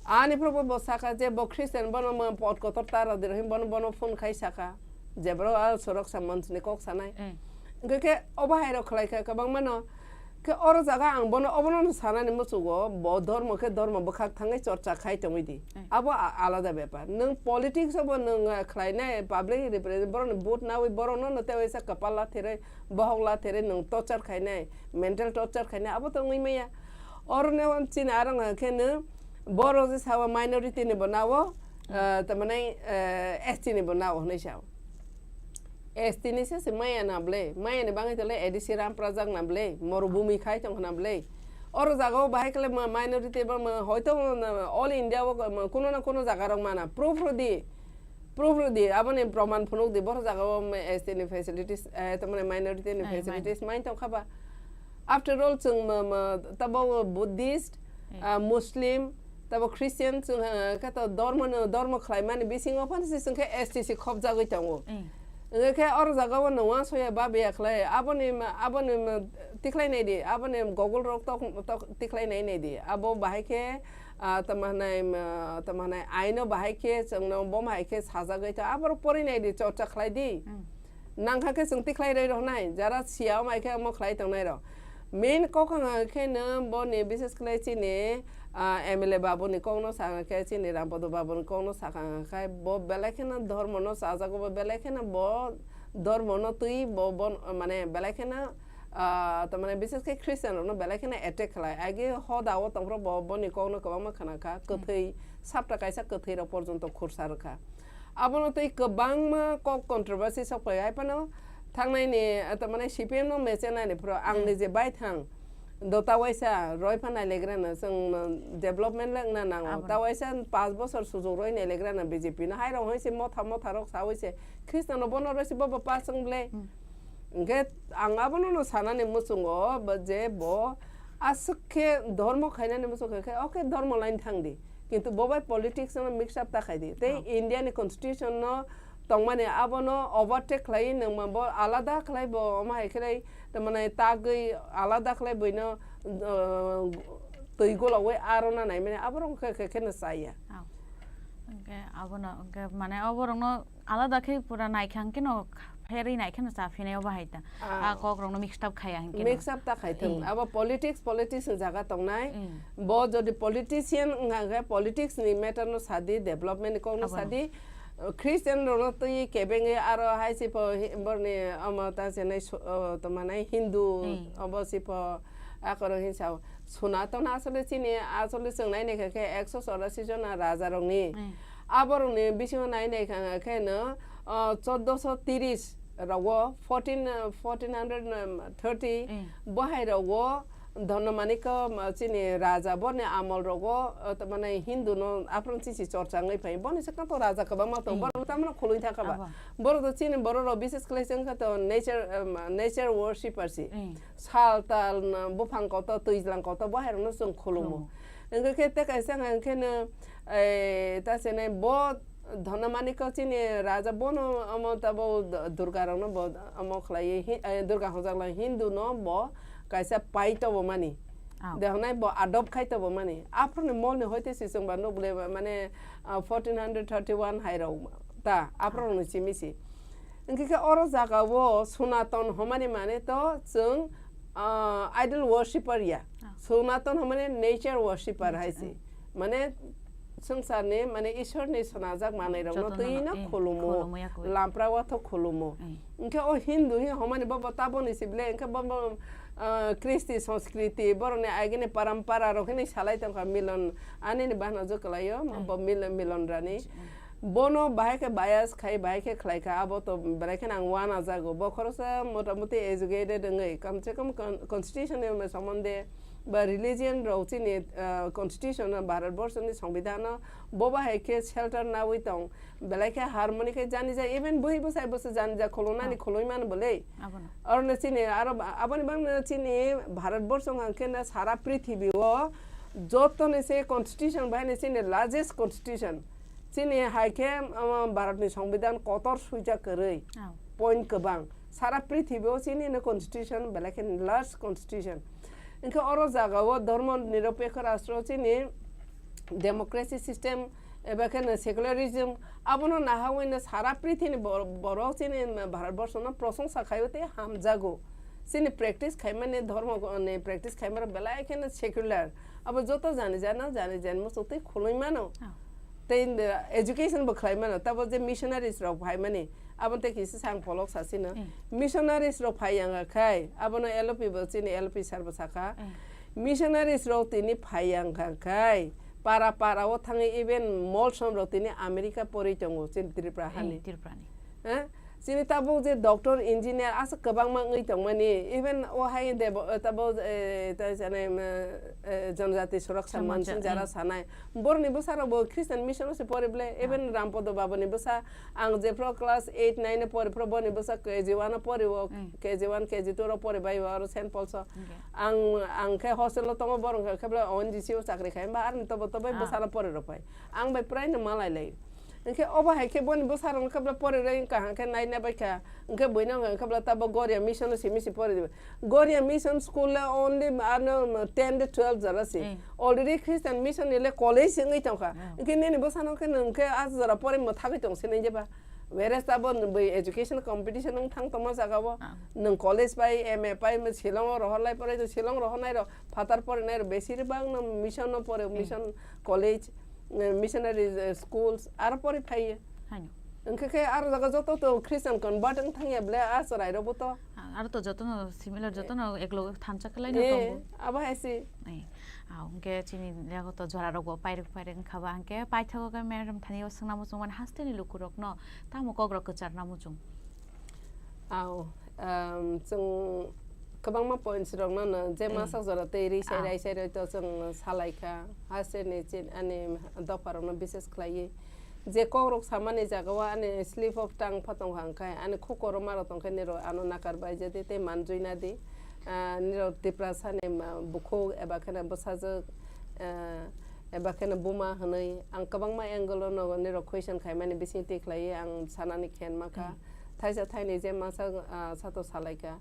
Ani phuru bo, bo saka je bo Christian bono mo pot kotor ta rw di rw hin bono, bono phone khai saka. Je bro a sorok sa manch ni kok sanai. Hwnkhe khe obo hai rok khlai kha kwbangma no. Khe oro jaga ang bono obono no sanani muchungo, bo dhormo khe dhormo bwkhak thangwi chorcha khai tongwi di. Abo a-, alada bepar. Nwng politics o bo nwng, ah, khlainai public represent, borokni vote nawi borokno no tewaisa kwpal latherwi, bohok latherwi nwng torture khainai, mental torture khainai, abo to wngwi maya. Oro no chini aro wngkha khe nwng borok je sao minority ni bo nao, ah, tamani, eh, S T ni bo nao hwnwi sao. S T ni se se maya na ble, maya ni bangwi tole A D C Ram Prajak na ble, Morubhumi khai tong na ble. Oro jaga o bahai kle ma-, minority ba ma-, hoito ma-, all India o ma-, kuno na kuno jaga rok mana. Proof rw di, proof rw di, aboni proman phunuk di, boro jaga o ma-, S T ni facilities, eh, tamani minority ni facilities mai tong kha ba. After all, chwng ma-, ma-, tabo Buddhist, ah, Muslim, tabo Christian, chwng, ah, khe to dormo no, dormo khlaimani bisingo phano se chwng khe S T C khopjagwi tongo. Wngkha khe oro jaga o no uansukya babiya khlai, aboni ma-, aboni ma-, tikhlai nai di, aboni Google rok tok, tok tikhlai nai nai di. Abo bahai khe, ah, tamo hwnai, ma-, tamo hwnai aino bahai khe chwngno bom hai khe sajagwi tong, aborok pori nai di, chorcha khlai di. Nangkha khe chwng tikhlai rwi rwnai, jara siya wng khe omo khlai tongnai rok. Main kok wng khe no boni bises khlai chini, ah, M L A babu ni kok no sa khe chini Rampodo babu ni kok no sa kha khe bo belai kheno dhormo no chajago, bo belai kheno bo dhormo no twi bo bon mane belai kheno, ah, tamani bises khe Christian rok no belai kheno attack khlai. Agi hoda o tongphuru bo boni kok no kwbangma khna kha, kwthwi sapta kaisa kwthwi rok porjonto khursa rwkha. Abono tei kwbangma kok controversy sok phai, hai phano thangnai ni, ah, tamani C P M no meche nai ni phuru ang ni je bai thang do ta waisa roi pha nai legra na chwng development le wngna nango. Ta waisa panch bochor sujuk roi nai legra na B J P no hai rok hai se motha motha rok sa waise Khristian no bono roi se bo bo pa chwng ble. Hwnkhe ang abono no sanani muchungo bo je bo aswk khe dhormo khainani muchung khe, khe, okay, dhormo line thang di. Kintu bo bai politics no mix up ta khai di. Tei India ni constitution no tongmani abono overtake khlai nangma bo alada khlai bo omo hai khlai tamani tagwi alada khlai buino, uh, twi golawi aro na naimani aborok khe, khe, khe no chaya. Hwnkhe abono hwnkhe mane oborokno alada khe pura naikha hwnkhe no pherwi naikhe no cha phinai obo hai ta. Ah, kok rokno mix up khaya hwnkhe no. Mix up ta khai thung. Abo politics, politics ni jaga tongnai. Bo jodi politician wngkha khe politics ni matter no sadi, development ni kok no sadi. Christian rokno twi kebengwi aro hai se pho hi-, borni omo ta chenai su-, oh, tongmanai Hindu obo se pho akorog hinsa o. Sonaton asole chini asole chwng nai naikha khe ekso chorasi jona raja rokni. Aborokni bisingo nai naikha khe no, oh, choddoso tiris rogo, fourteen, uh, fourteen hundred thirty, bo hai rogo Dhanamanikya, um, chini raja borni amol rogo, uh, tamani Hindu no aphuru chichi chorcha wngwi phai. Boni swkang to raja kwbangma tong, borok tamano khulwi thangkha ba. Borok to chini borok rok bises khlai se wngkha to nature, um, nature worshipper si. Sal tal, um, buphang kotor, twijlang kotor, bo hai rokno chwng khulumo. Wngkha khe tei kaisa wngkha khe no, eh, ta se nai bo Dhanamaniko chini raja bono omo tabo d-, Durga rokno bo omo khlaiwi hi-, eh, Durga hwnjakla Hindu no bo kaisa pai tobo mani. Ah. De hwnai bo adopt khai tobo mani. Aphuruni mol ni hoite si chwng ba nuk le mane, ah, fourteen hundred thirty-one hai rok ta aphuru ni simi si. Hwnkhe khe oro jaga o Sunaton hwnmani mane to chwng, ah, idol worshipper ya. Ah. Sunaton hwnmani nature worshipper hai si. Mane swngcharni, mane Ishwarni swnajak manwirokno twi no khulumo, lampra watho khulumo. Hwnkhe o Hindu hi hwnmani bobo taboni si ble, hwnkhe bobo, ah, Kristi, Sanskriti, borokni agini parampara rok hwnwi salai tongkha, milon, anini bahno jwk kwlaio, bo mil-, milon rani. Bono bahai khe bias khai, bahai khe khlai kha, abo to belai kheno ang uanajago. Bo khoroksa motamuti educated wngwi, kamse kam con-, constitution ni somonde ba religion rok chini, ah, constitution o, Bharat borso ni songbidhan o bo bahai khe shelter nawi tong, belai khe harmoni khe janija, even bwhi bwsai bwsa janija khulunani khului mano bwle. Abono. Oro no chini aro ba-, aboni bagwi no chini Bharat borso hwnkha khe no sara prithibi o joto ni se constitution bahai ni chini largest constitution. Chini hai khe, um, Bharat ni songbidhan kotor suijak kwrwi. Oh. Point kwbang. Sara prithibi o chini no constitution, belai khe large constitution. Hwnkhe oro jaga o dhormo nirapekho rastro chini democracy system, eba khe no secularism, abono nahawi no sara prithini bor-, borok chini Bharat borso no prosongsa khaio tei hamjago. Chini practice khaimani dhormo ni practice khaimani belai kheno secular. Abo joto jani jana, jani jani muchuk twi khului mano. Ah. Tei education bo khlai mano. Tabo je missionaries rok phaimani, abo tei kisa sang polok sasino. Eh. Missionaries rok phai yang khai, abono L P bo chini L P sir bo sakha. Eh. Missionaries rok tini phai yang khai, para para o thangwi even Molsom rok tini America pori tongo chini Tripura hani. Eh, Tripura ni. Eh? Chini tabuk je doctor, engineer aswk kwbangma wngwi tongmani, even o hai de bo, eh, tabuk, eh, ta sanai, eh, Janajati Suraksa Mansin jara sanai. Borokni bwsarok bo Christian mission o se pori ble, even Rampodo Babani bwsa, ang jephru class eight nine o pori phru boni bwsa K G one o pori o, K G one, K G two ro pori bai o aro Saint Paul's o. Ang, ang khe hostel o tongo, borok khe bole O N G C o chakri khai, hwnba arni tobo tobo bwsano pori rw phai. Ang bai prai no malai lai. Hwnkhe obo hai khe boni bwsarokno khe bole pori rw wngkha, hwnkhe naina bai kha. Hwnkhe buino hwnkha khe bole tabo Goria mission o simi si pori diba. Goria mission school le only ano ten to twelve jora si. Already Christian mission ni le college wngwi tongkha. Hwnkhe nini bwsano khe nwng khe a jora pori mwthagwi tong sinai jeba. Whereas tabo nwng bai education competition wng thang tongma jaga o. Nwng college pai, M A pai, Shillong o rohor lai pore, Shillong rohor nai rok, phatar pore nai rok, besir bang no mission no pore, mission college, eh, missionary, eh, schools, aro pore phai. Haino. Hwnkhe khe aro jaga joto to Christian convert wng thang ya ble, a chwrai rok bo to. Ah, aro to joto no similar, joto no eklogo thansa khlai no tongo. Abo hai si. Eh, ah, hwnkhe chini yago to jora rok bo pairwk pairwk wngkha ba, hwnkhe paithago khe madam thani o swngna muchung mani haste ni luku rok no tamo kok rok kwchar na muchung. Au, um, chwng kwbangma points rokno no je masa jora tei ri sai rai sai roi to chwng salai kha. Haste ni chin ani dopha rokno bises khlaiwi je kok rok samani jaga o ani slip of tongue pha tong kha, hwnkhe ani khukoro ma rok tong khe niro ano nakar bai je di tei manjui na di. Ah, niro Tiprasa ni ma-, bukhuk eba kheno bwsajwk, ah, eba kheno buma hwnwi ang kwbangma angle o no niro question khaimani bising twi khlaiwi ang sanani khen ma kha. Thaisa thaini je masa, ah, sato salai kha.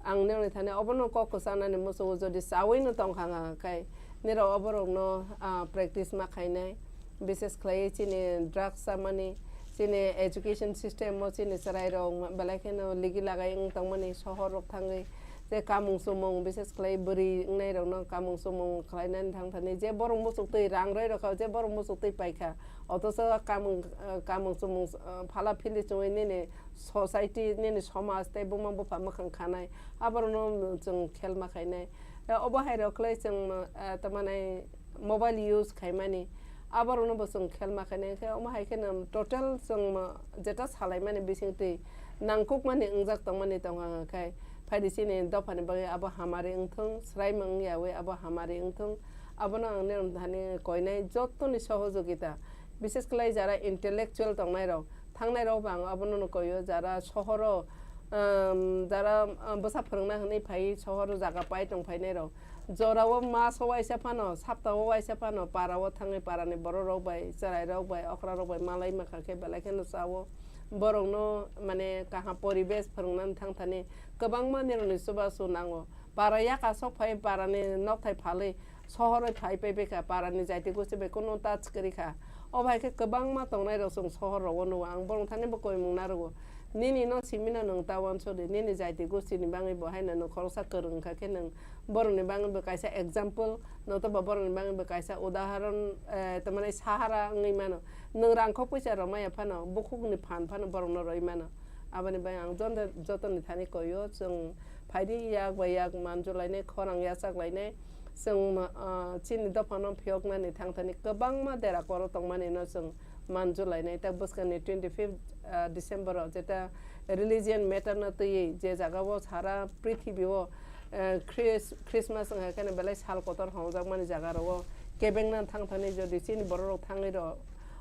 Ang nirokni thani obono kok kwchanani muchungo, jodi chaui no tong kha, hwnka khe nirok oborokno, ah, practice ma khainai. Bises khlaiwi chini drugs chamani, chini education system o chini chwrai rok belai kheno ligi lagai wng tongmani sohor rok thangwi. Je kamung chumung bises khlai bwrwi wngnairokno kamung chumung khlainani thang thani je borok muchuk twi rang rwi rwkha, je borok muchuk twi paikha, othocho kamung, ah, kamung chumung, ah, phala phili chumui nini society, nini somaj tei buma bupha mwkhang khanai, aborokno chwng khel ma khainai. Obo hai rok khlai chwng, ah, tamani mobile use khaimani, aborokno bo chwng khel ma khainai. Khe omo hai kheno total chwng jeta salaimani bising twi nangkukmani wngjak tongmani tongkha, hwnka khe phaidi chini dophani bagwi abo hamari wngthung, swraimung wngyawi abo hamari wngthung. Abono ang nini thani koinai jotoni sohojogita, bises khlai jara intellectual tongnairok, thangnairok bo ang abono koio, jara sohoro um, jara, um, bwsa phwrwngna hwnwi phai sohor jaga pai tong phainairok. Jorao maso waisa phano, saptao waisa phano, parao thangwi parani bororok bai, chwrairok bai, okrarok bai malai mankha khe belai kheno chao. Borokno, mane, kaham poribesh phwrwngnani thangthani kwbangma nirokni chubachu nango. Para yakasok phai parani nokthai phalwi sohorwi phai paibaikha, parani jaiti gosti bai kunu touch kwrwikha. O bai khe kwbangma tongnairok chwng sohor rogo nugo, ang borok thani bo koimung narwgo. Nini no simino nwng ta wansukdi, nini jaiti gostini bangwi bo haino nwng khoroksa kwrwng wngkha khe nwng borokni bangwi bo kaisa example, notoba borokni bangwi bo kaisa udaharon, eh, tamani sahara wngwi mano. Nwng rangkhok puisa rwmaya phano, bukhukni phan phano borokno rwi mano. Aboni bai ang joto, jotoni thani koio, chwng phaidi yak bai yak manjulainai, khorang yachaklainai, chwng, ah, chini dophano phiyoknani thangthani kwbangma dera koro tongmani no chwng manjulainai. Tak bwskangni twenty fifth, ah, December o jeta religion matter no twiwi je jaga o sara prithibi o, eh, Chris-, Christmas wngkha khe belai sal kotor hwnjakmani jaga rok o kebengna thangthani jodi chini borok rok thangwi rw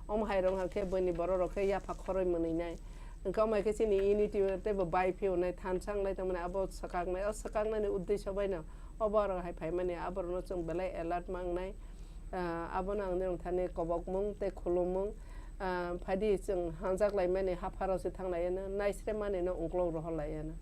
omo hai rok wngkha khe buini borok rok khe yapha khoroi mwnwi nai. Wngkha omo hai khe chini unity teibo bai phiyonai thansa wnglai tongmani abo swkaknai, o swkaknani uddesyo bai no obo oro hai phaimani aborokno chwng belai alert ma wngnai. Ah, abono ang nirok thani kobokmung tei khulumung. Ah, phaidi chwng hanjak laimani hapharo se thang laiyano, naisre mani no uklok rohor laiyano.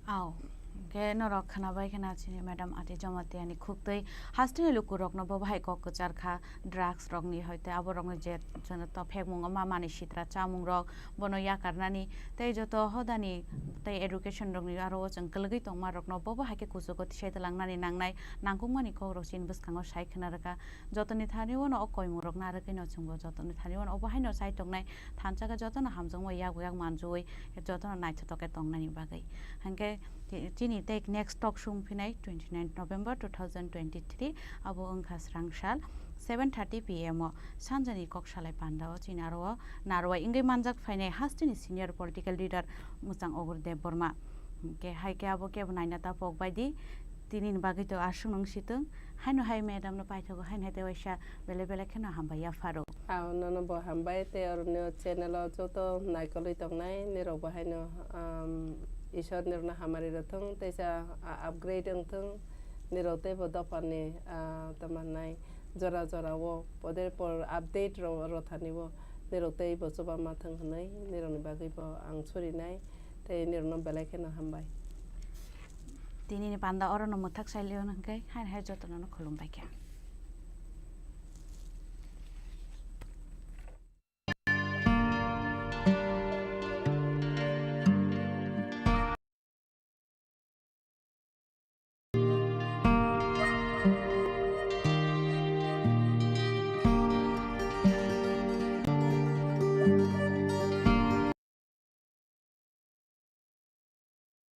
Aw, hwnkhe norok khwnabai khwna chini madam Ati Jamatia ni khuktwi hasteni lukurokno bo bahai kok kwchar kha, drugs rokni hoite aborokni je chwngno to phekmungo ma mani sitra chamung rok bono yakarnani tei joto hodani tei education rokni aro o chwng kwlwgwi tongma rokno bo bahai khe kuchugo tisai twlangnani nangnai nangkukmani kok rok chini bwskango sai khwna rwkha. Jotoni thani uano o koimung rok narwgwi no chwngbo jotoni thani uano obo haino chai tongnai thansa khe jotono hamjakma yak yak manjui jotono naithotok khe tongnani bagwi. Hinkhe ti-, chini tei next talk show wngphinai twenty nine November two thousand twenty three, abo wngkha srang sal seven thirty P M o sanjani kok salai panda o chini aro o narwai wngwi manjak phainai hasteni senior political leader Mwchang Ogur Debbarma. Hinkhe hai khe abo kebo naina ta pok bai di. Tini ni bagwi to aswk nung sitwng, haino hai madam no paithago, haino hai tei waisa belai belai kheno hambai yapharo. Ao nono bo hambai tei oroni o channel o joto naikolwi tongnai nirok bo haino, um, Isor nirokno hamari rwthwng teisa, ah, upgrade wngthwng nirok teibo dophani, ah, tamo hwnai jora jora o poder por update rw-, rwthani o nirok teibo chuba mathwng hwnwi nirokni bagwi bo ang surinai. Tei nirokno belai kheno hambai. Tinini panda orono mwthak sai liyo hwnkhe, haino hai jotono no khulumbai kha.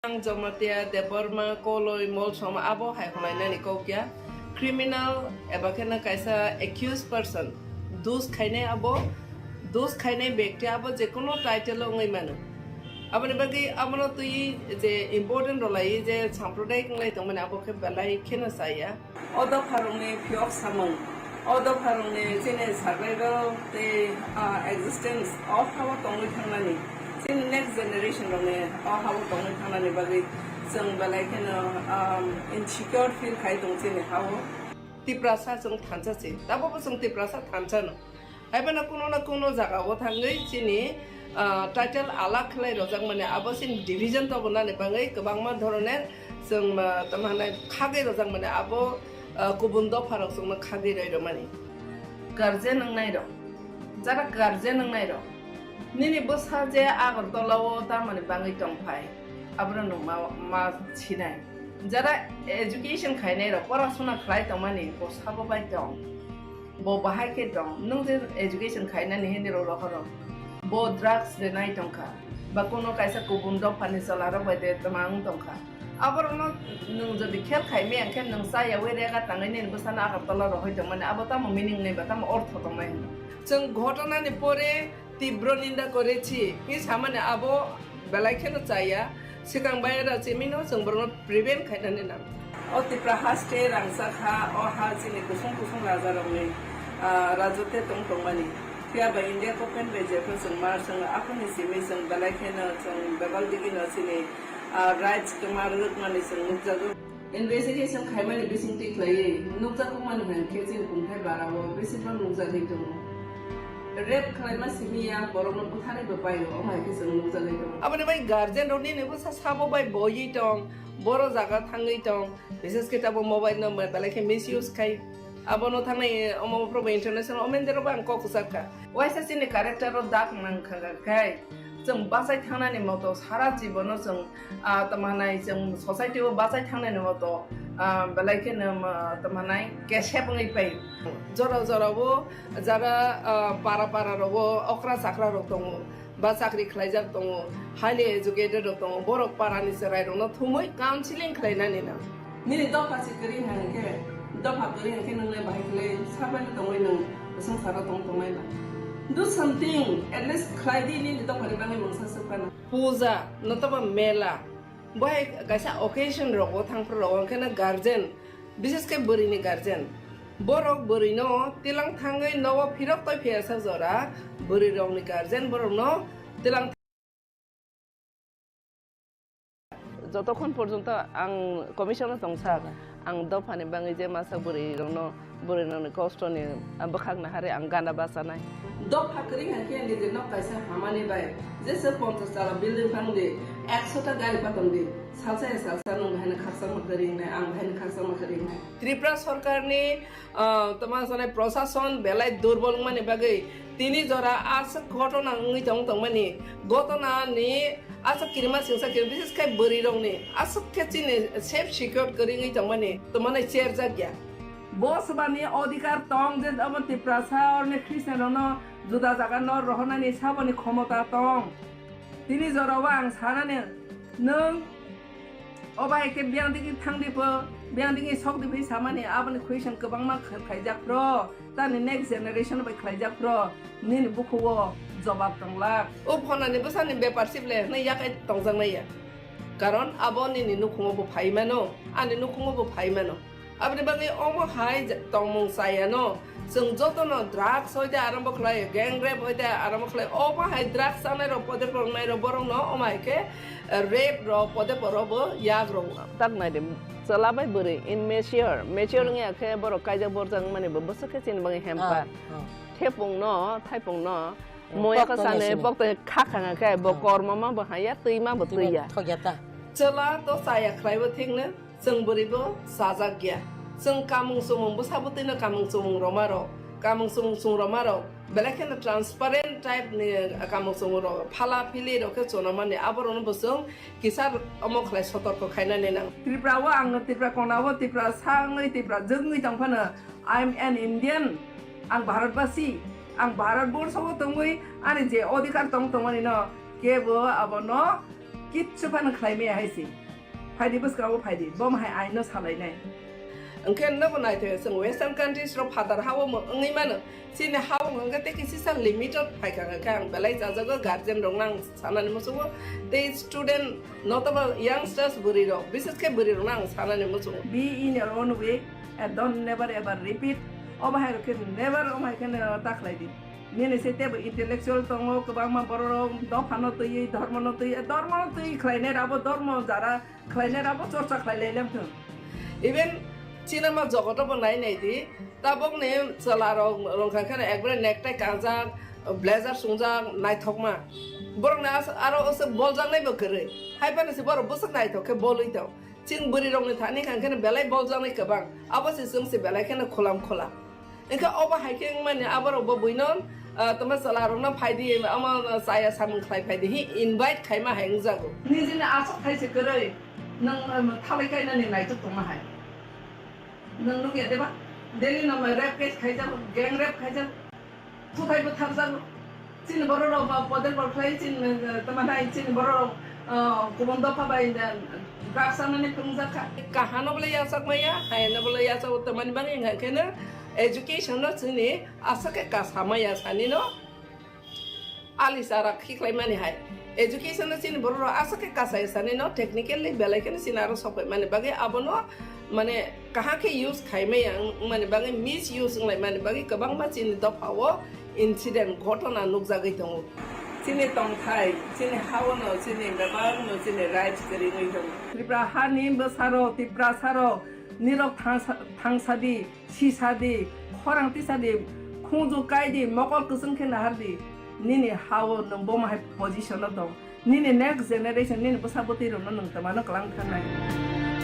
Ang Jamatia, Debbarma, Koloi, Molsom abo hai hwnlainani kok ya. Criminal eba kheno kaisa accused person, dus khainai abo, dus khainai bekti abo jekono title o wngwi mano. Aboni bagwi abono twi je important rwlai je sampradayik wnglai tongmani abo khe belai kheno chaya. O dopharokni phiyok samung, o dopharokni chini sakrairok tei, ah, existence o hao tongwi thangnani, chini next generation rokni o hao tongwi thangnani bagwi chwng belai kheno, um, insecure feel khai tongo chini hao. Tiprasa chwng thansa se, tabukbo chwng Tiprasa thansa no. Haibano kuno na kuno jaga o thangwi chini, ah, title alak khlai rojak mani abo chini division tobonani bagwi kwbangma dhoroner chwng, ah, tamo hwnai khagwi rojak mani abo, ah, kubun dopha rok chwngno khagwi roi rwmani. Guardian wngnai rok, jara guardian wngnai rok, nini bwsa je Agartala o tamoni bagwi tong phai, abono nwng ma, ma sinai. Jara education khainai rok, porasuna khlai tongmani bo sabo bai tong. Bo bahai khe tong, nwng je education khainani hini rok rohoro. Bo drugs renai tongkha, ba kuno kaisa kubun dophani chwla rok bai de twmang tongkha. Aborokno nwng jodi khel khai maya khe nwng cha yaui rega tangwi nini bwsano Agartala rohoi tongmani, abo tamo meaning nai ba tamo ortho tongnai hwnwi. Chwng ghotona ni pore tibro ninda korechi, hi samani abo belai kheno chaya, swkang bai era chimino chwng borokno prevent khainani nang. O Tipra haste rangchak ha, o ha chini kusung kusung raja rokni, ah, rajotwe tong tongmani. Phiya ba India government bai jephru chwng mar chwng aphani simi chwng belai kheno chwng bebak digino chini, ah, rights kwma rwkmani chwng nukjago. Investigation khaimani bisingtwi khlaiwi nukjakmani hwn khe chini kungthai barao bisingtwi nukjagwi tongo. Rape khlaima simi ya borokno butharwi bo paio, omo hai khe chwng nukjagwi tongo. Aboni bai guardian rokni ni bwsa sabo bai boiwi tong, boro jaga thangwi tong, bises khe tabo mobile number belai khe misuse khai. Abono thangnai omo probo international omen derok ang kok kwchak kha. Waisa chini character o dak nang kha kha khai. Chwng bachai thangnani moto sara jibono chwng, ah, tamo hanai chwng society o bachai thangnani moto, ah, belai kheno, ah, tamo hanai kesep wngwi pai. Jora jora o jaga, ah, para para rogo okra chakra rok tongo, ba chakri khlaijak tongo, highly educated rok tongo, borok para ni chwrai rokno thumwi counseling khlainani nang. Nini dopha se kwrwi hwnkhe, dopha kwrwi hwnkhe nwng le bahai khlai sabai no tongwi nwng swngcharo tong tongnai ba. Do something, at least khlai di nini dopha ni bagwi mungsa swk phano. Puja, notoba mela, bo hai kaisa occasion rogo thangphru rogo hwnkhe no guardian, bishes khe bwrwi ni guardian. Borok bwrwi no tilang thangwi nogo phirok toi phiya sa jora, bwrwi rok ni guardian borok no tilang Jotokhon porjonto ang commission o tongsa, ang dophani bagwi je masa bwrwi rokno, bwrwi rokni kosto ni bwkhak nahari ang gana bachanai. Dopha kwrwi hai khe niji nok kaisa hamani bai jesa ponchas tala building phang di, ekso ta gari patom di, salsa ya salsa nwng bahai no khakchangma kwrwi wngnai, ang bahai no khakchangma kwrwi wngnai. Tripura sorkar ni Ah, tamo sanai prosason belai durbol wngmani bagwi tini jora aswk ghotona wngwi tong tongmani, ghotona ni aswk kirima singsa kirima, bises khe bwrwi rokni aswk khe chini safe secure kwrwi wngwi tongmani, tamo nai cherjak ya. Bo swbani odhikar tong je abo Tiprasa orni Christian rokno juda jaga no rohornani saboni khomota tong. Tini jorao ang sanani, nwng o bai khe biyang digi thang di pho, biyang digi sok di phi samani, aboni question kwbangma kh-, khaijak phro, tani next generation bai khlaijak phro, nini bukhugo jobab tonglak. O phonani bwsani bepar sip le hwnwi yakai tongjaknai ya. Karon abo nini nukhungo bo phai mano, ani nukhungo bo phai mano. Aboni bagwi omo hai je-, tongmung chayano, chwng jotono drugs hoite arambo khlai, gang rape hoite arambo khlai, omo hai drugs chanai rok, podep rok nai rok, borok no omo hai khe, eh, rape rok, podep rok bo yak rok. Tak nai de, chwla bai bwrwi immature, mature wngya khe borok kaijak borjak wngmani bo bwswk khe chini bagwi hamper. Ah, ah. Thepung no, thaipung no, hmm, moya kok ka tong sane sini. Pok tong kha kha khe bo, hmm, kormo ma bo haya, twi ma bo twi ma twi ya. Thok ya ta. Chwla to chaya khlai bo thik no. Chwng bwrwi bo chajak ya. Chwng kamung chumung bwsa bwtwi no kamung chumung roma rok, kamung chumung chung roma rok, belai kheno transparent type ni kamung chumung rok, phala phili rok khe chuna mani, abo rok no bo chwng kisa omo khlai sotorko khainani nang. Tripura o ang Tripura kona o Tripura sa wngwi Tripura jwk wngwi tong phano, I am an Indian, ang Bharatbasi, ang Bharat borsho o tongwi ani je odhikar tong tongmani no kebo abo no kitsu phano khlai maya hai se. Phaidi bwskango phaidi, bo hai aino salainai. Hwnkhe nobo naithoya chwng western countries rok phatar ha-o mo wngwi mano. Chini ha-o hwnkhe tei kisisa limited phaikha hwnkhe ang belai chajago guardian rokno ang sanani muchungo. Tei student notoba youngsters bwrwi rok, bises khe bwrwi rokno ang sanani muchungo. Be in your own way and don't never ever repeat. Obo hai rok khe never omo hai khe ta khlai di. Nini se tebo intellectual tongo, kwbangma borok rok dophano twiwi, dhormono twiwi, dhormono twiwi khlainai rabo dhormo jara khlainai rabo chorcha khlai lai lem thung. Even cinema jogoto bo nai nai di, tabok ni chwla rok rwngkha kheno ekbare necktie kanjak, blazer sungjak, naithokma. Borok ni as-, aro aswk boljaknai bo kwrwi. Hai phano se borok bwswk naithok khe bolwi tong. Chini bwrwi rok ni thani khan kheno belai boljaknai kwbang. Abo se chwng se belai kheno khulam khula. Hwnkhe obo hai khe wngmani aborok bo buino, ah, tamo chwla rokno phaidi, omo chaya samung khlai phaidi hi invite khaima hai wngjago. Nijini aswk khai se kwrwi, nwng, um, thalai kainani naitok tongma hai. Nwng nukya deba? Delhi no rape case khaijak, gang rape khaijak. Thuthai bwtharjak chini borok rok ba podel bor khlai chini, eh, tamo nai chini borok rok, eh, kubun dopha bai, eh, drugs chanani phunukjak kha. Kahano bole yachak maya, hayano bole yachak, tamani bagwi hwnkha khe no education no chini aswk khe kasa maya sani no ali chara khikhlai mani hai. Education no chini borok rok aswk khe kasa ya sani no technically belai kheno chini aro sok pai mani bagwi abono mane kaham khe use khai maya wng-, wngmani bagwi misuse wnglaimani bagwi kwbangma chini dopha o Incident ghotona nukjagwi tongo. Chini tongthai, chini haono, chini bebakno chini rights kwrwngwi tongo. Tripura hani bwsarok, Tiprasarok, nirok thangsa-, thangsadi, sisadi, khorang tisadi, khungju kaidi, mokol kwchwng khe nahardi. Nini hao nwng bomo hai position-o tong. Nini next generation, nini bwsa bwtwi rokno nwng twmano kwlang thangnai.